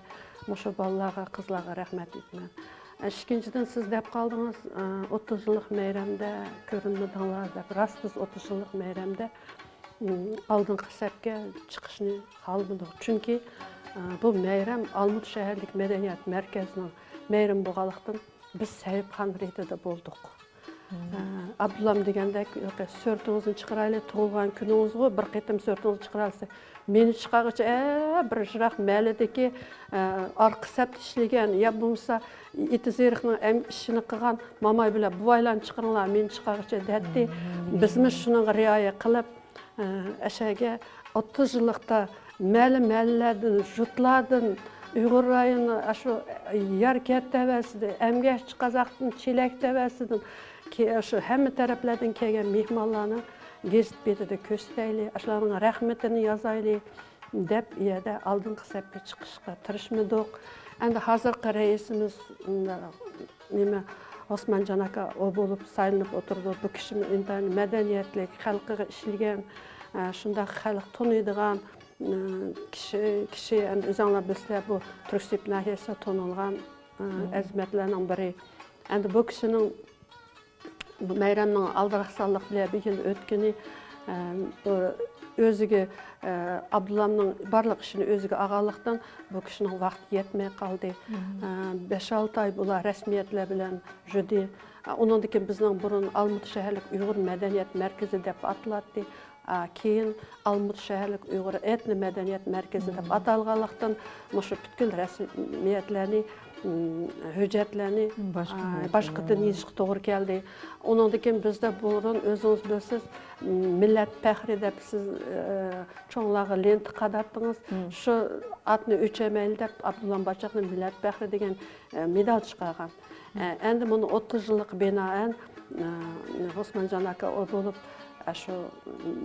مۇشۇ بالىلارغا، قىزلارغا رەھمەت ئېيتىمەن. ئە، ئىككىنچىدىن، سىز دەپ قالدىڭىز، ئە، ئوتتۇز يىللىق مەيرەمدە كۆرۈنمىدىڭلار دەپ. راست، بىز ئوتتۇز يىللىق مەيرەمدە ئالدىنقى سەپكە چىقىشنى خالىمىدۇق. چۈنكى، ئە، بۇ مەيرەم ئالمۇتا شەھەرلىك مەدەنىيەت مەركىزىنىڭ مەيرىمى بولغانلىقتىن، بىز سەھىپخانا رېتىدە بولدۇق. ئە، ئابدۇللام دېگەندەك، سۈرىتىڭىزنى چىقىرايلى، تۇغۇلغان كۈنىڭىزغۇ بىر قېتىم سۈرىتىڭىزنى چىقىرالىسىز. مېنى چىقارغۇچە، ئە، بىر يىراق مەھەللىدىكى، ئە، ئارقا سەپتە ئىشلىگەن يا بولمىسا ئېتىز-ئېرىقنىڭ ئەم-، ئىشىنى قىلغان ماماي بىلەن بوۋايلارنى چىقىرىڭلار، مېنى چىقارغۇچە دەتتى. بىزمۇ شۇنىڭغا رىئايە قىلىپ، ئەشەگە ئوتتۇز يىللىقتا مەھەللە-مەھەللىلەردىن، يۇرتلاردىن، ئۇيغۇر رايونى، ئاشۇ يەر كەنت تەۋەسىدىن، ئەمگەكچى قازاقتىن، چېلەك تەۋەسىدىن، كې-، شۇ ھەممە تەرەپلەردىن كەلگەن مېھمانلارنى گېزىت بېتىدە كۆرسىتەيلى، ئاشۇلارنىڭ رەھمىتىنى يازايلى دەپ، يەردە ئالدىنقى سەپكە چىقىشقا تىرىشمىدۇق. ئەمدى ھازىرقى رەئىسىمىز، نېمە، ئوسمانجان ئاكا ئۇ بولۇپ سايلىنىپ ئولتۇرىدۇ. بۇ كىشىمۇ ئىنتايىن مەدەنىيەتلىك، خەلقىگە ئىشلىگەن، ئە، شۇنداق خەلق تونۇيدىغان، ئە، كىشى، كىشى، ئەمدى ئۆزۈڭلار بىلىسىلەر، بۇ تۈركسىيىپ ناھىيەسىدە تونۇلغان، ئە، ئەزىمەتلەرنىڭ بىرى. ئەمدى بۇ كىشىنىڭ، بۇ مەيرەمنىڭ ئالدىراقسانلىق بىلەن بىر يىل ئۆتكىنى، ئە، بۇ ئۆزىگە، ئە، ئابدۇللامنىڭ بارلىق ئىشىنى ئۆزىگە ئالغانلىقتىن، بۇ كىشىنىڭ ۋاقتى يەتمەي قالدى. ئە، بەش-ئالتە ئاي بۇلار رەسمىيەتلەر بىلەن يۈردى. ئە، ئۇنىڭدىن كېيىن بىزنىڭ بۇرۇن ئالمۇتا شەھەرلىك ئۇيغۇر مەدەنىيەت مەركىزى دەپ ئاتىلاتتى. ئە، كېيىن ئالمۇتا شەھەرلىك ئۇيغۇر ئېتنو مەدەنىيەت مەركىزى دەپ ئاتالغانلىقتىن، مۇشۇ پۈتكۈل رەسمىيەتلەرنى، ھۆججەتلەرنى، باشقا ئە، باشقىدىن يېزىشقا توغرا كەلدى. ئۇنىڭدىن كېيىن بىزدە بۇرۇن، ئۆزىڭىز بىلىسىز، مىللەت پەخرى دەپ سىز، ئە، چوڭلارغا لېنتا قاداتتىڭىز. شۇ ئاتنى ئۆچەيمەيلى دەپ، ئابدۇللا باچاقنى مىللەت پەخرى دېگەن، ئە، مېدال چىقارغان. ئە، ئەمدى مۇنۇ ئوتتۇز يىللىققا بىنائەن، ئە، ئوسمانجان ئاكا ئۇ بولۇپ، ئە، شۇ،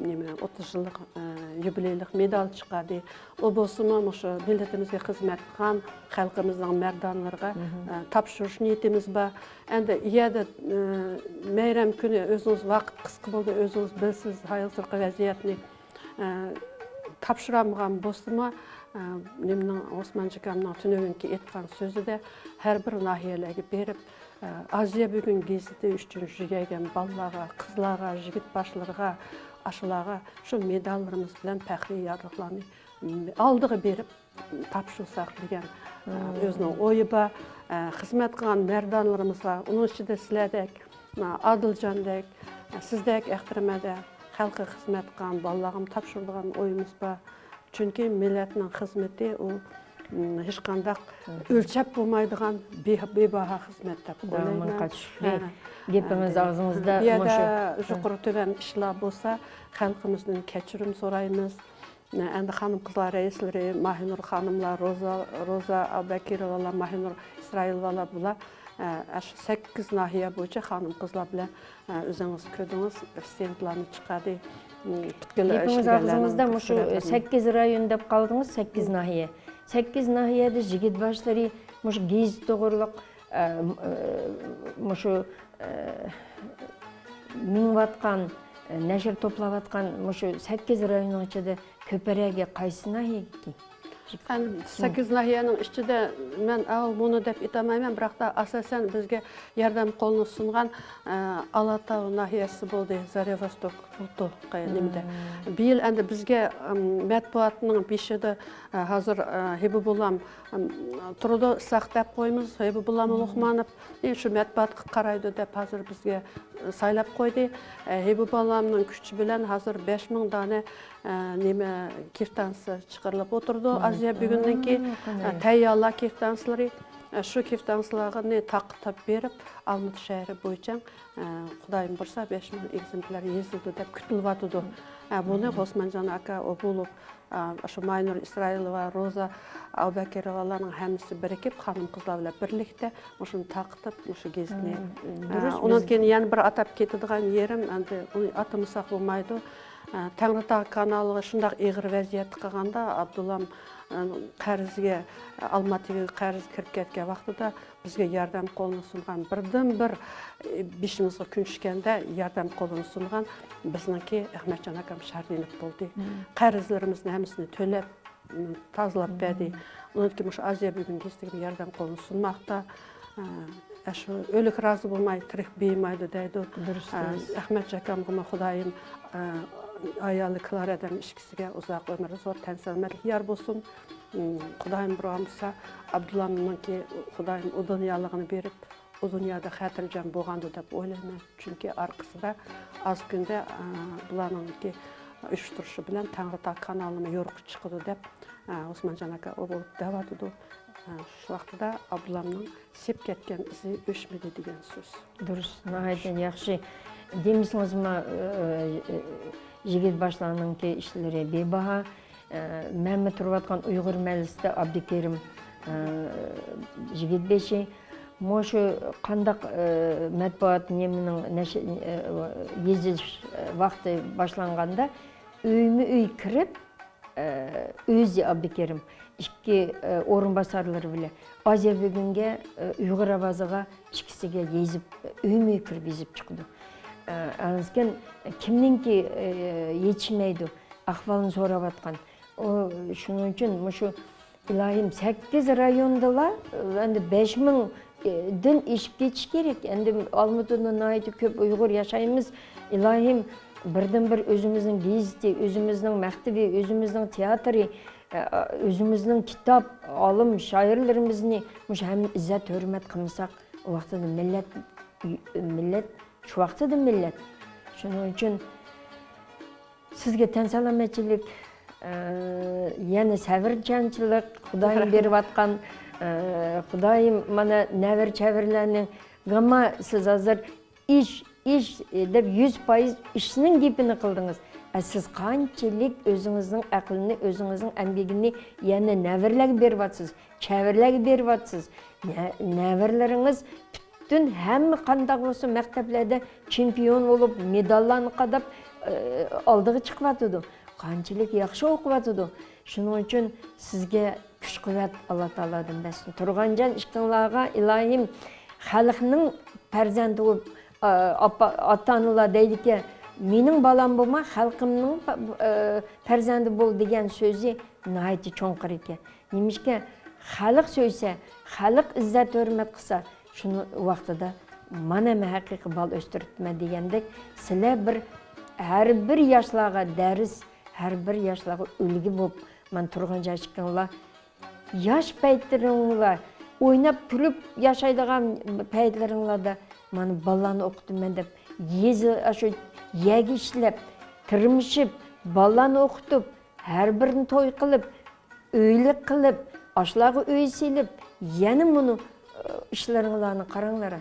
نېمە، ئوتتۇز يىللىق، ئە، يۇبىلېيلىق مېدال چىقاردى. ئۇ بولسىمۇ مۇشۇ مىللىتىمىزگە خىزمەت قىلغان خەلقىمىزنىڭ مەردانلىرىغا، ئە، تاپشۇرۇش نىيىتىمىز بار. ئەمدى يەردە، ئە، مەيرەم كۈنى ئۆزىڭىز ۋاقىت قىسقا بولدى، ئۆزىڭىز بىلىسىز ھازىرقى ۋەزىيەتنى. ئە، تاپشۇرالمىغان بولسىمۇ، ئە، نېمىنىڭ، ئوسمان جاكامنىڭ تۈنۈگۈنكى ئېيتقان سۆزىدە ھەر بىر ناھىيەلەرگە بېرىپ، ئە، ئازىيا بۈگۈن گېزىتى ئۈچۈن يۈگەيگەن بالىلارغا، قىزلارغا، يىگىت باشلىرىغا، ئاشۇلارغا شۇ مېداللىرىمىز بىلەن پەخرىي يارلىقلارنى، م، ئالدىغا بېرىپ تاپشۇرساق دېگەن، ئە، ئۆزىنىڭ ئويى بار. ئە، خىزمەت قىلغان مەردانلىرىمىزغا، ئۇنىڭ ئىچىدە سىلەردەك، ئە، ئادىلجاندەك، ئە، سىزدەك ئەختىرىمەدە خەلققە خىزمەت قىلغان بالىلارغىمۇ تاپشۇرىدىغان ئويىمىز بار. چۈنكى مىللەتنىڭ خىزمىتى ئۇ ھېچقانداق ئۆلچەپ بولمايدىغان بىباھا خىزمەت دەپ ئويلايمەن. گېپىڭىز ئاغزىڭىزدا. بۇ يەردە يۇقىرى تۆۋەن ئىشلار بولسا، خەلقىمىزدىن كەچۈرۈم سورايمىز. ئەمدى خانىم قىزلار رەئىسلىرى ماھىنۇر خانىملار، روزا، روزا ئاببەكىروۋالار، ماھىنۇر ئىسرائىلوۋالار، بۇلار ئاشۇ سەككىز ناھىيە بويىچە خانىم قىزلار بىلەن، ئۆزىڭىز كۆردىڭىز، ستېندلارنى چىقاردى. پۈتكۈل گېپىڭىز ئاغزىڭىزدا مۇشۇ سەككىز رايون دەپ قالدىڭىز، سەككىز ناھىيە. سەككىز ناھىيەدە يىگىت باشلىرى مۇشۇ گېزىت توغرۇلۇق، مۇشۇ مېڭىۋاتقان، نەشر توپلاۋاتقان مۇشۇ سەككىز رايوننىڭ ئىچىدە كۆپرەكى قايسى ناھىيەكى؟ سەككىز ناھىيەنىڭ ئىچىدە مەن ئاۋۇ مۇنۇ دەپ ئېيتالمايمەن، بىراقتا ئاساسەن بىزگە ياردەم قولىنى سۇنغان ئالاتاۋ ناھىيەسى بولدى، زاريا ۋوستوك بولدى نېمىدە. بىيىل ئەمدى بىزگە مەتبۇئاتنىڭ بېشىدا ھازىر ھېبىبۇللام تۇرىدۇ، ئىسھاق دەپ قويىمىز، ھېبىبۇللام لوقمانوف شۇ مەتبۇئاتقا قارايدۇ دەپ ھازىر بىزگە سايلاپ قويدى. ھېبىبۇللامنىڭ كۈچى بىلەن ھازىر بەش مىڭ دانە نېمە كىفتانسا چىقىرىلىپ ئولتۇرىدۇ. ئازىيا بۈگۈننىڭكى تەييارلار كىفتانسلىرى، شۇ كىفتانسلارنى تارقىتىپ بېرىپ، ئالمۇتا شەھىرى بويىچە خۇدايىم بۇيرۇسا بەش مىڭ ئېگزېمپليار يېزىلىدۇ دەپ كۈتۈلۈۋاتىدۇ. بۇنى غوسمانجان ئاكا ئوبۇلوف، شۇ ماينۇر ئىسرائىلوۋا، روزا ئابۇبەكىروۋالارنىڭ ھەممىسى بىرىكىپ، خانىم قىزلار بىلەن بىرلىكتە مۇشۇنى تارقىتىپ، مۇشۇ گېزىتنى. ئۇنىڭدىن كېيىن يەنە بىر ئاتاپ كېتىدىغان يېرىم، ئەمدى ئۇنى ئاتىمىساق بولمايدۇ. تەڭرىتاغ كانالىغا شۇنداق ئېغىر ۋەزىيەتتە قالغاندا، ئابدۇللام قەرزگە، ئالما تىۋىگە قەرز كىرىپ كەتكەن ۋاقتىدا، بىزگە ياردەم قولىنى سۇنغان بىردىنبىر، بېشىمىزغا كۈن چۈشكەندە ياردەم قولىنى سۇنغان بىزنىڭكى ئەخمەتجان ئاكام شاردىنوف بولدى. قەرزلىرىمىزنى ھەممىسىنى تۆلەپ، تازىلاپ بەردى. ئۇنىڭدىن كېيىن مۇشۇ ئازىيا بۈگۈن گېزىتىگە ياردەم قولىنى سۇنماقتا. ئە، شۇ ئۆلۈك رازى بولماي، تىرىك بېيىمايدۇ دەيدۇ. ئە، ئەخمەت ئاكامغىمۇ خۇدايىم، ئە، ئايالى كلارا دەم ئىككىسىگە ئۇزاق ئۆمۈر، زور تەن سالامەتلىك يار بولسۇن. خۇدايىم بۇيرۇغان بولسا، ئابدۇللامنىڭكى خۇدايىم ئۇ دۇنيالىقىنى بېرىپ، ئۇ دۇنيادا خاتىرجەم بولغاندۇ دەپ ئويلايمەن. چۈنكى ئارقىسىدا ئاز كۈندە، ئە، بۇلارنىڭكى ئۇيۇشتۇرۇشى بىلەن تەڭرىتاغ كانالىمۇ يورۇققا چىقىدۇ دەپ، ئە، ئوسمانجان ئاكا ئۇ بولۇپ دەۋاتىدۇ. ئە، شۇ ۋاقتىدا ئابدۇللامنىڭ سىپ كەتكەن ئىزى ئۆچمىدى دېگەن سۆز. دۇرۇس، ناھايىتى ياخشى. دېمىسىڭىزمۇ، ئە، ئە، يىگىت باشلارنىڭكى ئىشلىرى بىباھا. ئە، مەنمۇ تۇرۇۋاتقان ئۇيغۇر مەھەللىسىدە ئابدۇكېرىم، ئە، يىگىت بېشى. مۇشۇ قانداق، ئە، مەتبۇئات نېمىنىڭ نەشر، ئە، يېزىش، ئە، ۋاقتى باشلانغاندا ئۆيمۇ ئۆي كىرىپ، ئە، ئۆزى ئابدۇكېرىم، ئىككى، ئە، ئورۇنباسارلىرى بىلەن ئازىيا بۈگۈنگە، ئە، ئۇيغۇر ئاۋازىغا ئىككىسىگە يېزىپ، ئۆيمۇ ئۆي كىرىپ يېزىپ چىقىدۇ. ئە، ئەنسكەن كىمنىڭكى، ئە، يېتىشمەيدۇ، ئەھۋالنى سوراۋاتقان. ئۇ، شۇنىڭ ئۈچۈن مۇشۇ ئىلاھىم سەككىز رايوندىلا، ئەمدى بەش مىڭدىن ئېشىپ كېتىش كېرەك. ئەمدى ئالمۇتىدا ناھايىتى كۆپ ئۇيغۇر ياشايمىز. ئىلاھىم، بىردىنبىر ئۆزىمىزنىڭ گېزىتى، ئۆزىمىزنىڭ مەكتىپى، ئۆزىمىزنىڭ تىياتىرى، ئە، ئۆزىمىزنىڭ كىتاب، ئالىم، شائىرلىرىمىزنى مۇشۇ ھەممە ئىززەت، ھۆرمەت قىلمىساق، ئۇ ۋاقتىدا مىللەت، مىللەت، شۇ ۋاقتىدا مىللەت. شۇنىڭ ئۈچۈن سىزگە تەن سالامەتچىلىك، ئە، يەنە سەۋرچانچىلىق، خۇدايىم بېرىۋاتقان، ئە، خۇدايىم مانا نەۋرە چەۋرىلەرنىڭ گاما سىز ھازىر ئىش، ئىش دەپ يۈز پايىز ئىشنىڭ گېپىنى قىلدىڭىز. ئە، سىز قانچىلىك ئۆزىڭىزنىڭ ئەقلىنى، ئۆزىڭىزنىڭ ئەمگىكىنى يەنە نەۋرىلەرگە بېرىۋاتىسىز، چەۋرىلەرگە بېرىۋاتىسىز. نە-، نەۋرىلىرىڭىز پۈتۈن ھەممە قانداق بولسا مەكتەپلەردە چېمپىيون بولۇپ، مېداللارنى قاداپ، ئە، ئالدىغا چىقىۋاتىدۇ. قانچىلىك ياخشى ئوقۇۋاتىدۇ. شۇنىڭ ئۈچۈن سىزگە كۈچ-قۇۋۋەت ئاللا تائالادىن بەرسۇن. تۇرغانجان ئىككىڭلارغا ئىلاھىم خەلقنىڭ پەرزەنتى بولۇپ، ئا-، ئاپا-، ئاتا-ئانىلار دەيدىكەن، «مېنىڭ بالام بولما، خەلقىمنىڭ پە-، ئە، پەرزەنتى بول» دېگەن سۆزى ناھايىتى چوڭقۇر ئىكەن. نېمىشقا، خەلق سۆيسە، خەلق ئىززەت-ھۆرمەت قىلسا، شۇنى ۋاقتىدا مانا مەن ھەقىقىي بال ئۆستۈرۈپتىمەن دېگەندەك، سىلەر بىر، ھەر بىر ياشلارغا دەرس، ھەر بىر ياشلارغا ئۈلگە بولۇپ، مانا تۇرغانجان ئىككىڭلار ياش پەيتلىرىڭلار، ئويناپ كۈلۈپ ياشايدىغان پەيتلىرىڭلاردا مانا بالىلارنى ئوقۇتىمەن دەپ، يېزا، ئاشۇ يەرگە ئىشلەپ، تىرمىشىپ، بالىلارنى ئوقۇتۇپ، ھەر بىرىنى توي قىلىپ، ئۆيلۈك قىلىپ، ئاشۇلارغا ئۆي سېلىپ، يەنە مۇنۇ، ئى، ئىشلىرىڭلارنى قاراڭلار.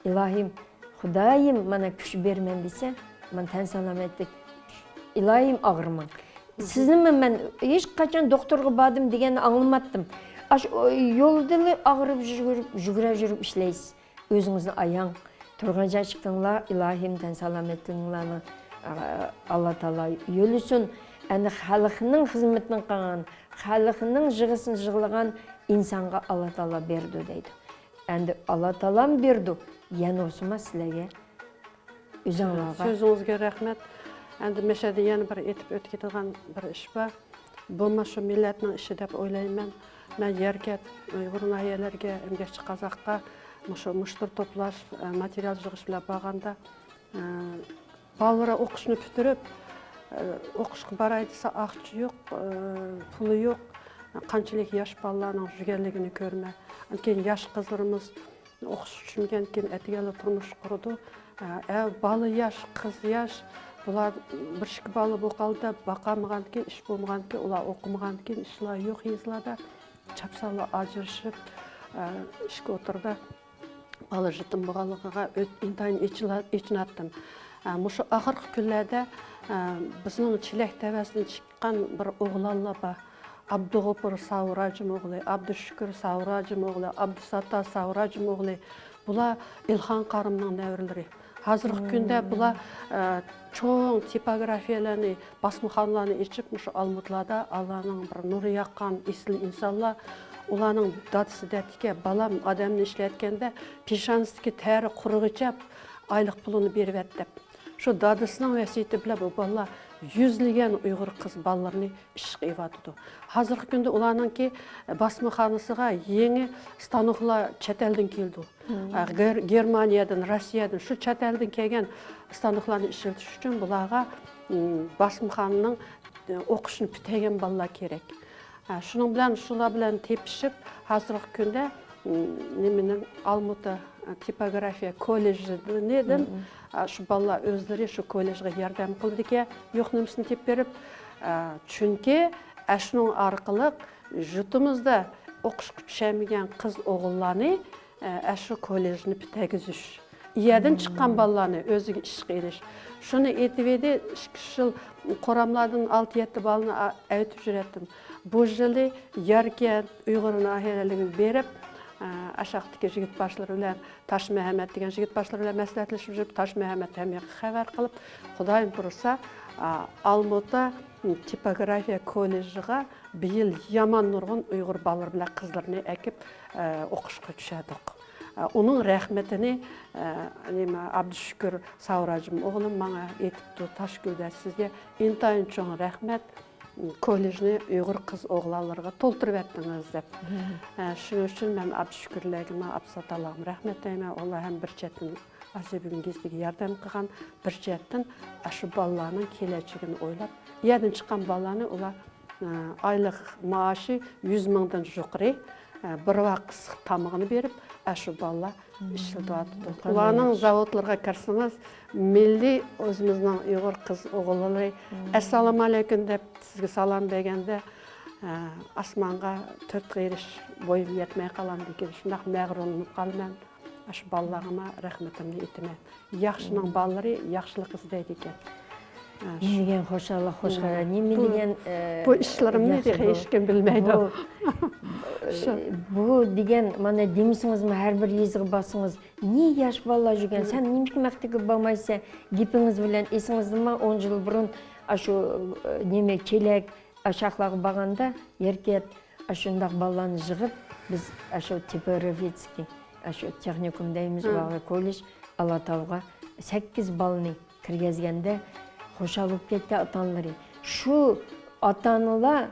ئىلاھىم، خۇدايىم، مانا كۈچ بېرىمەن دېسە، مانا تەن سالامەتلىك. ئىلاھىم، ئاغرىماڭ. سىزنىمۇ مەن ھېچقاچان دوختۇرغا باردىم دېگەننى ئاڭلىماتتىم. ئاشۇ يولدىلا ئاغرىپ يۈگۈرۈپ، يۈگۈرە يۈگۈرۈپ ئىشلەيسىز. ئۆزىڭىزنى ئاياڭ. تۇرغان جايىڭلار، ئىلاھىم، تەن سالامەتلىكىڭلارنى، ئا، ئاللا تائالا يۆلىسۇن. ئەنە خەلقنىڭ خىزمىتىنى قىلغان، خەلقنىڭ يىغىسىنى يىغلىغان ئىنسانغا ئاللا تائالا بېرىدۇ دەيدۇ. ئەمدى ئاللا تائالام بېرىدۇ، يەنە بولسىمۇ سىلەرگە، ئۆزۈڭلارغا. سۆزىڭىزگە رەھمەت. ئەمدى مەشەدە يەنە بىر ئېيتىپ ئۆتۈپ كېتىدىغان بىر ئىش بار. بۇمۇ شۇ مىللەتنىڭ ئىشى دەپ ئويلايمەن. مەن يەركەنت، ئۇيغۇر ناھىيەلەرگە، ئەمگەكچى قازاققا مۇشۇ مۇشتۇر توپلاش، ئە، ماتېرىيال يىغىش بىلەن بارغاندا، ئە، بالىلار ئوقۇشنى پۈتتۈرۈپ، ئە، ئوقۇشقا باراي دېسە، ئاقچا يوق، ئە، پۇلى يوق. قانچىلىك ياش بالىلارنىڭ يۈرگەنلىكىنى كۆرىمەن. ئاندىن كېيىن ياش قىزلىرىمىز ئوقۇشقا چۈشمىگەندىن كېيىن ئەتىگەنلا تۇرمۇش قۇرىدۇ. ئە، ئە، بالا ياش، قىز ياش، بۇلار بىر ئىككى بالا بولۇپ قالدى دەپ باقالمىغاندىكىن، ئىش بولمىغاندىكىن، ئۇلار ئوقۇمىغاندىكىن، ئىشلار يوق يېزىلاردا، چاپسانلا ئاجرىشىپ، ئە، ئىككى ئوتتۇرىدا بالا يېتىم بولغانلىقىغا ئۆت-، ئىنتايىن ئېچىلا-، ئېچىناتتىم. ئە، مۇشۇ ئاخىرقى كۈنلەردە، ئە، بىزنىڭ چېلەك تەۋەسىدىن چىققان بىر ئوغلانلار بار. ئابدۇغوپۇر ساۋۇر ھاجىم ئوغلى، ئابدۇشۈكۈر ساۋۇر ھاجىم ئوغلى، ئابدۇساتتار ساۋۇر ھاجىم ئوغلى. بۇلار ئىلھان قارىمنىڭ نەۋرىلىرى. ھازىرقى كۈندە بۇلار، ئە، چوڭ تىپوگرافىيەلەرنى، باسمىخانىلارنى ئېچىپ، مۇشۇ ئالمۇتىلاردا ئاللانىڭ بىر نۇرى ياغقان ئېسىل ئىنسانلار. ئۇلارنىڭ دادىسى دەپتىكەن، بالام ئادەمنى ئىشلەتكەندە پېشانىسىدىكى تەرى قۇرۇغىچە ئايلىق پۇلىنى بېرىۋەت دەپ. شۇ دادىسىنىڭ ۋەسىيىتى بىلەن بۇ بالىلار يۈزلىگەن ئۇيغۇر قىز بالىلىرىنى ئىشقا ئېلىۋاتىدۇ. ھازىرقى كۈندە ئۇلارنىڭكى باسمىخانىسىغا يېڭى ستانوكلار چەت ئەلدىن كېلىدۇ. ئە، گېر-، گېرمانىيەدىن، روسىيەدىن شۇ چەت ئەلدىن كەلگەن ستانوكلارنى ئىشلىتىش ئۈچۈن بۇلارغا، م، باسمىخانىنىڭ، ئە، ئوقۇشىنى پۈتتۈرگەن بالىلار كېرەك. ئە، شۇنىڭ بىلەن، شۇلار بىلەن تېپىشىپ، ھازىرقى كۈندە، م، نېمىنىڭ، ئالمۇتا، ئە، تىپوگرافىيە كوللېجىدىن، ئە، شۇ بالىلار ئۆزلىرى شۇ كوللېجغا ياردەم قىلىدىكەن، يوق نېمىسىنى تېپىپ بېرىپ، ئە، چۈنكى ئەشۇنىڭ ئارقىلىق يۇرتىمىزدا ئوقۇشقا چۈشەلمىگەن قىز ئوغۇللارنى، ئە، ئەشۇ كوللېجنى پۈتتۈرگۈزۈش، يەردىن چىققان بالىلارنى ئۆزىگە ئىشقا ئېلىش. شۇنى ئېيتىۋىدى، ئىككى، ئۈچ يىل قوراملاردىن ئالتە، يەتتە بالىنى ئا-، ئەۋېتىپ يۈرەتتىم. بۇ يىلى ياركەنت، ئۇيغۇر ناھىيەلىرىگە بېرىپ، ئە، ئاشاقتىكى يىگىت باشلىرى بىلەن، تاشمەھەممەت دېگەن يىگىت باشلىرى بىلەن مەسلىھەتلىشىپ يۈرۈپ، تاشمەھەممەت ھەممىياققا خەۋەر قىلىپ، خۇدايىم بۇيرۇسا، ئا، ئالمۇتا تىپوگرافىيە كوللېجىغا بۇ يىل يامان نۇرغۇن ئۇيغۇر بالىلىرى بىلەن قىزلىرىنى ئەكىپ، ئە، ئوقۇشقا چۈشەردۇق. ئە، ئۇنىڭ رەھمىتىنى، ئە، نېمە، ئابدۇشۈكۈر ساۋراجىم ئوغلۇم ماڭا ئېيتىپتۇ، تاشگۈلدە سىزگە ئىنتايىن چوڭ رەھمەت، كوللېجنى ئۇيغۇر قىز ئوغلانلىرىغا تولتۇرۇۋەتتىڭىز دەپ. ئە، شۇنىڭ ئۈچۈن مەن ئابدۇشۈكۈرلەرگىمۇ، ئابدۇساتتارلارغىمۇ رەھمەت دەيمەن. ئۇلار ھەم بىر چەتتىن ئاسىيا بۈگۈن گېزىتىگە ياردەم قىلغان، بىر جەھەتتىن ئاشۇ بالىلارنىڭ كېلەچىكىنى ئويلاپ، يەردىن چىققان بالىلارنى ئۇلار، ئە، ئايلىق مائاشى يۈز مىڭدىن يۇقىرى، ئە، بىر ۋاق ئىسسىق تامىقىنى بېرىپ، ئاشۇ بالىلار ئىشلىتىۋاتىدۇ. ئۇلارنىڭ زاۋۇتلىرىغا كىرسىڭىز، مىللىي ئۆزىمىزنىڭ ئۇيغۇر قىز ئوغۇللىرى. ئەسسالامۇئەلەيكۇم دەپ سىزگە سالام بەرگەندە، ئە، ئاسمانغا تۆت قېرىش بويۇم يەتمەي قالامدىكىن، شۇنداق مەغرۇرلىنىپ قالىمەن. ئاشۇ بالىلارغىمۇ رەھمىتىمنى ئېيتىمەن. ياخشىنىڭ بالىلىرى ياخشىلىق ئىزدەيدىكەن. ئە، نېمە دېگەن خۇشاللىق، خۇش خەۋەر. نېمە دېگەن، ئە، بۇ ئىشلىرىمنى ياخشى تېخى بۇ. ھېچكىم بىلمەيدۇ. بۇ، ئە، بۇ دېگەن، مانا دېمىسىڭىزمۇ، ھەر بىر يېزىغا بارسىڭىز، نى ياش بالىلار يۈرگەن، سەن نېمىشقا مەكتەپكە بارمايسەن؟ گېپىڭىز بىلەن، ئېسىڭىزدىمۇ، ئون يىل بۇرۇن ئاشۇ، ئە، نېمە، چېلەك، ئاشاقلارغا بارغاندا، يەركەت، ئاشۇنداق بالىلارنى يىغىپ، بىز ئاشۇ تىپوگرافىچىسكىي، ئاشۇ تېخنىكوم دەيمىز، ۋاغۇ كوللېج، ئالاتاۋغا سەككىز بالىنى كىرگۈزگەندە، خۇشال بولۇپ كەتكەن ئاتا-ئانىلىرى. شۇ ئاتا-ئانىلار،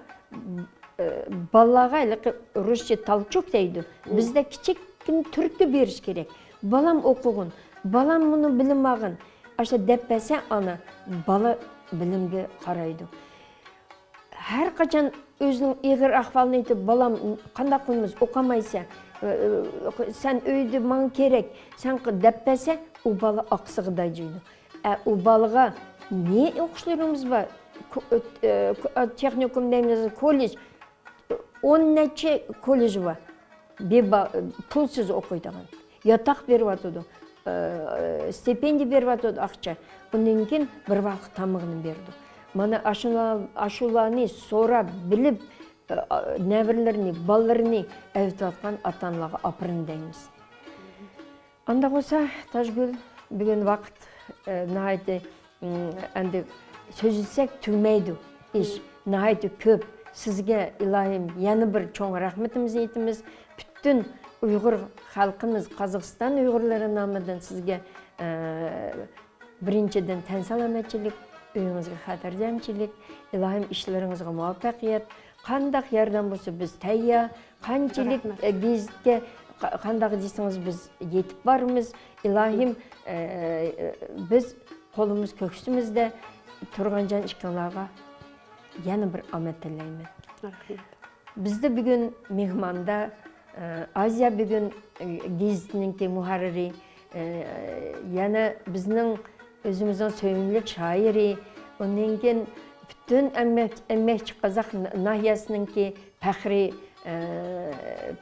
ئە، بالىلارغا ھېلىقى رۇسچە تالچۇك دەيدۇ. بىزدە كىچىككىنە تۈرتكە بېرىش كېرەك. بالام ئوقۇغىن، بالام مۇنۇ بىلىم ئالغىن. ئاشۇ دەپ بەرسە ئانا، بالا بىلىمگە قارايدۇ. ھەر قاچان ئۆزىنىڭ ئېغىر ئەھۋالىنى ئېيتىپ، بالام، قانداق قىلىمىز، ئوقۇمايسەن، ئە، ئە، سەن ئۆيدە ماڭا كېرەك، سەن قىل دەپ بەرسە، ئۇ بالا ئاقسىغا داجىيدۇ. ئە، ئۇ بالىغا نى ئوقۇشلىرىمىز بار، كو-، ئۆت-، ئە، كو-، ئە، تېخنىكوم دەيمىز، كوللېج. ئون نەچچە كوللېج بار. بىبا-، پۇلسىز ئوقۇيدىغان. ياتاق بېرىۋاتىدۇ. ئى، ستىپېندىيە بېرىۋاتىدۇ، ئاقچا. ئۇندىن كېيىن بىر ۋاقىت تامىقىنى بېرىدۇ. مانا ئاشۇلا-، ئاشۇلارنى سوراپ بىلىپ، ئى، نەۋرىلىرىنى، بالىلىرىنى ئەۋېتىۋاتقان ئاتا-ئانىلارغا ئاپىرىن دەيمىز. ئانداق بولسا، تاجگۈل، بۈگۈن ۋاقىت، ئى، ناھايىتى، ئىم، ئەمدى سۆزلىسەك تۈگىمەيدۇ ئىش. ناھايىتى كۆپ. سىزگە، ئىلاھىم، يەنە بىر چوڭ رەھمىتىمىزنى ئېيتىمىز. پۈتۈن ئۇيغۇر خەلقىمىز، قازاقىستان ئۇيغۇرلىرى نامىدىن سىزگە، ئى، بىرىنچىدىن، تەن سالامەتچىلىك، ئۆيىڭىزگە خاتىرجەمچىلىك، ئىلاھىم، ئىشلىرىڭىزغا مۇۋەپپەقىيەت. قانداق ياردەم بولسا، بىز تەييار. قانچىلىك، رەھمەت. ئە، گېزىتكە قا-، قانداق دېسىڭىز، بىز يېتىپ بارىمىز. ئىلاھىم، ئە، بىز قولىمىز كۆكسىمىزدە. تۇرغانجان ئىككىڭلارغا يەنە بىر ئامەت تىلەيمەن. رەھمەت. بىزدە بۈگۈن مېھماندا، ئە، ئازىيا بۈگۈن، ئە، گېزىتىنىڭكى مۇھەررىرى، ئە، يەنە بىزنىڭ ئۆزىمىزنىڭ سۆيۈملۈك شائىرى، ئۇندىن كېيىن پۈتۈن ئەممە-، ئەممەكچى قازاق ناھىيەسىنىڭكى پەخرىي، ئە،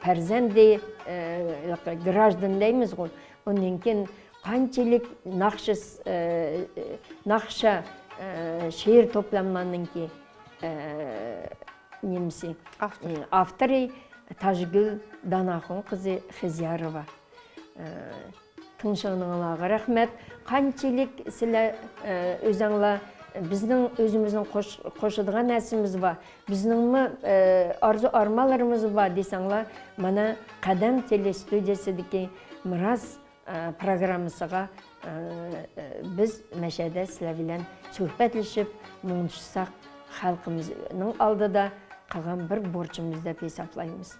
پەرزەنتى، ئە، گراژدان دەيمىزغۇ، ئۇندىن كېيىن قانچىلىك ناخشا، ئە، ناخشا، ئە، شېئىر توپلاملارنىڭكى، ئە، نېمىسى؟ ئاپتور. ئاپتورى تاجگۈل داناخۇن قىزى خىزيارova. ئە، تىڭشىغىنىڭلارغا رەھمەت. قانچىلىك سىلەر، ئە، ئۆزەڭلار، بىزنىڭ ئۆزىمىزنىڭ قوش-، قوشىدىغان نەرسىمىز بار، بىزنىڭمۇ، ئە، ئارزۇ ئارمانلىرىمىز بار دېسەڭلار، مانا، قەدەم تېلېستۇدىيەسىدىكى مىراس، ئە، پروگراممىسىغا، ئە، بىز مەشەدە سىلەر بىلەن سۆھبەتلىشىپ، مۇڭدىشساق، خەلقىمىزنىڭ ئالدىدا قىلغان بىر بورچىمىز دەپ ھېسابلايمىز.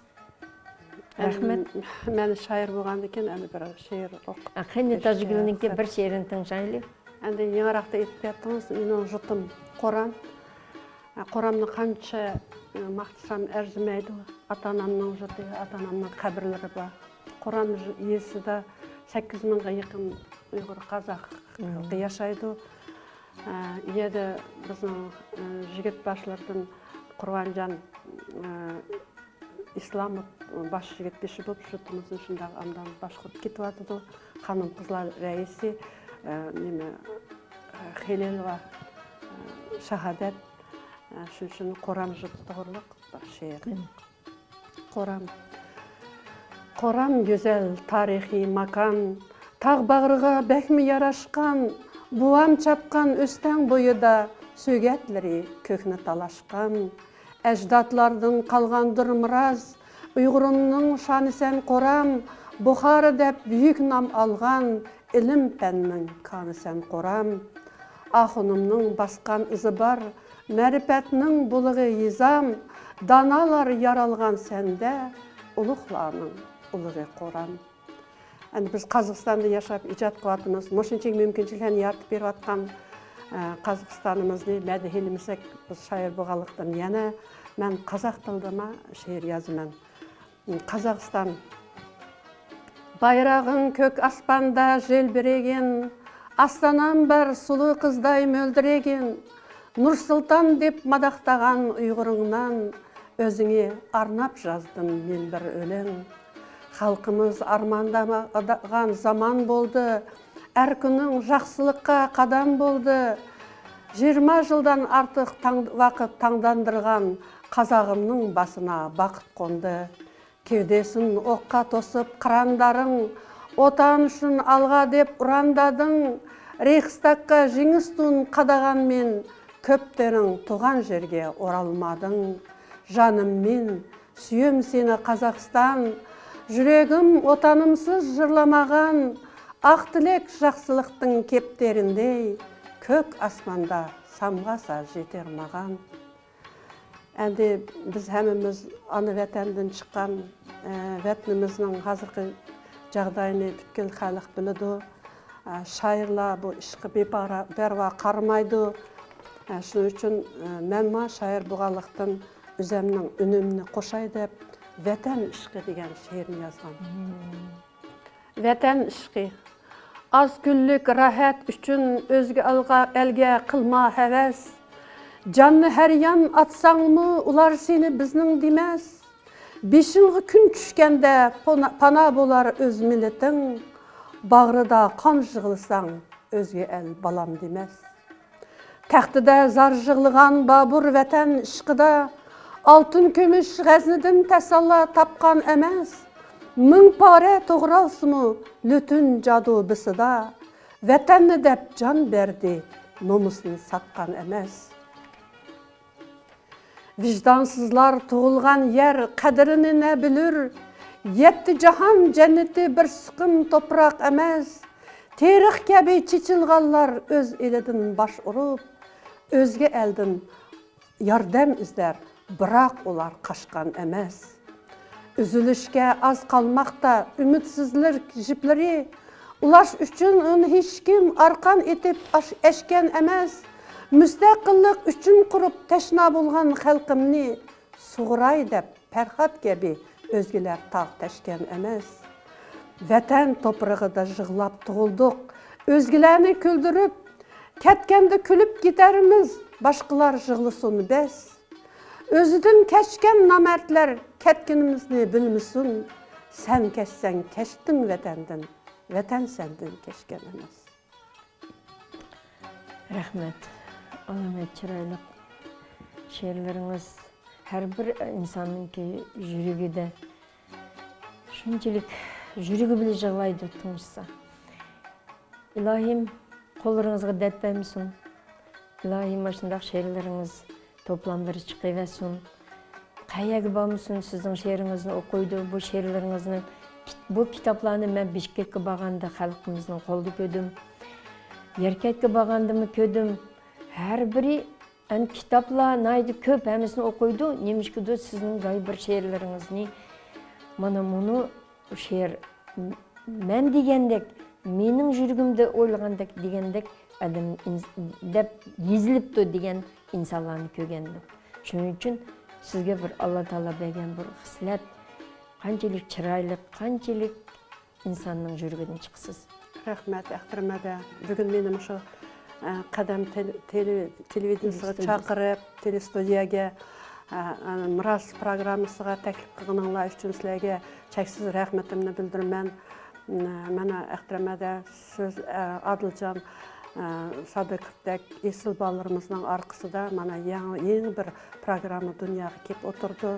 رەھمەت. مەن شائىر بولغاندىكىن، ئەمدى بىر شېئىر ئوقۇپ، ئە، قېنى، تاجگۈلنىڭكى بىر شېئىرىنى تىڭشايلى. ئەمدى يېڭىراقتا ئېيتىپ كەتتىڭىز، مېنىڭ يۇرتۇم قورام. ئە، قورامنى قانچە، ئە، ماختىسام ئەرزىمەيدۇ. ئاتا-ئانامنىڭ يۇرتى، ئاتا-ئانامنىڭ قەبرىلىرى بار. قورام يېزىسىدا سەككىز مىڭغا يېقىن ئۇيغۇر، قازاق خەلقى ياشايدۇ. ئە، يەردە بىزنىڭ، ئە، يىگىت باشلىرىدىن قۇربانجان، ئە، ئىسلاموف باش يىگىت بېشى بولۇپ، يۇرتىمىزنى شۇنداق ئاندىن باشقۇرۇپ كېتىۋاتىدۇ. خانىم-قىزلار رەئىسى، ئە، نېمە، ئە، خېلىلوۋا، ئە، شاھادەت، ئە، شۇ، شۇنى قورام يۇرتى توغرىلىق بىر شېئىر. قورام. قورام گۈزەل تارىخىي ماكان، تاغ باغرىغا بەكمۇ ياراشقان، بوۋام چاپقان ئۆستەڭ بويىدا سۆگەتلىرى كۆكنى تالاشقان. ئەجدادلاردىن قالغاندۇر مىراس، ئۇيغۇرۇمنىڭ شانىسەن قورام، بۇخارا دەپ بۈيۈك نام ئالغان، ئىلىم-پەننىڭ كانىسەن قورام. ئاخۇنۇمنىڭ باسقان ئىزى بار، مەرىپەتنىڭ بۇلىقى يېزام، دانالار يارالغان سەندە، ئۇلۇغلارنىڭ ئۇلۇغى قورام. ئەمدى بىز قازاقىستاندا ياشاپ ئىجاد قىلىۋاتىمىز. مۇشۇنچىلىك مۇمكىنچىلىكلەرنى يارىتىپ بېرىۋاتقان، ئە، قازاقىستانىمىزنى مەدھىيلىمىسەك، بىز شائىر بولغانلىقتىن يەنە مەن قازاق تىلىدىما شېئىر يازىمەن. قازاقىستان. بايراغىڭ كۆك ئاسماندا جىلبىرىگىن، ئاستانام بار سۇلۇ قىزداي مۆلدۈرىگىن. نۇرسۇلتان دەپ ماداقتىغان ئۇيغۇرۇڭنان، ئۆزۈڭگە ئارناپ يازدىم مەن بىر ئۆلۈڭ. خەلقىمىز ئارماندىغان زامان بولدى، ئەركىنىڭ ياخشىلىققا قادام بولدى. يىگىرمە يىلدىن ئارتۇق تاڭ-، ۋاقىت تاڭداندۇرغان قازاغىمنىڭ باشىنا بەخت قوندى. كەۋدىسىنى ئوققا توسۇپ قىراندارىڭ، ۋەتەن ئۈچۈن ئالغا دەپ ئۇرۇندادىڭ. رېخستاگقا جېڭىس تۇن قادىغان مەن، كۆپتىرىڭ تۇغان يەرگە ئورالمادىڭ. جانىم مەن، سۆيىمەن سېنى قازاقىستان، يۈرىكىم ۋەتىنىمسىز يىغلىمىغان. ئاق تىلەك ياخشىلىقنىڭ كەپتىرىندەي، كۆك ئاسماندا سامغا ساز يېتىرمىگەن. ئەمدى بىز ھەممىمىز ئانا ۋەتەندىن چىققان، ئە، ۋەتىنىمىزنىڭ ھازىرقى جاغدايىنى پۈتكۈل خەلق بىلىدۇ. ئە، شائىرلار بۇ ئىشقا بىپەرۋا قارىمايدۇ. ئە، شۇنىڭ ئۈچۈن، ئە، مەنمۇ شائىر بولغانلىقتىن ئۆزۈمنىڭ ئۈنۈمىنى قوشاي دەپ، ۋەتەن ئىشقى دېگەن شېئىرنى يازغان. ۋەتەن ئىشقى. ئاز كۈنلۈك راھەت ئۈچۈن ئۆزگە ئەلگە، ئەلگە قىلما ھەۋەس. جاننى ھەر يان ئاتساڭمۇ، ئۇلار سېنى بىزنىڭ دېمەس. بېشىڭغا كۈن چۈشكەندە پانا-، پانا بولار ئۆز مىللىتىڭ، باغرىدا قان يىغلىساڭ، ئۆزگە ئەل بالام دېمەس. تەختىدە زار يىغلىغان بابۇر ۋەتەن ئىشقىدا، ئالتۇن كۈمۈش غەزنىدىن تەسەللا تاپقان ئەمەس. مىڭ پارە توغرالسىمۇ لۈتۈن جادۇ بىسىدا، ۋەتەننى دەپ جان بەردى، نومۇسنى ساتقان ئەمەس. ۋىجدانسىزلار تۇغۇلغان يەر قەدرىنى نە بىلۇر؟ يەتتە جاھان جەننىتى بىر سىقىم توپراق ئەمەس. تېرىق كەبى چېچىلغانلار ئۆز ئېلىدىن باش ئۇرۇپ، ئۆزگە ئەلدىن ياردەم ئىزدەر، بىراق ئۇلار قاچقان ئەمەس. ئۈزۈلۈشكە ئاز قالماقتا ئۈمىدسىزلىك جىپلىرى، ئۇلاش ئۈچۈن ئۇنى ھېچكىم ئارقان ئېتىپ ئاش-، ئەشكەن ئەمەس. مۇستەقىللىق ئۈچۈن قۇرۇپ تەشنا بولغان خەلقىمنى، سۇغۇراي دەپ پەرھات كەبى ئۆزگىلەر تاغ تەشكەن ئەمەس. ۋەتەن توپرىغىدا يىغلاپ تۇغۇلدۇق، ئۆزگىلەرنى كۈلدۈرۈپ، كەتكەندە كۈلۈپ كېتەرمىز، باشقىلار يىغلىسۇن بەس. ئۆزىدىن كەچكەن نامەردلەر كەتكىنىمىزنى بىلمىسۇن. سەن كەچسەڭ كەچتىڭ ۋەتەندىن، ۋەتەن سەندىن كەچكەن ئەمەس. رەھمەت. ئالامەت چىرايلىق شېئىرلىرىڭىز ھەر بىر ئىنساننىڭكى يۈرىكىدە شۇنچىلىك يۈرىكى بىلەن يىغلايدۇ تىڭشىسا. ئىلاھىم، قوللىرىڭىزغا دەرد بەرمىسۇن. ئىلاھىم، ماشۇنداق شېئىرلىرىڭىز توپلاملىرى چىقىۋەرسۇن. قەيەرگە بارمىسۇن، سىزنىڭ شېئىرىڭىزنى ئوقۇيدۇ. بۇ شېئىرلىرىڭىزنى، بۇ كىتابلارنى مەن بىشكەككە بارغاندا خەلقىمىزنىڭ قولىدا كۆردۈم. يەركەككە بارغاندىمۇ كۆردۈم. ھەر بىرى، ئەنە، كىتابلار ناھايىتى كۆپ، ھەممىسىنى ئوقۇيدۇ. نېمىشقىدۇر سىزنىڭ گاي بىر شېئىرلىرىڭىزنى، مانا مۇنۇ شېئىر، مەن دېگەندەك، مېنىڭ يۈرىكىمدە ئويلىغاندەك دېگەندەك ئادەم ئىنس-، دەپ يېزىلىپتۇ دېگەن ئىنسانلارنى كۆرگەنىدىم. شۇنىڭ ئۈچۈن سىزگە بىر ئاللا تائالا بەرگەن بىر خىسلەت، قانچىلىك چىرايلىق، قانچىلىك ئىنساننىڭ يۈرىكىدىن چىقىسىز. رەھمەت، ئەختىرەم ھەدە. بۈگۈن مېنى مۇشۇ، ئە، قەدەم تېل-، تېلې-، تېلېۋىدېنىيەسىگە تېلېستۇدىيە. چاقىرىپ، تېلېستۇدىيەگە، ئە، ئە، مىراس پىروگراممىسىغا تەكلىپ قىلغىنىڭلار ئۈچۈن سىلەرگە چەكسىز رەھمىتىمنى بىلدۈرىمەن. مانا، ئەختىرەم ھەدە، سىز، ئە، ئادىلجان، ئە، سادىقوۋدەك ئېسىل بالىلىرىمىزنىڭ ئارقىسىدا مانا يېڭى، يېڭى بىر پىروگرامما دۇنياغا كېلىپ ئولتۇردى.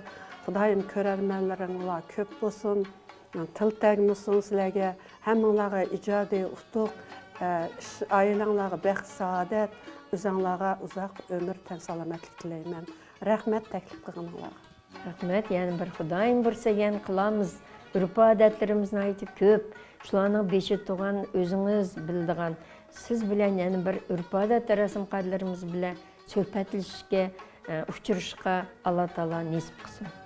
خۇدايىم كۆرەرمەنلىرىڭلار كۆپ بولسۇن. تىل تەگمىسۇن سىلەرگە، ھەممىڭلارغا ئىجادىي ئۇتۇق، ئە، ئىش، ئائىلەڭلارغا بەخت، سائادەت، ئۆزەڭلارغا ئۇزاق ئۆمۈر، تەن سالامەتلىك تىلەيمەن. رەھمەت تەكلىپ قىلغىنىڭلارغا. رەھمەت، يەنە بىر خۇدايىم بۇيرۇسا يەنە قىلارمىز. ئۆرپ-ئادەتلىرىمىز ناھايىتى كۆپ. شۇلارنىڭ بېشىدا تۇرغان ئۆزىڭىز بىلىدىغان، سىز بىلەن يەنە بىر ئۆرپ-ئادەت رەسىم-قائىدىلىرىمىز بىلەن سۆھبەتلىشىشكە، ئە، ئۇچرىشىشقا ئاللا تائالا نېسىپ قىلسۇن.